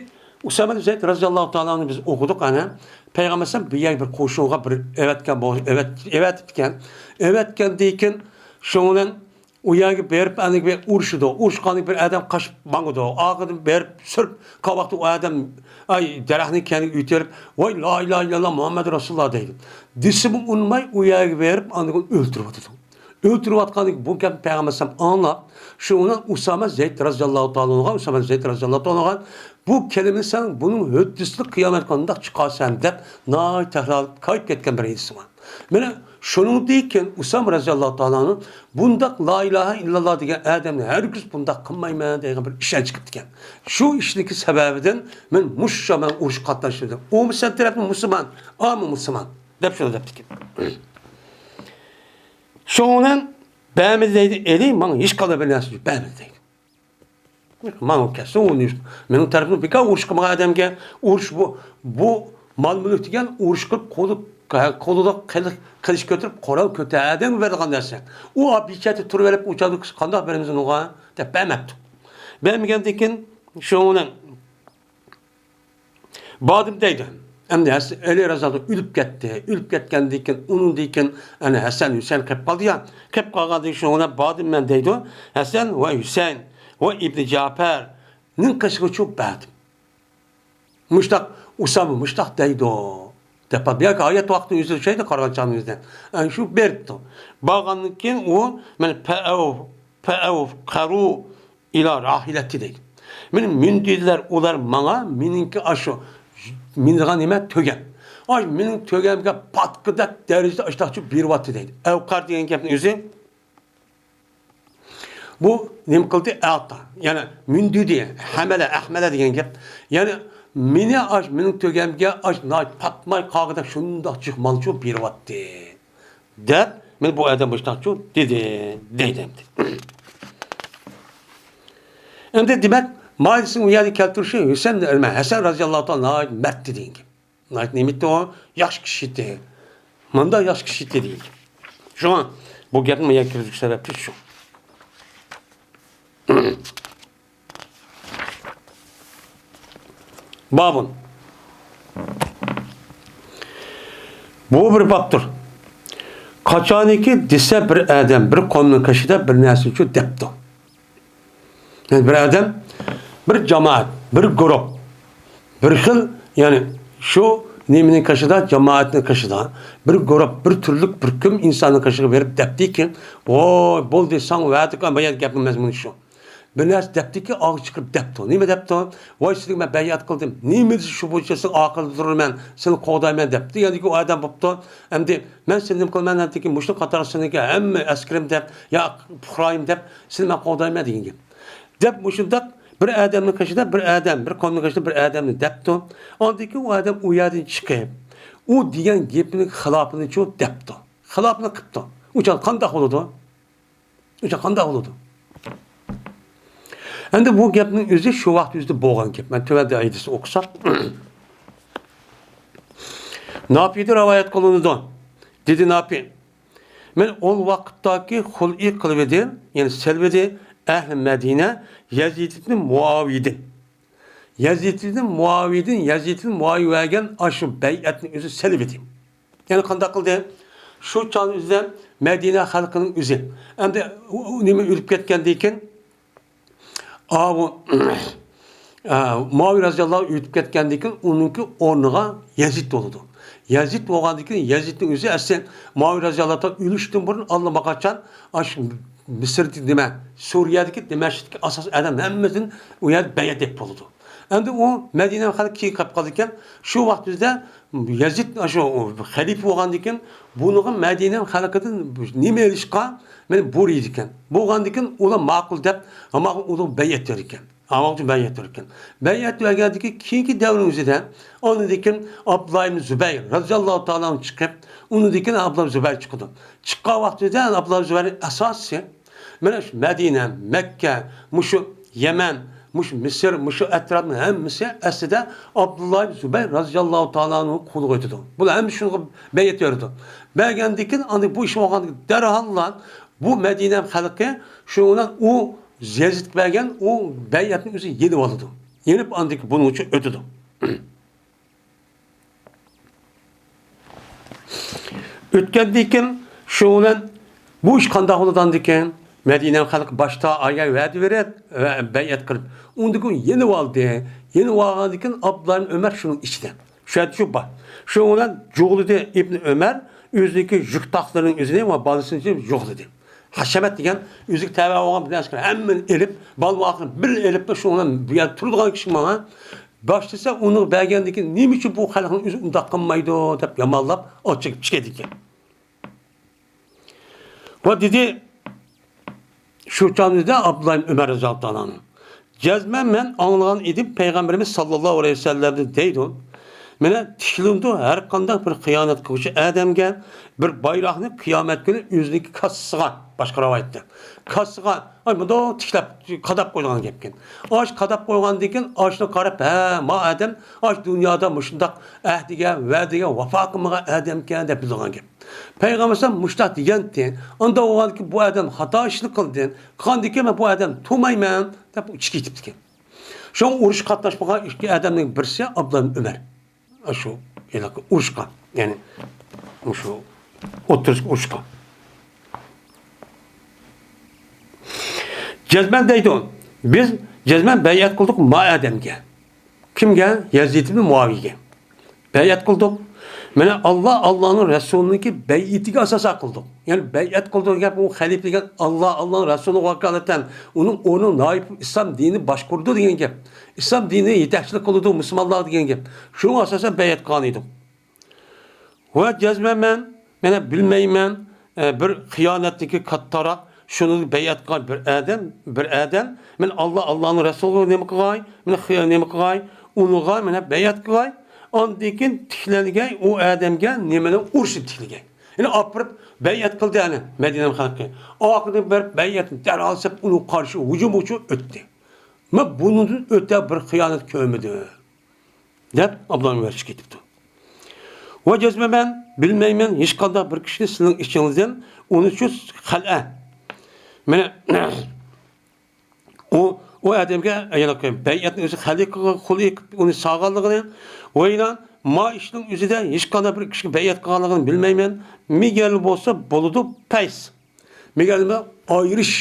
ئۇسامە زەيد رازىياللاھۇ تائالا ئەنھۇ بىز ئوقۇدۇق ئەنە. پەيغەمبەر ئەلەيھىسسالام بىر يەرگە بىر قوشۇنغا بىر ئەۋەتكەن بول-، ئەۋەت-، ئەۋەتىپتىكەن. ئەۋەتكەندىن كېيىن شۇنىڭ بىلەن ئۇ يەرگە بېرىپ ئەنە بىر ئۇرۇشىدۇ. ئۇرۇشقاندىن بىر ئادەم قاچىپ ماڭىدۇ. ئارقىدىن بېرىپ سۈرۈپ قالغان ۋاقتى ئۇ ئادەم، ئاي، دەرەخنىڭ كەينىگە ئۆتۈپ، ۋاي، لا ئىلاھە ئىللاللا مۇھەممەد رەسۇلۇللا دەيدۇ. دېسىمۇ ئۇنىماي ئۇ يەرگە بېرىپ ئاندىن ئۆلتۈرۈۋاتىدۇ. ئۆلتۈرۈۋاتقاندىن كېيىن بۇ گەپنى پەيغەمبەر ئەلەيھىسسالام ئاڭلاپ، شۇنىڭ بىلەن ئۇسامە زەيد رازىياللاھۇ تائالا ئەنھۇغا، ئۇسامە زەيد رازىياللاھۇ تائالا ئەنھۇغا، بۇ كەلىمىنى سەن بۇنىڭ ھۆددىسىدە قىيامەتكە قانداق چىقارسەن دەپ ناھايىتى تەكرار قايتىپ كەتكەن بىر ھەدىسى بار. مانا شۇنىڭدىن كېيىن ئۇسامە رازىياللاھۇ تائالا ئەنھۇ بۇنداق لا ئىلاھە ئىللاللا دېگەن ئادەمنى ھەرگىز بۇنداق قىلمايمەن دېگەن بىر ئىشەنچ قىپتىكەن. شۇ ئىشنىڭكى سەۋەبىدىن مەن مۇشۇ مەن ئۇرۇشقا قاتناشمىدىم. ئۇمۇ سەن تەرەپتىن مۇسۇلمان، ئامۇ مۇسۇلمان دەپ شۇنداق دەپتىكەن. شۇنىڭ بىلەن بەرمىدى دەيدۇ، ئېلى ماڭا ھېچقانداق بىر نەرسە بەرمىدى دەيدۇ. ماڭا كەلسۇن، ئۇنى مېنىڭ تەرىپىمدىن بىكار ئۇرۇش قىلمىغان ئادەمگە ئۇرۇش، بۇ، بۇ مال-مۈلۈك دېگەن ئۇرۇش قىلىپ، قولى، قولىدا قىلىچ، قىلىچ كۆتۈرۈپ، قورال كۆتەرگەن ئادەمگە بېرىدىغان نەرسە. ئۇ بىچارە تۇرۇۋېلىپ، ئۇ چاغدا قانداق بېرىمىز ئۇنىڭغا دەپ بەرمەپتۇ. بەرمىگەندىن كېيىن شۇنىڭ بادىم دەيدۇ. ئەمدى ھەس-، ئەلى رەزىياللاھۇ ئۆلۈپ كەتتى. ئۆلۈپ كەتكەندىن كېيىن، ئۇنىڭدىن كېيىن، ئەنە، ھەسەن، ھۈسەيىن قېلىپ قالدى يا. قېلىپ قالغاندىن كېيىن شۇنىڭ بىلەن بادىم مەن دەيدۇ. ھەسەن ۋە ھۈسەيىن ۋە ئىبنى جەپەرنىڭ قېشىغا چۈشۈپ بەردىم. مۇشتاق، ئۇسامە مۇشتاق دەيدۇ، دەپ، ياكى ھايات ۋاقتىنى ئۆزى ئۇشايدۇ، قارىغان چاغنى ئۆزىدە. ئەنە شۇ بېرىپتۇ. بارغاندىن كېيىن ئۇ، مانا، پەئەۋ، پەئەۋ قەرۇ ئىلا راھىلەتى دەيدۇ. مېنى مىندۈردىلەر ئۇلار ماڭا، مېنىڭكى ئاشۇ مىنىدىغان نېمە؟ تۆگەم. ئاش مېنىڭ تۆگەمگە پاتقىدەك دەرىجىدە ئاشتاقچۇ بېرىۋاتتى دەيدۇ. ئەۋقار دېگەن گەپنىڭ ئۆزى بۇ نېمە قىلدى؟ ئەتا. يەنى مىندۈردى، ھەمەلە، ئەھمەلە دېگەن گەپ. يەنى مېنى ئاش مېنىڭ تۆگەمگە ئاش ناھايىتى پاتماي قالغۇدەك شۇنداق جىق مالچۇ بېرىۋاتتى. دەپ، مانا بۇ ئادەم مۇشۇنداقچۇ دېدى، دەيدۇ ئەمدى. ئەمدى دېمەك، مائىدىسىنىڭ ئۇ يەردە كەلتۈرۈشى ھۈسەن، ھەسەن رەزىياللاھۇ تائالا ناھايىتى مەرد ئىدى دېگەن گەپ. ناھايىتى نېمە ئىدى ئۇ؟ ياخشى كىشى ئىدى. مۇنداق ياخشى كىشى ئىدى دېگەن گەپ. شۇڭا بۇ گەپنى مۇ يەرگە كىرگۈزۈش سەۋەبلىك شۇ. بابۇن. بۇ بىر بابتۇر. قاچانكى دېسە بىر ئادەم بىر قومنىڭ قېشىدا بىر نەرسە ئۈچۈن دەپتۇ. يەنى بىر ئادەم، بىر جامائەت، بىر گۇرۇپ، بىر خىل، يەنى شۇ نېمىنىڭ قېشىدا، جامائەتنىڭ قېشىدا، بىر گۇرۇپ، بىر تۈرلۈك، بىر كۈم ئىنساننىڭ قېشىغا بېرىپ دەپتىكى، ۋوي، بولدى، ساڭا ۋەدە قىلغان بايان گەپنىڭ مەزمۇنى شۇ. بىر نەرسە دەپتىكى، ئاغزى چىقىرىپ دەپتۇ. نېمە دەپتۇ؟ ۋاي، سېنىڭ مەن بەيئەت قىلدىم. نېمە دېسە شۇ بويىچە سېنىڭ ئارقىڭدا تۇرىمەن، سېنى قوغدايمەن دەپتۇ. يەنىكى ئۇ ئادەم بوپتۇ. ئەمدى مەن سېنى نېمە قىلىمەن دېدىكى، مۇشۇنىڭ قاتارىغا سېنىڭكى ھەممە ئەسكىرىم دەپ، يا پۇقرايىم دەپ، سېنى مەن قوغدايمەن دېگەن گەپ. دەپ مۇشۇنداق بىر ئادەمنىڭ قېشىدا بىر ئادەم، بىر قومنىڭ قېشىدا بىر ئادەمنى دەپتۇ. ئاندىن كېيىن ئۇ ئادەم ئۇ يەردىن چىقىپ، ئۇ دېگەن گېپىنىڭ خىلاپىنىچۇ دەپتۇ. خىلاپىنى قىپتۇ. ئۇ چاغدا قانداق بولىدۇ؟ ئۇچۇر قانداق بولىدۇ؟ ئەمدى بۇ گەپنىڭ ئۆزى شۇ ۋاقىت ئۆزىدە بولغان گەپ. مەن تۆۋەندە ھەدىسنى ئوقۇساق. ناپىدىن رىۋايەت قىلىنىدۇ. دېدى ناپى، مەن ئول ۋاقىتتاكى خۇلئى قىلىۋىدى، يەنى سېلىۋىدى ئەھلى مەدىنە يەزىد ئىبنى مۇئاۋىيىدىن. يەزىد ئىبنى مۇئاۋىيىدىن، يەزىد ئىبنى مۇئاۋىيە بەرگەن ئاشۇ بەيئەتنى ئۆزى سېلىۋىدى. يەنى قانداق قىلدى؟ شۇ چاغنىڭ ئۆزىدە مەدىنە خەلقىنىڭ ئۆزى. ئەمدى ئۇ، ئۇ نېمە ئۆلۈپ كەتكەندىن كېيىن، ئاۋۇ، ئە، مۇئاۋىيە رەزىياللاھۇ ئۆلۈپ كەتكەندىن كېيىن ئۇنىڭكى ئورنىغا يەزىد بولىدۇ. يەزىد بولغاندىن كېيىن يەزىدنىڭ ئۆزى ئەسلى مۇئاۋىيە رەزىياللاھۇ تائالا ئۆلۈشتىن بۇرۇن ئاللىماقاچان ئاشۇ مىسىردىكى نېمە، سۈرىيەدىكى دىمەشقتىكى ئاساسىي ئادەم ھەممىسىدىن ئۇ يەردە بەيئەت ئېلىپ بولىدۇ. ئەمدى ئۇ مەدىنە خەلقى كېيىن قېلىپ قالىدىكەن. شۇ ۋاقىت بىزدە يەزىد شۇ خەلىپە بولغاندىن كېيىن بۇنىڭغا مەدىنە خەلقىدىن نېمە ئېلىشقا مەن بۇيرۇيدىكەن. بولغاندىن كېيىن ئۇلار ماقۇل دەپ، ھامان ئۇلارغا بەيئەت بېرىدىكەن. ھامان بەيئەت بېرىدىكەن. بەيئەت بەرگەندىن كېيىن كېيىنكى دەۋرنىڭ ئۆزىدە ئاندىن كېيىن ئابدۇللا ئىبن زۇبەير رەزىياللاھۇ تائالا ئەنھۇ چىقىپ، ئۇنىڭدىن كېيىن ئابدۇللا ئىبن زۇبەير چىقىدۇ. چىققان ۋاقتىدا ئابدۇللا ئىبن زۇبەيرنىڭ ئاساسى مانا شۇ مەدىنە، مەككە، مۇشۇ يەمەن، مۇشۇ مىسىر، مۇشۇ ئەتراپنىڭ ھەممىسى ئەسلىدە ئابدۇللا ئىبن زۇبەير رەزىياللاھۇ تائالا ئەنھۇنىڭ قولىغا ئۆتىدۇ. بۇلار ھەممىسى شۇنىڭغا بەيئەت بېرىدۇ. بەرگەندىن كېيىن، ئاندىن بۇ ئىش بولغاندىن كېيىن دەرھاللا بۇ مەدىنە خەلقى شۇنىڭ بىلەن ئۇ يەزىدكە بەرگەن ئۇ بەيئەتنى ئۆزى يېلىۋالىدۇ. يېلىپ ئاندىن كېيىن بۇنىڭ ئۈچۈن ئۆتىدۇ. ئۆتكەندىن كېيىن شۇ بىلەن بۇ ئىش قانداق بولىدۇ ئاندىن كېيىن؟ مەدىنە خەلقى باشتا ئايا ۋەدە بېرىپ، ۋە بەيئەت قىلىپ، ئۇندىن كېيىن يېنىۋالدى. يېنىۋالغاندىن كېيىن ئابدۇللا ئىبن ئۆمەر شۇنىڭ ئىچىدە. شۇ يەردە شۇ بار. شۇ بىلەن جۇغلىدى ئىبن ئۆمەر ئۆزىنىڭكى يۈك تاقلىرىنىڭ ئۆزىنى ۋە بالىسىنى جۇغلىدى. ھەشەمەت دېگەن ئۆزىگە تەۋە بولغان بىر ئەسكەر ھەممىنى ئېلىپ، بالىۋاقلىرىنى بىر ئېلىپ، شۇ بىلەن بۇ يەردە تۇرىدىغان كىشى ماڭا باشلىسا، ئۇنىڭغا بەرگەندىن كېيىن نېمە ئۈچۈن بۇ خەلقنىڭ ئۆزى ئۇنداق قىلمايدۇ دەپ يامانلاپ ئاچچىقىپ چىقىدىكەن. ۋە دېدى، شۇ چاغدا ئابدۇللا ئىبن ئۆمەر رەزىياللاھۇ تائالا ئەنھۇ، جەزمەن مەن ئاڭلىغان ئىدىم پەيغەمبىرىمىز ساللاللاھۇ ئەلەيھى ۋەسەللەمدىن دەيدۇ، مانا تىكلىنىدۇ ھەر قانداق بىر خىيانەت قىلغۇچى ئادەمگە بىر بايراقنى قىيامەت كۈنى ئۆزىنىڭكى كاسىسىغا، باشقا رىۋايەتتە، كاسىسىغا، ئاي، مۇنداق تىكلەپ، قاداپ قويغان گەپكەن. ئاش قاداپ قويغاندىن كېيىن، ئاشنى قاراپ، ھە، ما ئادەم ئاش دۇنيادا مۇشۇنداق ئەھدىگە، ۋەدىگە ۋاپا قىلمىغان ئادەمكەن دەپ بىلىدىغان گەپ. پەيغەمبەر مۇشۇنداق دېگەنتى. ئانداق بولغاندىكىن بۇ ئادەم خاتا ئىشنى قىلدى. قىلغاندىكىن مەن بۇ ئادەمنى تونۇمايمەن دەپ ئىچىگە كېتىپتىكەن. شۇڭا ئۇرۇش قاتناشمىغان ئىككى ئادەمنىڭ بىرسى ئابدۇللا ئۆمەر. شۇ ھېلىقى ئۇرۇشقا، يەنى شۇ ئوتتۇرىسىغا ئۇرۇشقا. جەزمەن دەيدۇ، بىز جەزمەن بەيئەت قىلدۇق ما ئادەمگە. كىمگە؟ يەزىد ئىبن مۇئاۋىيەگە. بەيئەت قىلدۇق. مانا ئاللا، ئاللانىڭ رەسۇلىنىڭكى بەيئىتىگە ئاساسەن قىلدۇق. يەنى بەيئەت قىلدۇق دېگەن گەپ، ئۇ خەلىپە دېگەن ئاللا، ئاللانىڭ رەسۇلىغا ۋاكالىتەن، ئۇنىڭ ئورنىنى نائىب ئىسلام دىنى باشقۇرىدۇ دېگەن گەپ. ئىسلام دىنى يېتەكچىلىك قىلىدۇ مۇسۇلمانلارغا دېگەن گەپ. شۇڭا ئاساسەن بەيئەت قىلغان ئىدۇق. ۋە جەزمەن مەن، مەن بىلمەيمەن، ئە، بىر خىيانەتتىكى كاتتاراق، شۇنىڭغا بەيئەت قىلغان بىر ئادەم، بىر ئادەم، مەن ئاللا، ئاللانىڭ رەسۇلىغا نېمە قىلغاي، مەن خىيا-، نېمە قىلغاي، ئۇنىڭغا مەن بەيئەت قىلغاي، ئاندىن كېيىن تىكلەنگەي، ئۇ ئادەمگە نېمىنى ئۇرۇشنى تىكلىگەي. يەنى ئاپىرىپ بەيئەت قىلدى ئەنە مەدىنە خەلقى. ئارقىدىن بېرىپ بەيئەتنى دەرھال سەپ ئۇنىڭغا قارشى ھۇجۇم ئۇچۇن ئۆتتى. مەن بۇنىڭدىن ئۆتە بىر خىيانەت كۆرمىدىم. دەپ ئابدۇللا ئۆمەر چىقىپ كېتىپتۇ. ۋە جەزمەن مەن بىلمەيمەن ھېچقانداق بىر كىشىنى سىلىڭ ئىچىڭىزدىن ئۇنى شۇ خەلئە. مانا ئۇ، ئۇ ئادەمگە يەنە بەيئەتنى ئۆزى خەلقىگە قۇل قىلىپ ئۇنى سالغانلىقىنى، ۋە يەنە ما ئىشنىڭ ئۆزىدە ھېچقانداق بىر كىشىگە بەيئەت قىلغانلىقىنى بىلمەيمەن. مىگەل بولسا بولىدۇ پەيس. مىگەل ئايرىش.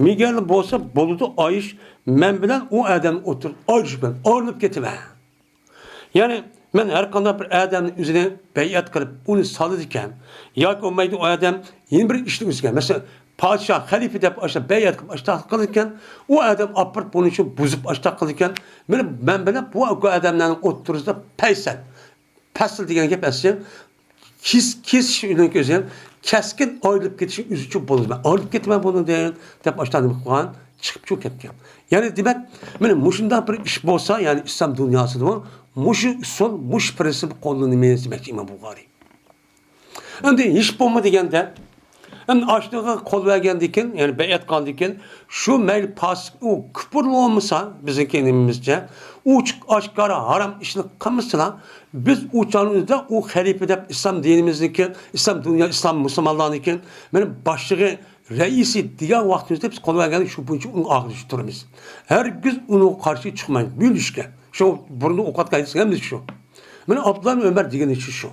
مىگەل بولسا بولىدۇ ئايرىش. مەن بىلەن ئۇ ئادەم ئوتتۇرىدا ئايرىشىپ مەن ئايرىلىپ كېتىمەن. يەنى مەن ھەر قانداق بىر ئادەمنى ئۆزىنى بەيئەت قىلىپ، ئۇنى سالىدىكەن ياكى بولمايدۇ، ئۇ ئادەم يەنە بىر ئىشنى ئۆزىگە، مەسىلەن، پادىشاھ، خەلىپە دەپ ئاشۇ بەيئەت قىلىپ ئاشۇنداق قىلىدىكەن، ئۇ ئادەم ئاپىرىپ بۇنى شۇ بۇزۇپ ئاشۇنداق قىلىدىكەن. مانا مەن بىلەن بۇ ئادەملەرنىڭ ئوتتۇرىسىدا پەيسەل، پەسىل دېگەن گەپ ئەسلى كېس-، كېسىش ئۆزىنىڭ ئۆزى كەسكىن ئايرىلىپ كېتىشنىڭ ئۆزى ئۈچۈن بولىدۇ. مەن ئايرىلىپ كېتىمەن بۇنىڭدىن دەپ ئاشۇنداق نېمە قىلغان، چىقىپ شۇ كەتكەن. يەنى دېمەك، مانا مۇشۇنداق بىر ئىش بولسا، يەنى ئىسلام دۇنياسىدىمۇ مۇشۇ ئۇسۇل، مۇشۇ پىرىنسىپ قوللىنىمىز دېمەكچى ئىمام بۇخارىي. ئەمدى ھېچ بولما دېگەندە، ئەمدى ئاشۇنىڭغا قول بەرگەندىكىن، يەنى بەيئەت قىلغاندىكىن، شۇ مەيلى پاسىق، ئۇ كۇپۇر بولمىسا، بىزنىڭكى نېمىمىزچە، ئوچۇق ئاشكارا ھارام ئىشنى قىلمىسىلا، بىز ئۇ چاغنىڭ ئۆزىدە ئۇ خەلىپە دەپ ئىسلام دىنىمىزنىڭكى، ئىسلام دۇنيا، ئىسلام مۇسۇلمانلارنىڭكى، مانا باشلىقى، رەئىسى دېگەن ۋاقتىمىزدا بىز قول بەرگەندە شۇ بويىچە ئۇنىڭ ئارقىدىن تۇرىمىز. ھەرگىز ئۇنىڭغا قارشى چىقمايمىز، بۆلۈشكە. شۇ بۇرۇندا ئوقۇۋاتقان ھەممىسى شۇ. مانا ئابدۇللا ئۆمەر دېگىنى شۇ، شۇ.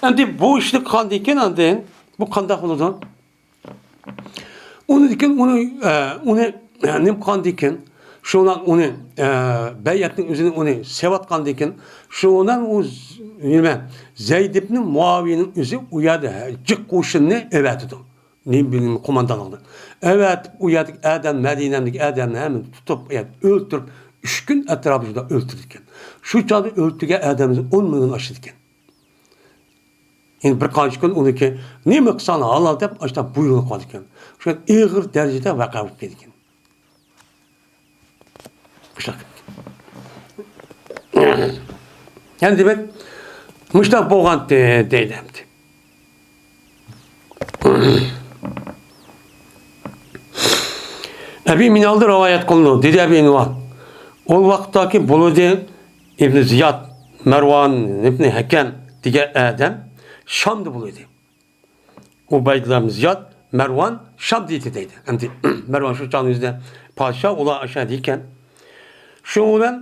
ئەمدى بۇ ئىشنى قىلغاندىن كېيىن ئاندىن بۇ قانداق بولىدۇ؟ ئۇنىڭدىن كېيىن ئۇنى، ئە، ئۇنى، ئە، نېمە قىلغاندىن كېيىن، شۇنىڭ ئۇنى، ئە، بەيئەتنىڭ ئۆزىنى ئۇنى سېۋەتقاندىن كېيىن، شۇنىڭ ئۇ ز-، نېمە، زەيد ئىبنى مۇئاۋىيەنىڭ ئۆزى ئۇ يەردە جىق قوشۇننى ئەۋەتىدۇ. نېمە بىلىم قوماندانلىقىنى ئەۋەتىپ، ئۇ يەردىكى ئادەم، مەدىنەمدىكى ئادەمنى ھەممىنى تۇتۇپ، ئۇ يەردە ئۆلتۈرۈپ، ئۈچ كۈن ئەتراپىدا ئۆلتۈرىدىكەن. شۇ چاغدا ئۆلتۈرگەن ئادەمنىڭ ئون مىڭدىن ئاشىدىكەن. يەنە بىر قانچە كۈن ئۇنىڭكى نېمە قىلساڭلار ھالال دەپ، ئاشۇنداق بۇيرۇق قىلىدىكەن. شۇ ئېغىر دەرىجىدە ۋەقە بولۇپ كېتىدىكەن. مۇشۇنداق. يەنى دېمەك، مۇشۇنداق بولغانتى دەيدۇ ئەمدى. ئەبى مىنھالدىن رىۋايەت قىلىنىدۇ، دېدى ئەبى مىنھال. ئۇ ۋاقىتتاكى بولىدى ئىبنى زىياد، مەرۋان ئىبنى ھەكەم دېگەن ئادەم شامدا بولىدى. ئۇبەيدۇللا ئىبنى زىياد، مەرۋان شامدا ئىدى دەيدۇ. ئەمدى مەرۋان شۇ چاغنىڭ ئۆزىدە پادىشاھ، ئۇلار ئاشۇ يەردە ئىكەن. شۇنىڭ بىلەن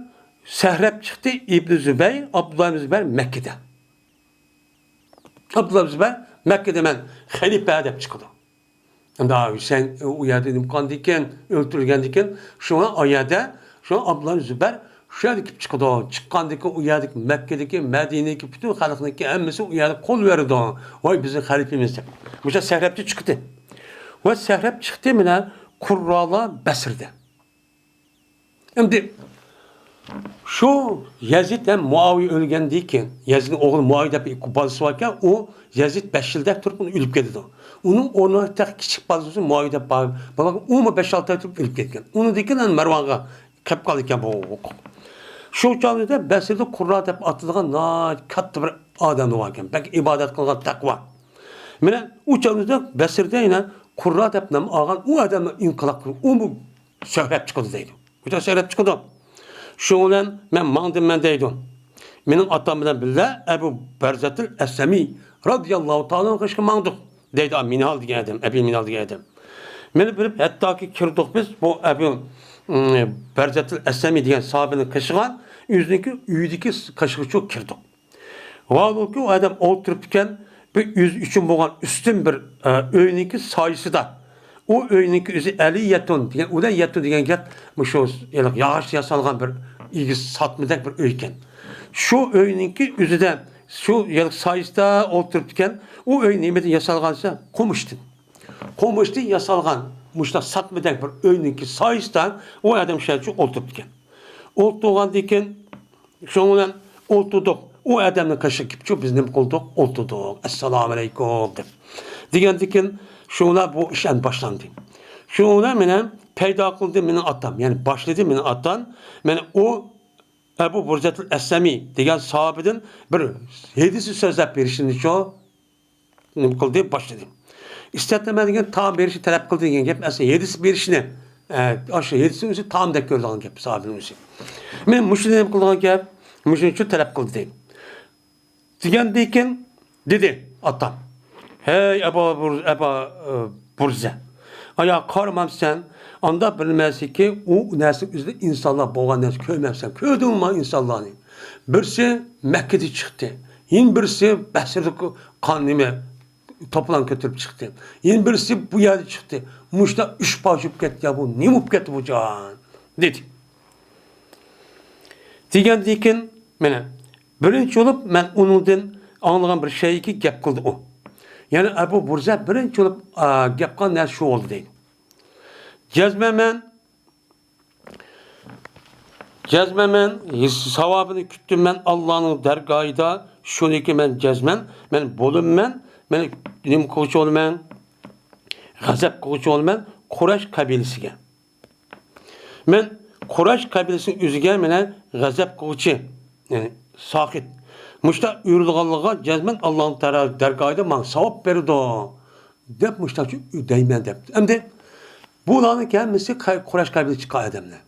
سەھرەپ چىقتى ئىبنى زۇبەير، ئابدۇللا ئىبنى زۇبەير مەككىدە. ئابدۇللا ئىبنى زۇبەير مەككىدە مەن خەلىپە دەپ چىقىدۇ. ئەمدى ھۈسەيىن ئۇ يەردە نېمە قىلغاندىكىن، ئۆلتۈرۈلگەندىكىن، شۇڭا ئۇ يەردە شۇ ئابدۇللا ئىبنى زۇبەير شۇ يەردە كېلىپ چىقىدۇ. چىققاندىكىن ئۇ يەردىكى مەككىدىكى، مەدىنىدىكى پۈتۈن خەلقنىڭكى ھەممىسى ئۇ يەردە قول بېرىدۇ. ۋاي بىزنىڭ خەلىپىمىز دەپ. مۇشۇ سەھرەپتە چىقتى. ۋە سەھرەپ چىقتى مانا قۇررالار بەسرىدە. ئەمدى شۇ يەزىد ھەم مۇئاۋىيە ئۆلگەندىن كېيىن، يەزىدنىڭ ئوغلى مۇئاۋىيە دەپ بالىسى باركەن، ئۇ يەزىد بەش يىلدەك تۇرۇپ ئۇنى ئۆلۈپ كېتىدۇ. ئۇنىڭ ئورنىغا تېخى كىچىك بالىسى مۇئاۋىيە دەپ بار، بۇلار ئۇمۇ بەش-ئالتە ئاي تۇرۇپ ئۆلۈپ كەتكەن. ئۇنىڭدىن كېيىن مەرۋانغا قېلىپ قالىدىكەن بۇ ھوقۇق. شۇ چاغدا بەسرىدە قۇررا دەپ ئاتىلىدىغان ناھايىتى كاتتا بىر ئادەم بولغان ئىكەن. بەك ئىبادەت قىلغان، تەقۋا. مانا ئۇ چاغدا بەسرىدە يەنە قۇررا دەپ نام ئالغان ئۇ ئادەمنىڭ ئىنقىلاب قىلىپ، ئۇمۇ سۆرەپ چىقىدۇ دەيدۇ. بۇ سۆرەپ چىقىدۇ. شۇنىڭ بىلەن مەن ماڭدىم مەن دەيدۇ. مېنىڭ ئاتام بىلەن بىللە ئەبۇ بەرزەتىل ئەسلەمى رازىياللاھۇ تائالا ئەنھۇ قېشىغا ماڭدۇق دەيدۇ. مىنھال دېگەن ئادەم، ئەبى مىنھال دېگەن ئادەم. مېنى بېرىپ ھەتتاكى كىردۇق بىز بۇ ئەبۇ، ئىم، بەرزەتىل ئەسلەمى دېگەن ساھابىنىڭ قېشىغا، ئۆزىنىڭكى ئۆيىدىكى قېشىغىچۇ كىردۇق. ۋاھالۇكى، ئۇ ئادەم ئولتۇرۇپتىكەن، بىر ئۆزى ئۈچۈن بولغان ئۈستۈن بىر، ئە، ئۆينىڭكى سايىسىدا. ئۇ ئۆينىڭكى ئۆزى ئەلىيەتۇن دېگەن، ئۇلەييەتۇن دېگەن گەپ، مۇشۇ ياغاچتىن ياسالغان بىر ئېگىز ساتمىدەك بىر ئۆيكەن. شۇ ئۆينىڭكى ئۆزىدە، شۇ سايىسىدا ئولتۇرۇپتىكەن. ئۇ ئۆي نېمىدىن ياسالغان دېسە، قومۇشتىن. قومۇشتىن ياسالغان مۇشۇنداق ساتمىدەك بىر ئۆينىڭكى سايىسىدا ئۇ ئادەم شۇ يەرچە ئولتۇرۇپتىكەن. ئولتۇرغاندىن كېيىن، شۇنىڭ بىلەن ئولتۇردۇق. ئۇ ئادەمنىڭ قېشىغا كېلىپچۇ، بىز نېمە قىلدۇق؟ ئولتۇردۇق. ئەسسالامۇ ئەلەيكۇم دەپ. دېگەندىن كېيىن، شۇنىڭ بىلەن بۇ ئىش ئەمدى باشلاندى. شۇنىڭ بىلەن مېنى پەيدا قىلدى مېنىڭ ئاتام. يەنى باشلىدى مېنىڭ ئاتام. مانا ئۇ ئەبۇ بۇرزەتۇل ئەسلەمى دېگەن ساھابىدىن بىر ھەدىسنى سۆزلەپ بېرىشنىچۇ نېمە قىلدى؟ باشلىدى. ئىستەتمە دېگەن تائام بېرىشنى تەلەپ قىلدى دېگەن گەپ ئەسلى ھەدىس بېرىشنى، ئە، ئاشۇ ھەدىسنىڭ ئۆزى تائامدەك كۆرىدىغان گەپ ساھابىنىڭ ئۆزى. مەن مۇشۇنى نېمە قىلىدىغان گەپ؟ مۇشۇنى شۇ تەلەپ قىلدى. دېگەندىن كېيىن دېدى ئاتام، ھەي ئەبا بۇر-، ئەبا، ئە، بۇرزە، ئايا قارىمامسەن، ئاندا بىلمەسلىكى ئۇ نەرسە ئۆزىدە ئىنسانلار بولغان نەرسە كۆرمەمسەن، كۆردۈڭمۇ ئىنسانلارنى؟ بىرسى مەككىدە چىقتى، يەنە بىرسى بەسرىدە قان نېمە، توپىلاڭ كۆتۈرۈپ چىقتى، يەنە بىرسى بۇ يەردە چىقتى. مۇشۇنداق ئۈچ پارچە بولۇپ كەتتى، يا بۇ نېمە بولۇپ كەتتى بۇ جاھان؟ دېدى. دېگەندىن كېيىن، مانا، بىرىنچى بولۇپ مەن ئۇنىڭدىن ئاڭلىغان بىر شەيئىگە گەپ قىلدى ئۇ. يەنى ئەبۇ بۇرزە بىرىنچى بولۇپ، ئا، گەپ قىلغان نەرسە شۇ بولدى دەيدۇ. جەزمەن مەن، جەزمەن مەن ساۋابىنى كۈتتۈم مەن ئاللانىڭ دەرگاھىدا، شۇنىكى مەن جەزمەن، مەن بولىمەن، مەن نېمە قىلغۇچى بولىمەن؟ غەزەپ قىلغۇچى بولىمەن قۇرەش قەبىلىسىگە. مەن قۇرەش قەبىلىسىنىڭ ئۆزىگە مانا غەزەپ قىلغۇچى، يەنى ساخىت. مۇشۇنداق ئۇيرۇلغانلىقىغا جەزمەن ئاللانىڭ تەرا-، دەرگاھىدا ماڭا ساۋاب بېرىدۇ، دەپ مۇشۇنداق دەيمەن دەپتۇ. ئەمدى بۇلارنىڭ ھەممىسى قە-، قۇرەش قەبىلىسى چىققان ئادەملەر.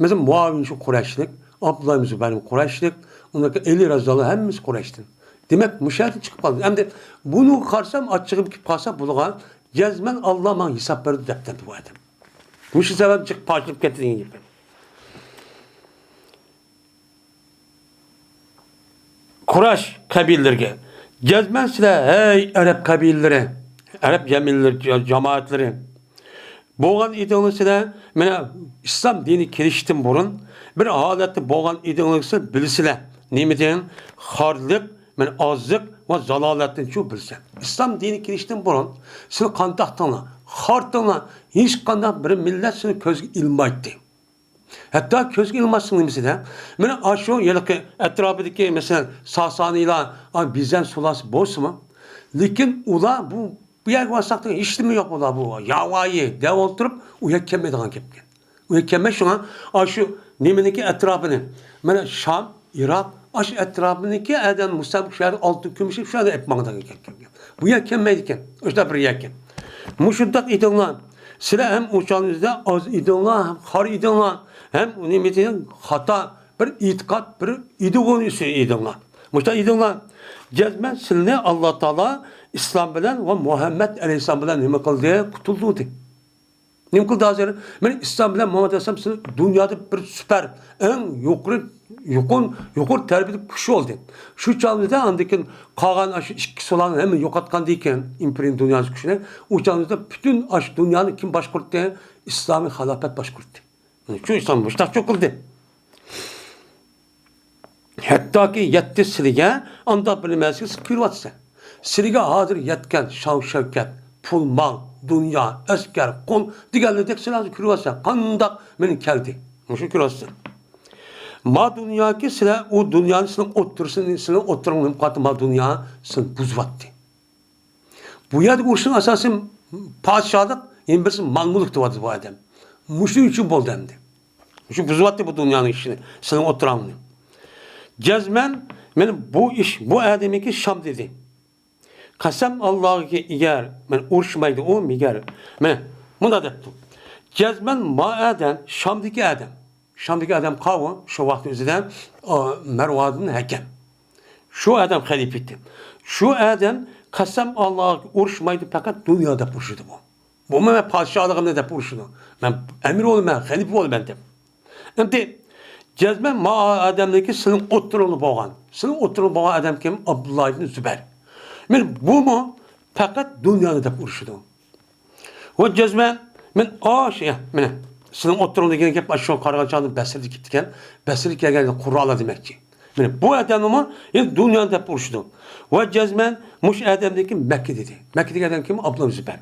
مەسىلەن، مۇئاۋىيە شۇ قۇرەشلىك، ئابدۇللا ئىبنى زۇبەير قۇرەشلىك، ئۇنىڭ ئەلى رەزىياللاھۇ ئەنھۇ ھەممىسى قۇرەشتىن. دېمەك، مۇشۇ يەردىن چىقىپ قالدى. ئەمدى بۇنىڭغا قارىسام، ئاچچىقىم كېلىپ قالسا، بۇلارغا جەزمەن ئاللا ماڭا ھېساب بەردى دەپتۇ بۇ ئادەم. مۇشۇ سەۋەبتىن چىقىپ پاچىلىنىپ كەتتى دېگەن گەپ. قۇرەش قەبىلىلىرىگە، جەزمەن سىلەر، ھەي ئەرەب قەبىلىلىرى، ئەرەب جەمىلىرى، جا-، جامائەتلىرى، بولغان ئىدىڭلار سىلەر، مانا، ئىسلام دىنى كېلىشتىن بۇرۇن بىر ھالەتتە بولغان ئىدىڭلار سىلەر بىلىسىلەر. نېمىدىن؟ خارلىق، مانا، ئازلىق ۋە زالالەتتىنچۇ بىلىسەن. ئىسلام دىنى كېلىشتىن بۇرۇن سىلەر قانداقتىڭلار؟ خارتىڭلار. ھېچقانداق بىر مىللەت سىلەرنى كۆزگە ئىلمايتتى. ھەتتا كۆزگە ئىلماسلىق نېمىسىدە، مانا ئاشۇ ھېلىقى ئەتراپىدىكى، مەسىلەن، ساسانىيلار، ئا، بىزەن سۇلاسى بولسىمۇ، لېكىن ئۇلار بۇ، بۇ يەرگە بارساق دېگەن ھېچنېمە يوق، ئۇلار بۇ ياۋايى دەپ ئولتۇرۇپ، ئۇ يەرگە كەلمەيدىغان گەپكەن. ئۇ يەرگە كەلمەي، شۇڭا ئاشۇ نېمىنىڭكى ئەتراپىنى، مانا شام، ئىراق، ئاشۇ ئەتراپىنىڭكى ئادەم مۇستەملىكە شەھەر ئالتۇن كۈمۈشى شۇ يەردە ئېلىپ ماڭىدىغان گەپكەن. بۇ يەرگە كەلمەيدىكەن. ئاشۇنداق بىر يەركەن. مۇشۇنداق ئىدىڭلار. سىلەر ھەم ئۇ چاغنىڭىزدا ئاز ئىدىڭلار، ھەم خار ئىدىڭلار، ھەم نېمە دېگەن خاتا بىر ئېتىقاد، بىر ئىدېئولوگىيە ئىدىڭلار. مۇشۇنداق ئىدىڭلار. جەزمەن سىلىنى ئاللا تائالا ئىسلام بىلەن ۋە مۇھەممەد ئەلەيھىسسالام بىلەن نېمە قىلدى؟ قۇتۇلدۇردى. نېمە قىلدى ھازىر؟ مانا ئىسلام بىلەن مۇھەممەد ئەلەيھىسسالام سىلى دۇنيادا بىر سۈپەر، ئەڭ يۇقىرى، يۇقۇن-، يۇقىرى تەربىيەدە كۈچ بولدى. شۇ چاغدا ئاندىن كېيىن قالغان ئاشۇ ئىككى سۇلالىنى ھەممىنى يوقاتقاندىن كېيىن، ئىمپېرىيە دۇنياسى كۈچىنى، ئۇ چاغدا پۈتۈن ئاشۇ دۇنيانى كىم باشقۇردى؟ ئىسلامىي خىلاپەت باشقۇردى. شۇ ئىسلام مۇشتاق چوقۇلدى. ھەتتاكى يەتتى سىلىگە ئانداق بىر نېمە سىز كۆرۈۋاتىسەن. سىلىگە ھازىر يەتكەن شان-شەۋكەت، پۇل-مال، دۇنيا، ئەسكەر، قول دېگەنلىرىدەك سىلەر ھازىر كۆرۈۋاتىسەن. قانداق مېنى كەلدى؟ مۇشۇ كۆرۈۋاتىسەن. ما دۇنياكى سىلەر ئۇ دۇنيانى سىلىنىڭ ئوتتۇرىسىنى، سىلىنىڭ ئوتتۇرىڭنى نېمە قىلاتتى؟ ما دۇنيا سىلىنى بۇزۇۋاتتى. بۇ يەردە ئۇرۇشنىڭ ئاساسىي پادىشاھلىق، يەنە بىرسى مال-مۈلۈك دەۋاتىدۇ بۇ ئادەم. مۇشۇنىڭ ئۈچۈن بولدى ئەمدى. شۇ بۇزۇۋەتتى بۇ دۇنيانىڭ ئىشىنى، سېنىڭ ئوتتۇراڭنى. جەزمەن، مانا بۇ ئىش، بۇ ئادەمنىڭكى شام دېدى. قەسەم ئاللاغا، ئەگەر مانا ئۇرۇشمايدۇ ئۇ، مەگەر، مانا مۇنداق دەپتۇ. جەزمەن ما ئادەم، شامدىكى ئادەم. شامدىكى ئادەم قاۋۇ، شۇ ۋاقىت ئۆزىدە، ئا، مەرۋاندىن ھەكەم. شۇ ئادەم خەلىپە ئىدى. شۇ ئادەم قەسەم ئاللاغا ئۇرۇشمايدۇ، پەقەت دۇنيا دەپ ئۇرۇشىدۇ بۇ. بۇمۇ مەن پادىشاھلىقىمنى دەپ ئۇرۇشىدۇ. مەن ئەمىر بولىمەن، خەلىپە بولىمەن دەپ. ئەمدى جەزمەن ما ئادەمنىڭكى سېنىڭ ئوتتۇرىڭدا بولغان. سېنىڭ ئوتتۇرىڭدا بولغان ئادەم كىم؟ ئابدۇللا ئىبن زۇبەر. مانا بۇمۇ پەقەت دۇنيانى دەپ ئۇرۇشىدۇ. ۋە جەزمەن، مەن ئاشۇ، مانا سېنىڭ ئوتتۇرىڭدا دېگەن گەپ، شۇ قارىغان چاغدا بەسرىدە كېتىدىكەن. بەسرىدە كەلگەن قۇررالار دېمەكچى. مانا بۇ ئادەممۇ يەنە دۇنيانى دەپ ئۇرۇشىدۇ. ۋە جەزمەن مۇشۇ ئادەمدىكى مەككە دېدى. مەككىدىكى ئادەم كىم؟ ئابدۇللا ئىبن زۇبەر.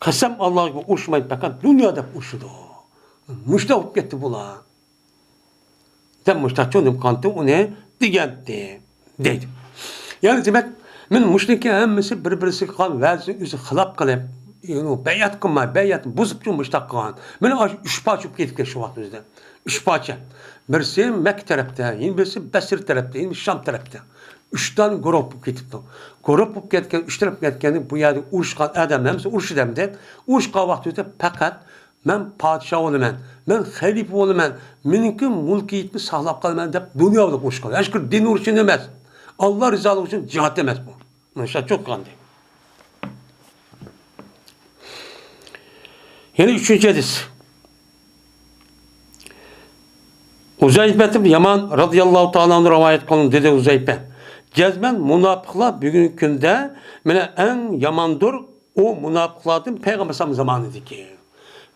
قەسەم ئاللاغا ئۇرۇشمايدۇ، پەقەت دۇنيا دەپ ئۇرۇشىدۇ. مۇشۇنداق بولۇپ كەتتى بۇلار. دەپ مۇشتاقچۇ نېمە قانتى ئۇنى دېگەنتى، دەيدۇ. يەنى دېمەك، مەن مۇشۇنىڭكى ھەممىسى بىر-بىرسىگە قالغان ۋەزىنى ئۆزى خىلاپ قىلىپ، يەنى بەيئەت قىلماي، بەيئەتنى بۇزۇپچۇ مۇشتاق قىلغان. مانا ئاشۇ ئۈچ پارچە بولۇپ كېتىپتىكەن شۇ ۋاقىت ئۆزىدە. ئۈچ پارچە. بىرسى مەككە تەرەپتە، يەنە بىرسى بەسرە تەرەپتە، يەنە شام تەرەپتە. ئۈچ دانە گۇرۇھ بولۇپ كېتىپتۇ. گۇرۇھ بولۇپ كەتكەن، ئۈچ تەرەپ بولۇپ كەتكەندە بۇ يەردە ئۇرۇشقان ئادەملەر ھەممىسى ئۇرۇشىدۇ ئەمدى. ئۇرۇشقان ۋاقتى ئۆتۈپ پەقەت مەن پادىشاھ بولىمەن، مەن خەلىپە بولىمەن، مېنىڭكى مۈلكىيىتىمنى ساقلاپ قالىمەن دەپ دۇنيا بولۇپ ئۇرۇشقان. ھېچ بىر دىن ئۇرۇشى ئەمەس. ئاللا رىزالىقى ئۈچۈن جىھاد ئەمەس بۇ. مۇشۇ چوققاندى. يەنە ئۈچىنچى ھەدىس. ئۇزەيپە يامان رازىياللاھۇ تائالا ئەنھۇ رىۋايەت قىلىنىدۇ، دېدى ئۇزەيپە. جەزمەن مۇناپىقلار بۈگۈنكى كۈندە مانا ئەڭ ياماندۇر، ئۇ مۇناپىقلاردىن پەيغەمبەر ئەلەيھىسسالام زامانىدىكى.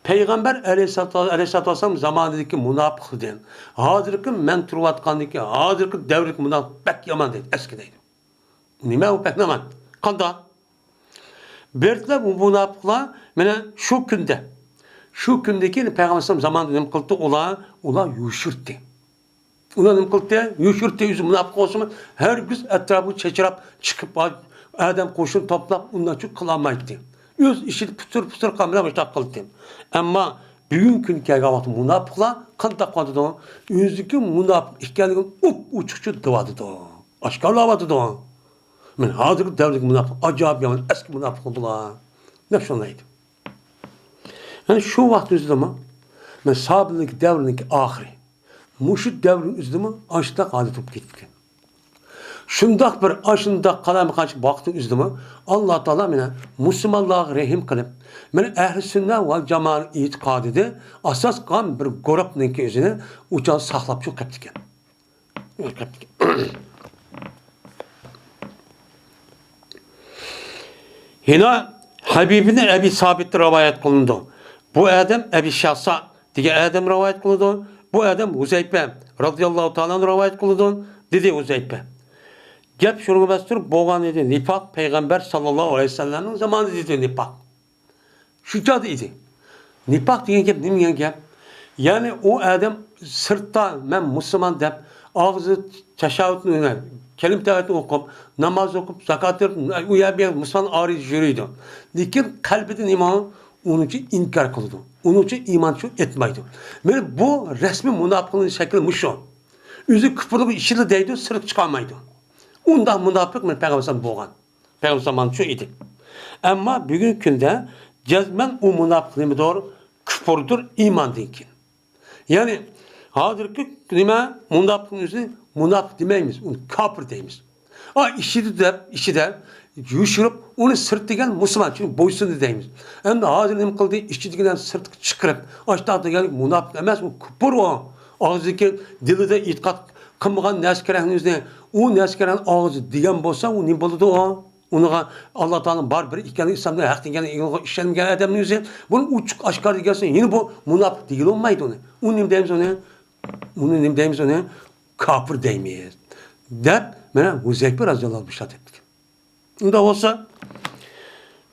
پەيغەمبەر ئەلەيھىسسالام، ئەلەيھىسسالام زامانىدىكى مۇناپىقلىدىن ھازىرقى مەن تۇرۇۋاتقاندىكى، ھازىرقى دەۋردىكى مۇناپىق بەك يامان دەيدۇ، ئەسكى دەيدۇ. نېمە ئۇ بەك يامان؟ قانداق؟ بىرسىلەر بۇ مۇناپىقلار مانا شۇ كۈندە، شۇ كۈندىكى پەيغەمبەر ئەلەيھىسسالام زامانىدا نېمە قىلدى ئۇلار؟ ئۇلار يوشۇرتتى. ئۇلار نېمە قىلدى؟ يوشۇرتتى، ئۆزى مۇناپىق بولسىمۇ، ھەرگىز ئەتراپىغا چېچىراپ چىقىپ، ئادەم قوشۇن توپلاپ، ئۇنداقچە قىلالمايتتى. ئۆز ئىچىدە پۇتۇر-پۇتۇر قالماي مۇشۇنداق قىلدى. ئەمما بۈگۈنكى كۈنگە كەلگەن ۋاقىتتا مۇناپىقلار قانداق قىلىۋاتىدۇ؟ ئۆزىنىڭكى مۇناپىق ئىكەنلىكىنى ئوپئوچۇقچە دەۋاتىدۇ. ئاشكارىلاۋاتىدۇ. مانا ھازىرقى دەۋردىكى مۇناپىق ئاجايىپ يامان ئەسكى مۇناپىق بۇلار، دەپ شۇنداق دەيدۇ. يەنى شۇ ۋاقىت ئۆزىدىمۇ، مانا سابىرلىق دەۋرىنىڭكى ئاخىرى. مۇشۇ دەۋرنىڭ ئۆزىدىمۇ ئاشۇنداق ھالەت بولۇپ كېتىپتىكەن. شۇنداق بىر، ئاشۇنداق قالايمىقانچىلىق ۋاقىتنىڭ ئۆزىدىمۇ ئاللا تائالا مانا مۇسۇلمانلارغا رەھىم قىلىپ، مانا ئەھلى سۈننە ۋەل جامائەنىڭ ئېتىقادىدا ئاساس قىلغان بىر گۇرۇپنىڭكى ئۆزىنى ئۇچان ساقلاپ چىقىپ كەپتىكەن. ھىنا ھەبىبىنى ئەبى سابىتتىن رىۋايەت قىلىنىدۇ. بۇ ئادەم ئەبى شاسا دېگەن ئادەم رىۋايەت قىلىدۇ. بۇ ئادەم ھۇزەيپە رازىياللاھۇ تائالا ئەنھۇ رىۋايەت قىلىدۇ، دېدى ھۇزەيپە. گەپ شۇنىڭغا مەستۇر بولغان ئىدى، نىپاق پەيغەمبەر ساللاللاھۇ ئەلەيھى ۋەسەللەمنىڭ زامانىدا ئىدى نىپاق. شۇ چاغدا ئىدى. نىپاق دېگەن گەپ نېمە دېگەن گەپ؟ يەنى ئۇ ئادەم سىرتتا مەن مۇسۇلمان دەپ، ئاغزى تەشەھھۇدنى، كەلىمە تەۋھىدنى ئوقۇپ، ناماز ئوقۇپ، زاكات بېرىپ، ئۇ يەر بۇ يەر مۇسۇلمان ئارىدا يۈرىدۇ. لېكىن قەلبىدە نېمە؟ ئۇنىڭچە ئىنكار قىلىدۇ. ئۇنىڭچە ئىمان شۇ ئېيتمايدۇ. مانا بۇ رەسمىي مۇناپىقنىڭ شەكلى مۇشۇ. ئۆزى كۇپۇرلۇق ئىچىدە دەيدۇ، سىرتقا چىقارمايدۇ. ئۇنداق مۇناپىق مانا پەيغەمبەر بولغان. پەيغەمبەر زامانى شۇ ئىدى. ئەمما بۈگۈنكى كۈندە جەزمەن ئۇ مۇناپىق نېمىدۇر؟ كۇپۇردۇر، ئىماندىن كېيىن. يەنى ھازىرقى نېمە؟ مۇناپىقنىڭ ئۆزىنى مۇناپىق دېمەيمىز، ئۇنى كاپىر دەيمىز. ئا، ئىچىدە دەپ، ئىچىدە يوشۇرۇپ، ئۇنى سىرت دېگەن مۇسۇلمان، چۈنكى بويسۇندى دەيمىز. ئەمدى ھازىر نېمە قىلدى؟ ئىچىدىكىلەرنى سىرتقا چىقىرىپ، ئاشتاق دېگەن مۇناپىق ئەمەس، ئۇ كۇپۇر ئۇ. ئاغزىدىكى، دىلىدا ئېتىقاد قىلمىغان نەرسە كېرەكنى ئۆزىنى، ئۇ نەرسە كېرەكنى ئاغزىدا دېگەن بولسا، ئۇ نېمە بولىدۇ ئۇ؟ ئۇنىڭغا ئاللا تائالانىڭ بار بىر ئىكەنلىكى، ئىسلامدا ھەق دېگەنلىكىگە ئىشەنمىگەن ئادەمنىڭ ئۆزى بۇنى ئوچۇق ئاشكارا دېگەنسېرى يەنە بۇ مۇناپىق دېگىلى بولمايدۇ ئۇنى. ئۇ نېمە دەيمىز ئۇنى؟ ئۇنى نېمە دەيمىز ئۇنى؟ كاپىر دەيمىز. دەپ مانا ھۇزەيپە رازىياللاھۇ ئەنھۇ بۇشلار دەپتىكەن. ئۇنداق بولسا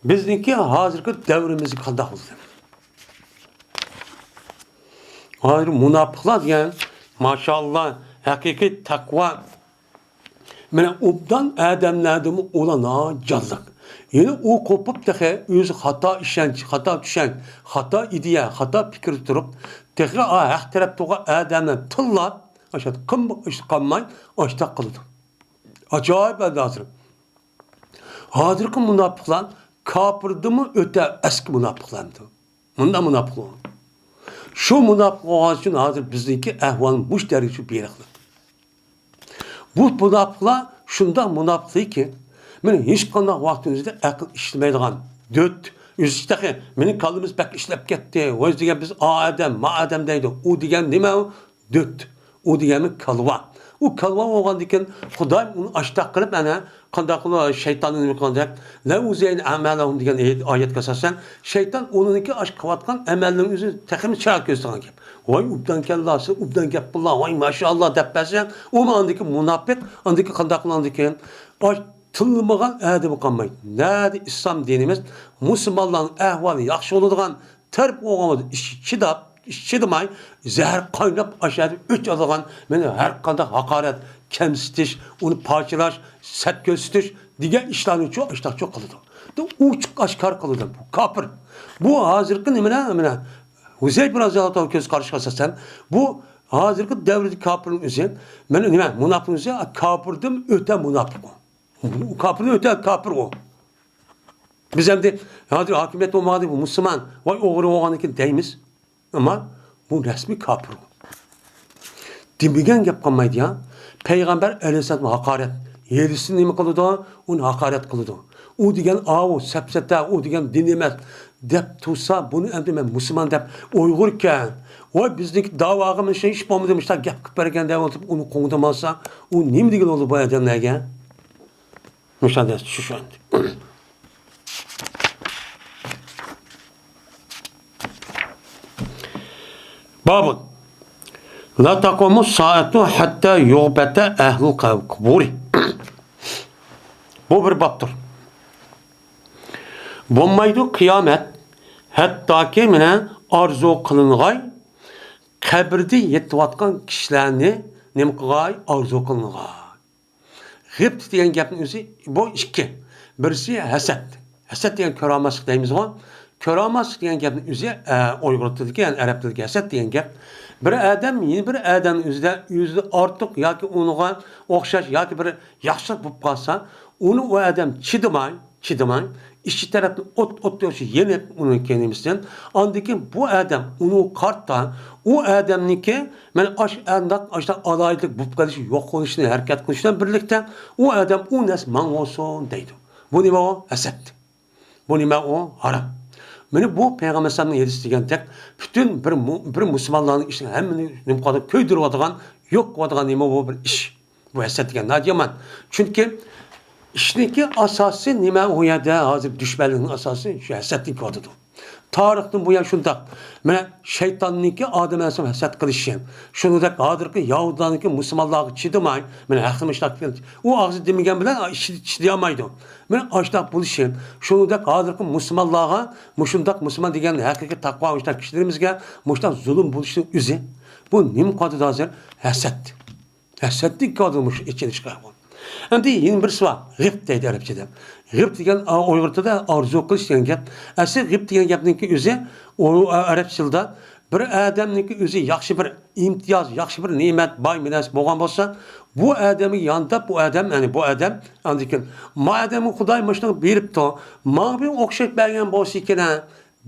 بىزنىڭكى ھازىرقى دەۋرىمىز قانداق بولىدۇ؟ ھازىر مۇناپىقلار دېگەن ماشائاللا ھەقىقىي تەقۋا مانا ئوبدان ئادەملەردىمۇ ئۇلار ناھايىتى جانلىق. يەنى ئۇ قوپۇپ تېخى ئۆزى خاتا ئىشەنچ، خاتا چۈشەنچ، خاتا ئىدىيە، خاتا پىكىردە تۇرۇپ، تېخى ھەق تەرەپتە تۇرغان ئادەمنى تىللاپ، ئاشۇ قىم-، ئىش قالماي، ئاشتاق قىلىدۇ. ئاجايىپ ئەمدى ھازىر. ھازىرقى مۇناپىقلار كاپىردىنمۇ ئۆتە ئەسكى مۇناپىقلار ئەمدى. مۇنداق مۇناپىق بولغان. شۇ مۇناپىق بولغان ئۈچۈن ھازىر بىزنىڭكى ئەھۋالىمىز مۇشۇ دەرىجىگە بېرىقلىق. بۇ مۇناپىقلار شۇنداق مۇناپىقلىقكى، مېنىڭ ھېچقانداق ۋاقىتنىڭ ئۆزىدە ئەقىل ئىشلىمەيدىغان، دۆت، ئۆزى تېخى مېنىڭ كاللىمىز بەك ئىشلەپ كەتتى، ۋاي دېگەن بىز ئا ئادەم، ما ئادەم دەيدۇ. ئۇ دېگەن نېمە ئۇ؟ دۆت. ئۇ دېگەنمۇ كالۋا. ئۇ كالۋا بولغاندىكىن خۇدايىم ئۇنى ئاشتاق قىلىپ، ئەنە قانداق قىلىپ شەيتاننى نېمە قىلغاندەك، لەۋزەينى ئەمەلەھۇم دېگەن ئايەتكە ئاساسەن، شەيتان ئۇنىڭكى ئاش قىلىۋاتقان ئەمەلنىڭ ئۆزى تېخىمۇ چىرايلىق كۆرسىتىدىغان گەپ. ۋاي ئوبدانكەنلا، سىز ئوبدان گەپ قىللا، ۋاي ماشائاللا دەپ بەرسە، ئۇمۇ ئاندىكى مۇناپىق، ئاندىكى قانداق قىلغاندىكىن، ئاش تىللىمىغان ئادىمى قالمايدۇ. نەدە ئىسلام دىنىمىز مۇسۇلمانلارنىڭ ئەھۋالى ياخشى بولىدىغان، تەرەپ بولغان ئىچى چىداپ، ئىچى چىدىماي، زەھەر قايناپ ئاشۇ يەردە ئۆچ ئالىدىغان، مانا ھەر قانداق ھاقارەت، كەمسىتىش، ئۇنى پارچىلاش، سەت كۆرسىتىش دېگەن ئىشلارنىچۇ ئاشتاقچۇ قىلىدۇ. ئوچۇق ئاشكارا قىلىدۇ. بۇ كاپىر. بۇ ھازىرقى نېمىلەر، مانا ھۇزەيپە رازىياللاھۇ تائالا كۆز قارىشىغا ئاساسەن، بۇ ھازىرقى دەۋردىكى كاپىرنىڭ ئۆزى، مانا نېمە، مۇناپىقنىڭ ئۆزى كاپىردىن ئۆتە مۇناپىق. ئۇ كاپىردىن ئۆتە كاپىر ئۇ. بىز ئەمدى ھازىر ھاكىمىيەت بولمىغاندىن كېيىن مۇسۇلمان، ۋاي ئوغرى بولغاندىن كېيىن دەيمىز. ئەمما بۇ رەسمىي كاپىر ئۇ. دېمىگەن گەپ قالمايدۇ يا. پەيغەمبەر ئەلەيھىسسالام ھاقارەت. ھېلىسى نېمە قىلىدۇ؟ ئۇنى ھاقارەت قىلىدۇ. ئۇ دېگەن ئاۋۇ، سەپسەتە، ئۇ دېگەن دىن ئەمەس دەپ تۇرسا، بۇنى ئەمدى مەن مۇسۇلمان دەپ، ئۇيغۇركەن، ۋاي بىزنىڭكى داۋاغا مانا شۇ ئىش بولمىدى، مۇشۇنداق گەپ قىلىپ بەرگەن دەپ ئولتۇرۇپ ئۇنى قوغدىمالسا، ئۇ نېمە دېگىلى بولىدۇ بۇ ئادەملەرگە؟ مۇشۇنداق چۈشەندى. بابۇن. لا تقوم الساعة حتى يغبط أهل القبور. بۇ بىر بابتۇر. بولمايدۇ قىيامەت، ھەتتاكى مانا ئارزۇ قىلىنغاي، قەبرىدە يېتىۋاتقان كىشىلەرنى نېمە قىلغاي، ئارزۇ قىلىنغاي. غىبتە دېگەن گەپنىڭ ئۆزى بۇ ئىككى. بىرسى ھەسەت. ھەسەت دېگەن كۆرەلمەسلىك دەيمىزغۇ. كۆرەلمەسلىك دېگەن گەپنىڭ ئۆزى، ئە، ئۇيغۇر تىلىدىكى، يەنى ئەرەب تىلىدىكى ھەسەت دېگەن گەپ. بىر ئادەم يەنە بىر ئادەمنىڭ ئۆزىدە ئۆزىدىن ئارتۇق ياكى ئۇنىڭغا ئوخشاش ياكى بىر ياخشىلىق بولۇپ قالسا، ئۇنى ئۇ ئادەم چىدىماي، چىدىماي، ئىچى تەرەپتىن ئوت، ئوت يوشى يېنىپ، ئۇنىڭكى نېمىسىدىن، ئاندىن كېيىن بۇ ئادەم ئۇنىڭغا قارىتا، ئۇ ئادەمنىڭكى مانا ئاش-، ئانداق، ئاشۇنداق ئالاھىدىلىك بولۇپ قېلىشى، يوق بولۇشىنى ھەرىكەت قىلىشى بىلەن بىرلىكتە، ئۇ ئادەم ئۇ نەرسە ماڭا بولسۇن دەيدۇ. بۇ نېمە ئۇ؟ ھەسەت. بۇ نېمە ئۇ؟ ھارام. مانا بۇ پەيغەمبەر ئەلەيھىسسالامنىڭ ھەدىسى دېگەندەك، پۈتۈن بىر مۇ-، بىر مۇسۇلمانلارنىڭ ئىشىنى ھەممىنى نېمە قىلىدۇ؟ كۆيدۈرۈۋاتىدىغان، يوق قىلىۋاتىدىغان نېمە بۇ بىر ئىش. بۇ ھەسەت دېگەن ناھايىتى يامان. چۈنكى ئىشنىڭكى ئاساسى نېمە ئۇ يەردە؟ ھازىر دۈشمەنلىكنىڭ ئاساسى شۇ ھەسەتتىن كېلىۋاتىدۇ. تارىختىن بۇيان شۇنداق. مانا شەيتاننىڭكى ئادەم ئەلەيھىسسالام ھەسەت قىلىشى. شۇنىڭدەك ھازىرقى يەھۇدىيلارنىڭكى مۇسۇلمانلارغا چىدىماي، مانا ھەقنى مۇشۇنداق قىلىپ، ئۇ ئاغزى دېمىگەن بىلەن ئىچى چىدىيالمايدۇ. مانا ئاشۇنداق بولۇشى. شۇنىڭدەك ھازىرقى مۇسۇلمانلارغا مۇشۇنداق مۇسۇلمان دېگەن ھەقىقىي تەقۋا مۇشۇنداق كىشىلىرىمىزگە مۇشۇنداق زۇلۇم بولۇشىنىڭ ئۆزى. بۇ نېمە قىلىۋاتىدۇ ھازىر؟ ھەسەت. ھەسەتتىن كېلىۋاتىدۇ مۇشۇ ئېچىنىشقا. ئەمدى يەنە بىرسى بار، غىبت دەيدۇ ئەرەبچىدە. غىبت دېگەن، ئا، ئۇيغۇر تىلىدا ئارزۇ قىلىش دېگەن گەپ. ئەسلى غىبت دېگەن گەپنىڭكى ئۆزى، ئۇ، ئا، ئەرەبچە تىلدا بىر ئادەمنىڭكى ئۆزى ياخشى بىر ئىمتىياز، ياخشى بىر نېمەت، باي بىر نەرسە بولغان بولسا، بۇ ئادەمگە يانداپ، بۇ ئادەم، يەنى بۇ ئادەم، ئاندىن كېيىن، ما ئادەمگە خۇداي مۇشۇنى بېرىپتۇ، ماڭا بىر ئوخشاش بەرگەن بولسا ئىكەن،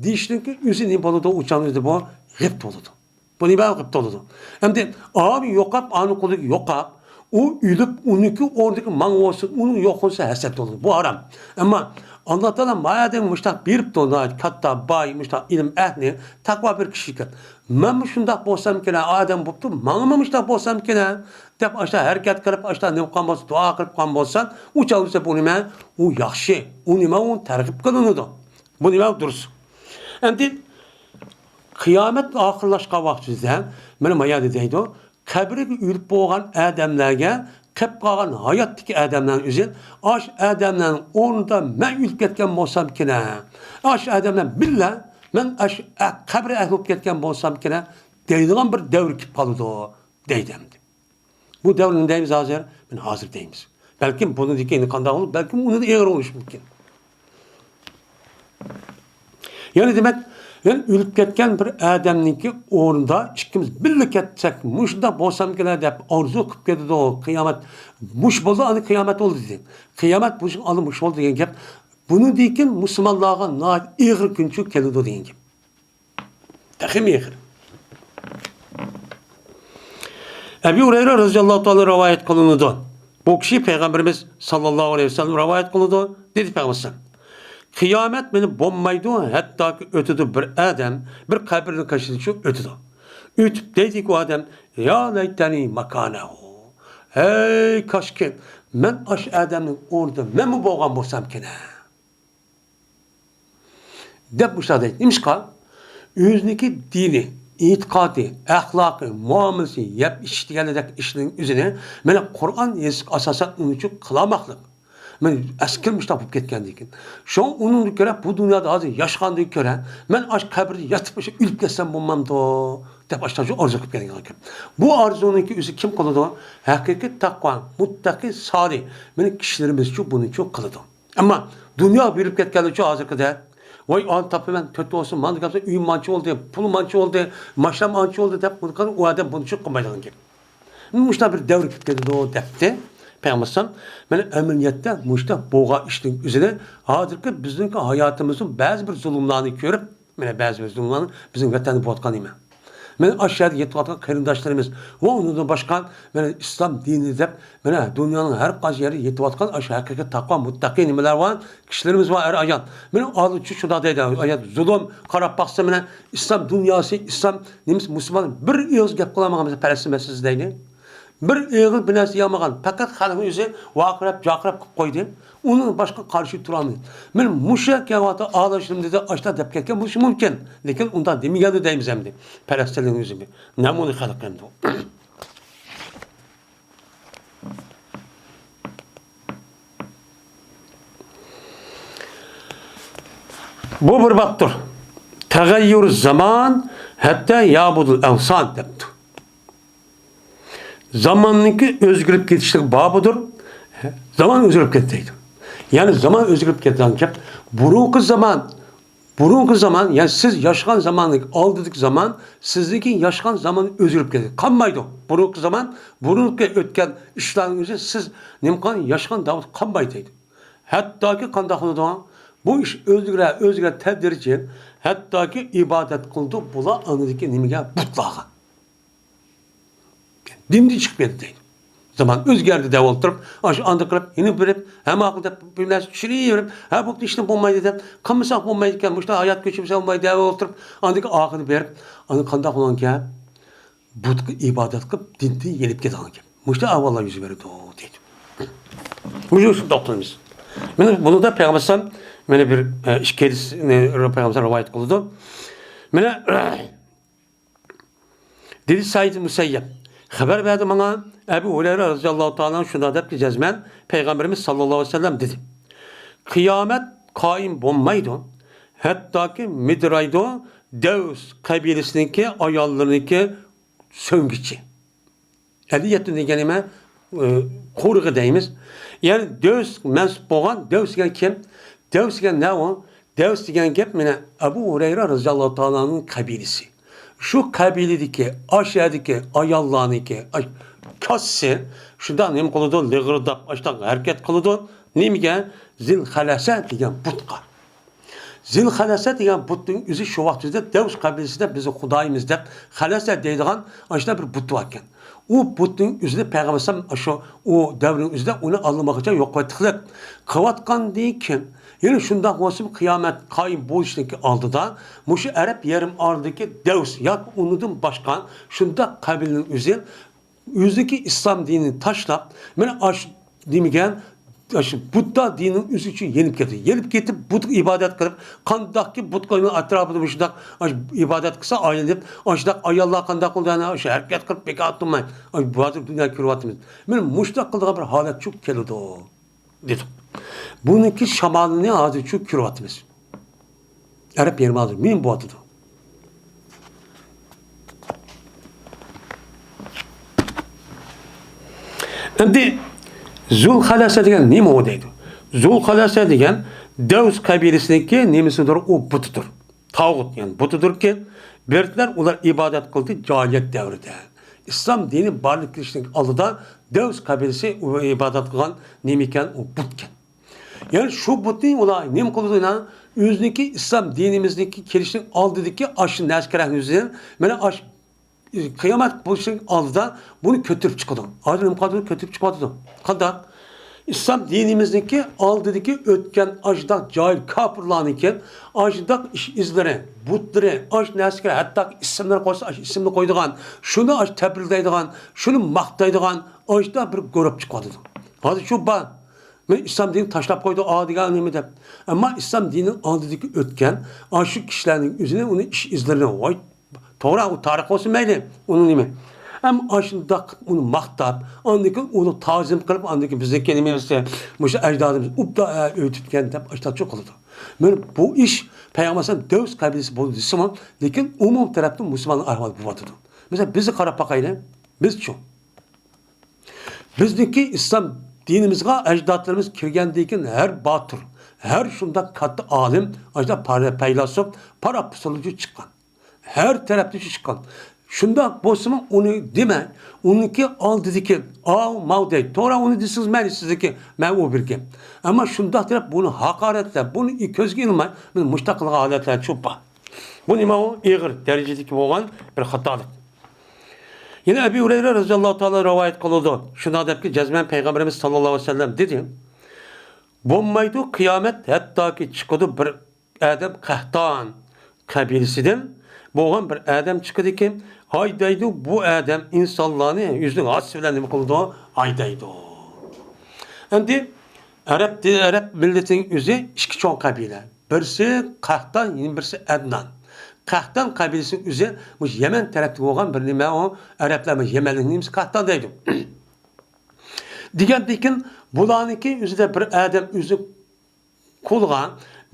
دېيىشنىڭكى ئۆزى نېمە بولىدۇ؟ ئۇ چاغدا ئۆزى بۇ غىبت بولىدۇ. بۇ نېمە غىبت بولىدۇ؟ ئەمدى ئاۋۇ يوقاپ، ئانىڭ قولىدىكى يوقاپ، ئۇ ئۆلۈپ، ئۇنىڭكى ئورنىدىكى ماڭا بولسۇن، ئۇنىڭ يوق بولسا ھەسەت بولىدۇ. بۇ ھارام. ئەمما ئاللا تائالا ما ئادەمگە مۇشتاق بېرىپتۇ، ناھايىتى كاتتا، باي، مۇشتاق ئىلىم ئەھلى، تەقۋا بىر كىشى ئىكەن. مەنمۇ شۇنداق بولسامكىنە، ئادەم بوپتۇ، ماڭىمۇ مۇشتاق بولسامكىنە، دەپ ئاشۇنداق ھەرىكەت قىلىپ، ئاشۇنداق نېمە قىلغان بولسا، دۇئا قىلىپ قىلغان بولسا، ئۇ چاغدا بۇ نېمە؟ ئۇ ياخشى. ئۇ نېمە؟ ئۇ تەرغىب قىلىنىدۇ. بۇ نېمە؟ دۇرۇس. ئەمدى قىيامەت ئاخىرلاشقان ۋاقتىمىزدا، مانا ما يەردە دەيدۇ، قەبرىگە ئۆلۈپ بولغان ئادەملەرگە قېلىپ قالغان ھاياتتىكى ئادەملەرنى ئۆزى، ئاش ئادەملەرنىڭ ئورنىدا مەن ئۆلۈپ كەتكەن بولسامكىنە، ئاش ئادەملەر بىللە مەن ئاش قەبرە ئەھلى بولۇپ كەتكەن بولسامكىنە دەيدىغان بىر دەۋر كېلىپ قالىدۇ، دەيدۇ ئەمدى. بۇ دەۋرنى نېمە دەيمىز ھازىر؟ مانا ھازىر دەيمىز. بەلكىم بۇنىڭدىن كېيىن قانداق بولۇپ، بەلكىم ئۇنىڭدىن ئېغىر بولۇشى مۇمكىن. يەنى دېمەك، يەنى ئۆلۈپ كەتكەن بىر ئادەمنىڭكى ئورنىدا ئىككىمىز بىللە كەتسەك، مۇشۇنداق بولسامكىنە دەپ ئارزۇ قىلىپ كېتىدۇ. قىيامەت مۇش بولدى، ئەنە قىيامەت بولدى دېدى. قىيامەت مۇش، ئەنە مۇش بولدى دېگەن گەپ. بۇنىڭدىن كېيىن مۇسۇلمانلارغا ناھايىتى ئېغىر كۈنچى كېلىدۇ دېگەن گەپ. تېخىمۇ ئېغىر. ئەبۇ ھۇرەيرە رەزىياللاھۇ تائالا رىۋايەت قىلىنىدۇ. بۇ كىشى پەيغەمبىرىمىز ساللاللاھۇ ئەلەيھى ۋەسەللەم رىۋايەت قىلىدۇ. دېدى پەيغەمبەر: «قىيامەت مېنى بولمايدۇ، ھەتتاكى ئۆتىدۇ بىر ئادەم، بىر قەبرىنىڭ قېشىدىن شۇ ئۆتىدۇ. ئۆتۈپ دەيدىكى ئۇ ئادەم: يا لەيتەنى ماكانەھۇ. ھەي، كاشكى، مەن ئاشۇ ئادەمنىڭ ئورنىدا مەنمۇ بولغان بولسامكىنە.» دەپ مۇشۇنداق دەيدۇ. نېمىشقا؟ ئۆزىنىڭكى دىنى، ئېتىقادى، ئەخلاقى، مۇئامىلىسى، يەپ ئىچىش دېگەندەك ئىشنىڭ ئۆزىنى مانا قۇرئان، ھەدىسكە ئاساسەن ئۇنىڭ ئۈچۈن قىلالماقلىق. مەن ئەسكىرى مۇشۇنداق بولۇپ كەتكەندىن كېيىن. شۇڭا ئۇنىڭدىن كۆرە، بۇ دۇنيادا ھازىر ياشىغاندىن كۆرە، مەن ئاشۇ قەبرىدە ياتىپ، ئاشۇ ئۆلۈپ كەتسەم بولمامدۇ؟ دەپ ئاشۇنداق شۇ ئارزۇ قىلىپ كەلگەن ئىكەن. بۇ ئارزۇنىڭكى ئۆزى كىم قىلىدۇ؟ ھەقىقىي تەقۋا، مۇتتەقى، سالىھ، مانا كىشىلىرىمىزچۇ بۇنىچۇ قىلىدۇ. ئەمما دۇنيا بېرىپ كەتكەنلىكچۇ ھازىرقىدەك، ۋاي، ئانى تاپىمەن، تۆت بولسۇن، مانا دېگەن ئۆيۈم مانچە بولدى، پۇلۇم مانچە بولدى، ماشىنام ئانچە بولدى دەپ، ئۇ ئادەم بۇنىچۇ قىلمايدىغان گەپ. مۇشۇنداق بىر دەۋر كېلىپ كېتىدۇ دەپتۇ پەيغەمبەر ئەلەيھىسسالام. مانا ئەمەلىيەتتە مۇشۇنداق بولغان ئىشنىڭ ئۆزىنى ھازىرقى بىزنىڭكى ھاياتىمىزنىڭ بەزى بىر زۇلۇملارنى كۆرۈپ، مانا بەزى بىر زۇلۇملارنىڭ بىزنىڭ ۋەتەندە بولۇۋاتقان نېمە؟ مانا ئاشۇ يەردە يېتىۋاتقان قېرىنداشلىرىمىز ۋە ئۇنىڭدىن باشقا مانا ئىسلام دىنى دەپ مانا دۇنيانىڭ ھەر قايسى يەردە يېتىۋاتقان ئاشۇ ھەقىقىي تەقۋا، مۇتتەقىي نېمىلەر بار؟ كىشىلىرىمىز بار، ئەر-ئايال. مانا ئالدىچۇ شۇنداق دەيدۇ، ئايال زۇلۇم، قاراپ باقسا، مانا ئىسلام دۇنياسى، ئىسلام نېمىسى، مۇسۇلمان بىر ئېغىز گەپ قىلالمىغان بولسا پەلەستىن مەسىلىسى دەيلى. بىر ئېغىز بىر نەرسە دېيەلمىگەن، پەقەت خەلقنىڭ ئۆزى ۋارقىراپ، جارقىراپ قىلىپ قويدى. ئۇنىڭ باشقا قارشى تۇرالمىدى. مانا مۇشۇ كەلگەن ۋاقىتتا ئالىشىم دېدى، ئاشۇنداق دەپ كەتكەن بولۇشى مۇمكىن. لېكىن ئۇنداق دېمىگەندۇ دەيمىز ئەمدى. پەلەستىننىڭ ئۆزى بىر نەمۇنە خەلق ئەمدى ئۇ. بۇ بىر بابتۇر. تەغەييۇر زامان ھەتتا يەبۇدۇل ئەۋسان دەپتۇ. زاماننىڭكى ئۆزگىرىپ كېتىشلىك بابىدۇر. زامان ئۆزگىرىپ كەتتى دەيدۇ. يەنى زامان ئۆزگىرىپ كەتكەن گەپ، بۇرۇنقى زامان، بۇرۇنقى زامان، يەنى سىز ياشىغان زاماندىكى ئالدىدىكى زامان، سىزنىڭكى ياشىغان زامان ئۆزگىرىپ كەتتى. قالمايدۇ. بۇرۇنقى زامان، بۇرۇنقى ئۆتكەن ئىشلارنىڭ ئۆزى سىز نېمە قىلغان ياشىغان داۋىدا قالمايدۇ دەيدۇ. ھەتتاكى قانداق قىلىدۇ؟ بۇ ئىش ئۆزگىرە، ئۆزگىرە تەدرىجىي، ھەتتاكى ئىبادەت قىلىدۇ بۇلار ئاندىكى نېمىگە؟ بۇتلارغا. دىندىن چىقىپ كەتتى دەيدۇ. زامان ئۆزگەردى دەپ ئولتۇرۇپ، ئاشۇ ئانداق قىلىپ، يېنىپ بېرىپ، ھەممە ۋاقىت دەپ بىر نەرسە چۈشۈرۈۋېرىپ، ھە، بۇ ئىشنى بولمايدۇ دەپ، قىلمىساق بولمايدىكەن، مۇشۇنداق ھايات كۆچۈرمىسەك بولمايدۇ دەپ ئولتۇرۇپ، ئاندىن كېيىن ئاخىرىدا بېرىپ، ئاندىن قانداق بولغانكەن؟ بۇتقا ئىبادەت قىلىپ، دىندىن يېنىپ كېتىدىغان گەپ. مۇشۇنداق ئەھۋاللار يۈز بېرىدۇ دەيدۇ. مۇشۇ شۇنداق قىلىمىز. مانا بۇنىڭدا پەيغەمبەر ئەلەيھىسسالام مانا بىر، ئە، ئىككى ھەدىسنى پەيغەمبەر ئەلەيھىسسالام رىۋايەت قىلىدۇ. مانا دېدى سەئىد مۇسەييەب، خەۋەر بەردى ماڭا، ئەبۇ ھۇرەيرە رەزىياللاھۇ تائالا ئەنھۇ شۇنداق دەپتۇ، جەزمەن پەيغەمبىرىمىز ساللاللاھۇ ئەلەيھى ۋەسەللەم دېدى: «قىيامەت قايىم بولمايدۇ، ھەتتاكى مىدىرايدۇ، دەۋس قەبىلىسىنىڭكى ئاياللىرىنىڭكى سۆڭگىچە.» ئەلىيەتۇ دېگەن نېمە؟ ئى، قورۇقى دەيمىز. يەنى دەۋس مەنسۇپ بولغان، دەۋس دېگەن كىم؟ دەۋس دېگەن نە ئۇ؟ دەۋس دېگەن گەپ مانا ئەبۇ ھۇرەيرە رەزىياللاھۇ تائالا ئەنھۇنىڭ قەبىلىسى. شۇ قەبىلىدىكى، ئاشۇ يەردىكى ئاياللارنىڭكى، ئاي، كاسىسى شۇنداق نېمە قىلىدۇ؟ لىغىرداپ، ئاشۇنداق ھەرىكەت قىلىدۇ. نېمىگە؟ زىل خەلەسە دېگەن بۇتقا. زىل خەلەسە دېگەن بۇتنىڭ ئۆزى شۇ ۋاقىت ئۆزىدە دەۋس قەبىلىسىدە بىزنىڭ خۇدايىمىز دەپ خەلەسە دەيدىغان ئاشۇنداق بىر بۇت باركەن. ئۇ بۇتنىڭ ئۆزىنى پەيغەمبەر ئەلەيھىسسالام شۇ، ئۇ دەۋرنىڭ ئۆزىدە ئۇنى ئاللىماغىچە يوق قىلىپ، قىلىۋاتقاندىن كېيىن، يەنە شۇنداق بولسىمۇ قىيامەت قايىم بولۇشتىكى ئالدىدا مۇشۇ ئەرەب يېرىم ئارىلىدىكى دەۋس ياكى ئۇنىڭدىن باشقا شۇنداق قەبىلىنىڭ ئۆزى ئۆزىنىڭكى ئىسلام دىنىنى تاشلاپ، مانا ئاشۇ نېمىگە، ئاشۇ بۇددا دىنىنىڭ ئۆزى ئۈچۈن يېنىپ كەتتى. يېنىپ كېتىپ، بۇتقا ئىبادەت قىلىپ، قانداقكى بۇتقا ئەتراپىدا مۇشۇنداق، ئاشۇ ئىبادەت قىلسا ئايلىنىپ، ئاشۇنداق ئاياللار قانداق قىلىدۇ، ئەنە ئاشۇ ھەرىكەت قىلىپ بىكار تۇرماي. ئاشۇ ھازىر دۇنيا كۆرۈۋاتىمىز. مانا مۇشۇنداق قىلىدىغان بىر ھالەت چۈ كېلىدۇ، دېدۇق. بۇنىڭكى شامالىنى ھازىر چۈ كۆرۈۋاتىمىز. ئەرەب يېرىمى ھازىر مۇھىم بولۇۋاتىدۇ. ئەمدى زۇل خەلەسە دېگەن نېمە ئۇ دەيدۇ؟ زۇل خەلەسە دېگەن دەۋس قەبىلىسىنىڭكى نېمىسىدۇر، ئۇ بۇتىدۇر. تاغۇت، يەنى بۇتىدۇركى، بەرتلەر ئۇلار ئىبادەت قىلدى جاھىلىيەت دەۋرىدە. ئىسلام دىنى بارلىققا كېلىشنىڭ ئالدىدا دەۋس قەبىلىسى ئۇ ئىبادەت قىلغان نېمىكەن؟ ئۇ بۇتكەن. يەنى شۇ بۇتنى ئۇلار نېمە قىلىدۇ؟ يەنە ئۆزىنىڭكى ئىسلام دىنىمىزنىڭكى كېلىشنىڭ ئالدىدىكى ئاشۇ نەرسە كېرەكنى ئۆزىدىن، مانا ئاش-، قىيامەت بولۇشنىڭ ئالدىدا بۇنى كۆتۈرۈپ چىقىدۇ. ھازىر نېمە قىلىدۇ؟ كۆتۈرۈپ چىقىۋاتىدۇ. قانداق؟ ئىسلام دىنىمىزنىڭكى ئالدىدىكى ئۆتكەن ئاشۇنداق جاھىل كاپىرلارنىڭكى ئاشۇنداق ئىش ئىزلىرى، بۇتلىرى، ئاشۇ نەرسىگە ھەتتا ئىسىملار قويسا، ئاشۇ ئىسىمنى قويىدىغان، شۇنى ئاشۇ تەبرىكلەيدىغان، شۇنى ماختايدىغان ئاشۇنداق بىر گۇرۇپ چىقىۋاتىدۇ. ھازىر شۇ بار. مەن ئىسلام دىنىنى تاشلاپ قويدۇم، ئا دېگەن نېمە دەپ. ئەمما ئىسلام دىنىنىڭ ئالدىدىكى ئۆتكەن ئاشۇ كىشىلەرنىڭ ئۆزىنى، ئۇنىڭ ئىش ئىزلىرىنى، ۋاي، توغرا، ئۇ تارىخ بولسۇن مەيلى، ئۇنىڭ نېمە. ئەمما ئاشۇنداق قىلىپ ئۇنى ماختاپ، ئاندىن كېيىن ئۇنى تازىم قىلىپ، ئاندىن كېيىن بىزنىڭكى نېمىمىزنى، مۇشۇ ئەجدادىمىز ئوبدان ئۆتۈپتىكەن دەپ ئاشۇنداق قىلىدۇ. مانا بۇ ئىش پەيغەمبەر ئەلەيھىسسالام دەۋس قەبىلىسى بولدى دېسىمۇ، لېكىن ئومۇم تەرەپتىن مۇسۇلماننىڭ ئەھۋالى بولۇۋاتىدۇ. مەسىلەن، بىزگە قاراپ باقايلى، بىزچۇ؟ بىزنىڭكى ئىسلام دىنىمىزغا ئەجدادلىرىمىز كىرگەندىن كېيىن ھەر باتۇر، ھەر شۇنداق كاتتا ئالىم، ئاشۇنداق پارا-، پەيلاسوپ، پارا-، پۇسۇلچى چىققان. ھەر تەرەپتىن چىققان. شۇنداق بولسىمۇ ئۇنى دېمەي، ئۇنىڭكى ئالدىدىكى ئاۋۇ ماۋۇ دەيدۇ. توغرا، ئۇنى دېسىڭىز مەيلى سىزنىڭكى، مەن ئۇ بىر گەپ. ئەمما شۇنداق دەپ بۇنى ھاقارەتلەپ، بۇنى كۆزگە ئىلماي، مانا مۇشۇنداق قىلغان ھالەتلەر چوپ بار. بۇ نېمە ئۇ؟ ئېغىر دەرىجىدىكى بولغان بىر خاتالىق. يەنە ئەبى ھۇرەيرە رەزىياللاھۇ تائالا رىۋايەت قىلىدۇ. شۇنداق دەپكى، جەزمەن پەيغەمبىرىمىز ساللاللاھۇ ئەلەيھى ۋەسەللەم دېدى: بولمايدۇ قىيامەت، ھەتتاكى چىقىدۇ بىر ئادەم قەھتان قەبىلىسىدىن بولغان بىر ئادەم چىقىدىكى، ھايدايدۇ بۇ ئادەم ئىنسانلارنى ئۆزىنىڭ ھاسىسى بىلەن نېمە قىلىدۇ؟ ھايدايدۇ. ئەمدى ئەرەب، ئەرەب مىللىتىنىڭ ئۆزى ئىككى چوڭ قەبىلە. بىرسى قەھتان، يەنە بىرسى ئەدنان. قەھتان قەبىلىسىنىڭ ئۆزى مۇشۇ يەمەن تەرەپتە بولغان بىر نېمە ئۇ، ئەرەبلەر مۇشۇ يەمەنلىك نېمىسى قەھتان دەيدۇ. دېگەندىكىن بۇلارنىڭكى ئۆزىدە بىر ئادەم ئۆزى قولىغا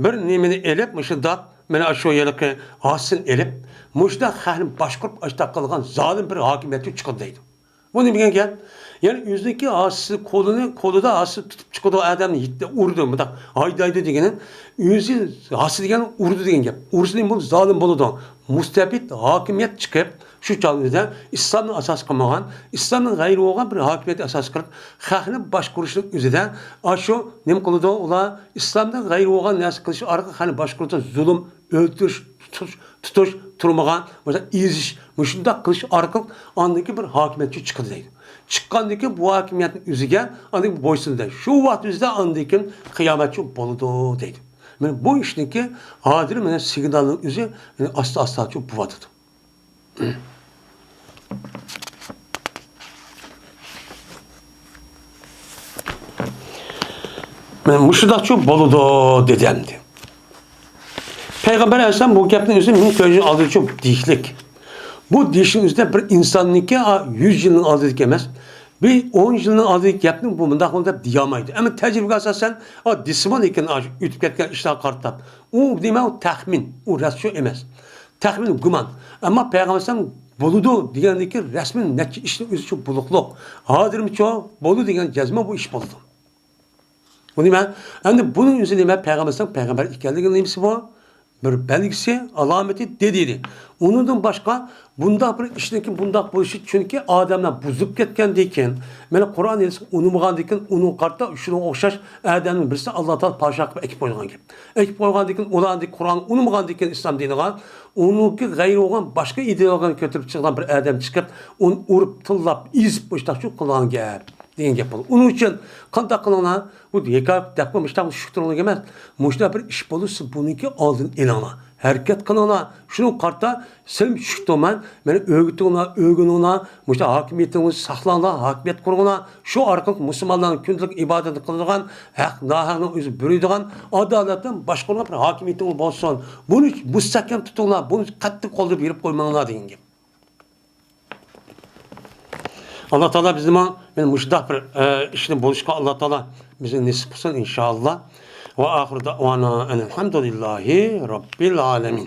بىر نېمىنى ئېلىپ، مۇشۇنداق، مانا شۇ ھېلىقى ھاسىسىنى ئېلىپ، مۇشۇنداق خەقنى باشقۇرۇپ، ئاشۇنداق قىلغان زالىم بىر ھاكىمىيەتچى چىقىدۇ دەيدۇ. بۇ نېمە دېگەن گەپ؟ يەنى ئۆزىنىڭكى ھاسىسى، قولىنى، قولىدا ھاسىسى تۇتۇپ چىقىدۇ، ئادەمنى يىتتە ئۇرىدۇ، مۇنداق ھايدايدۇ دېگىنى، ئۆزى ھاسىسى دېگەن ئۇرىدۇ دېگەن گەپ. ئۇرسا نېمە بولىدۇ؟ زالىم بولىدۇ. مۇستەبىت ھاكىمىيەت چىقىپ، شۇ چاغدا ئىسلامنى ئاساس قىلمىغان، ئىسلامنىڭ غەيرى بولغان بىر ھاكىمىيەتنى ئاساس قىلىپ، خەقنى باشقۇرۇشنىڭ ئۆزىدە، ئاشۇ نېمە قىلىدۇ؟ ئۇلار ئىسلامدىن غەيرى بولغان نەرسە قىلىش ئارقىلىق خەقنى باشقۇرىدۇ، زۇلۇم، ئۆلتۈرۈش، تۇتۇش، تۇتۇش، تۇرمىغان، مۇشۇنداق ئېزىش، مۇشۇنداق قىلىش ئارقىلىق ئاندىن كېيىن بىر ھاكىمىيەتچى چىقىدۇ دەيدۇ. چىققاندىن كېيىن بۇ ھاكىمىيەتنىڭ ئۆزىگە ئاندىن كېيىن بويسۇنىدۇ. شۇ ۋاقىت ئۆزىدە ئاندىن كېيىن قىيامەتچى بولىدۇ دەيدۇ. مانا بۇ ئىشنىڭكى ھازىر مانا سىگنالنىڭ ئۆزى مانا ئاستا-ئاستا بولۇۋاتىدۇ. مانا مۇشۇنداقچۇ بولىدۇ دېدى ئەمدى. پەيغەمبەر ئەلەيھىسسالام بۇ گەپنى ئۆزى مىڭ تۆت يۈز يىل ئالدىنچۇ دېيىشلىك. بۇ دېيىشنىڭ ئۆزىدە بىر ئىنساننىڭكى، ئا، يۈز يىلنىڭ ئالدىدىكى ئەمەس، بىر ئون يىلنىڭ ئالدىدىكى گەپنى بۇ مۇنداق بولدى دەپ دېيەلمەيدۇ. ئەمما تەجرىبىگە ئاساسەن، ئا، دېسىمۇ، لېكىن، ئا، ئۆتۈپ كەتكەن ئىشلارغا قارىتاپ، ئۇ نېمە، ئۇ تەخمىن، ئۇ راست شۇ ئەمەس. تەخمىن، گۇمان. ئەمما پەيغەمبەر ئەلەيھىسسالام بولىدۇ دېگەندىكى رەسمىي نەچچە ئىشنىڭ ئۆزىچۇ بولۇقلۇق. ھازىرمۇچۇ بولىدۇ دېگەن جەزمە بۇ ئىش بولىدۇ. بۇ نېمە؟ ئەمدى بۇنىڭ ئۆزى نېمە؟ پەيغەمبەر ئەلەيھىسسالام پەيغەمبەر ئىكەنلىكىنىڭ نېمىسى بۇ؟ بىر بەلگىسى، ئالامىتى دېدى. ئۇنىڭدىن باشقا بۇنداق بىر ئىشنىڭكى بۇنداق بولۇشى، چۈنكى ئادەملەر بۇزۇپ كەتكەندىن كېيىن، مانا قۇرئان ھەدىسنى ئۇنىمىغاندىن كېيىن، ئۇنىڭغا قارىتا شۇنىڭغا ئوخشاش ئادەمنىڭ بىرسىنى ئاللا تائالا پادىشاھ قىلىپ ئەكىپ قويغان گەپ. ئەكىپ قويغاندىن كېيىن، ئۇلار ئاندىن قۇرئاننى ئۇنىمىغاندىن كېيىن، ئىسلام دىنىغا ئۇنىڭكى غەيرى بولغان باشقا ئىدېئولوگىيەنى كۆتۈرۈپ چىققان بىر ئادەم چىقىپ، ئۇنى ئۇرۇپ، تىللاپ، ئېزىپ، مۇشۇنداقچۇ قىلغان گەپ دېگەن گەپ بولىدۇ. ئۇنىڭ ئۈچۈن قانداق قىلىڭلار؟ بۇ ھېكايە دەپلا مۇشۇنداق چۈشۈك تۇرۇڭلار ئەمەس. مۇشۇنداق بىر ئىش بولسا، بۇنىڭكى ئالدىنى ئېلىڭلار. ھەرىكەت قىلىڭلار. شۇنىڭغا قارىتا سەن چۈشۈك تۇرماي، مانا ئۆگىتىڭلار، ئۆگىنىڭلار. مۇشۇنداق ھاكىمىيىتىڭلارنى ساقلاڭلار، ھاكىمىيەت قۇرۇڭلار. شۇ ئارقىلىق مۇسۇلمانلارنىڭ كۈندىلىك ئىبادەتنى قىلىدىغان، ھەق، ناھەقنىڭ ئۆزى بېرىدىغان، ئادالەتتىن باشقۇرۇلغان بىر ھاكىمىيىتىڭلار بولسۇن. بۇنى مۇستەھكەم تۇتۇڭلار، بۇنى قەتئىي قولدىن بېرىپ قويماڭلار دېگەن گەپ. ئاللا تائالا بىزنىمۇ مانا مۇشۇنداق بىر، ئە، ئىشنى بولۇشقا ئاللا تائالا بىزنى نېسىپ قىلسۇن، ئىنشائاللا. ۋە ئاخىر دەئۋانا ئەنىل ھەمدۇلىللاھى رەببىل ئالەمىن.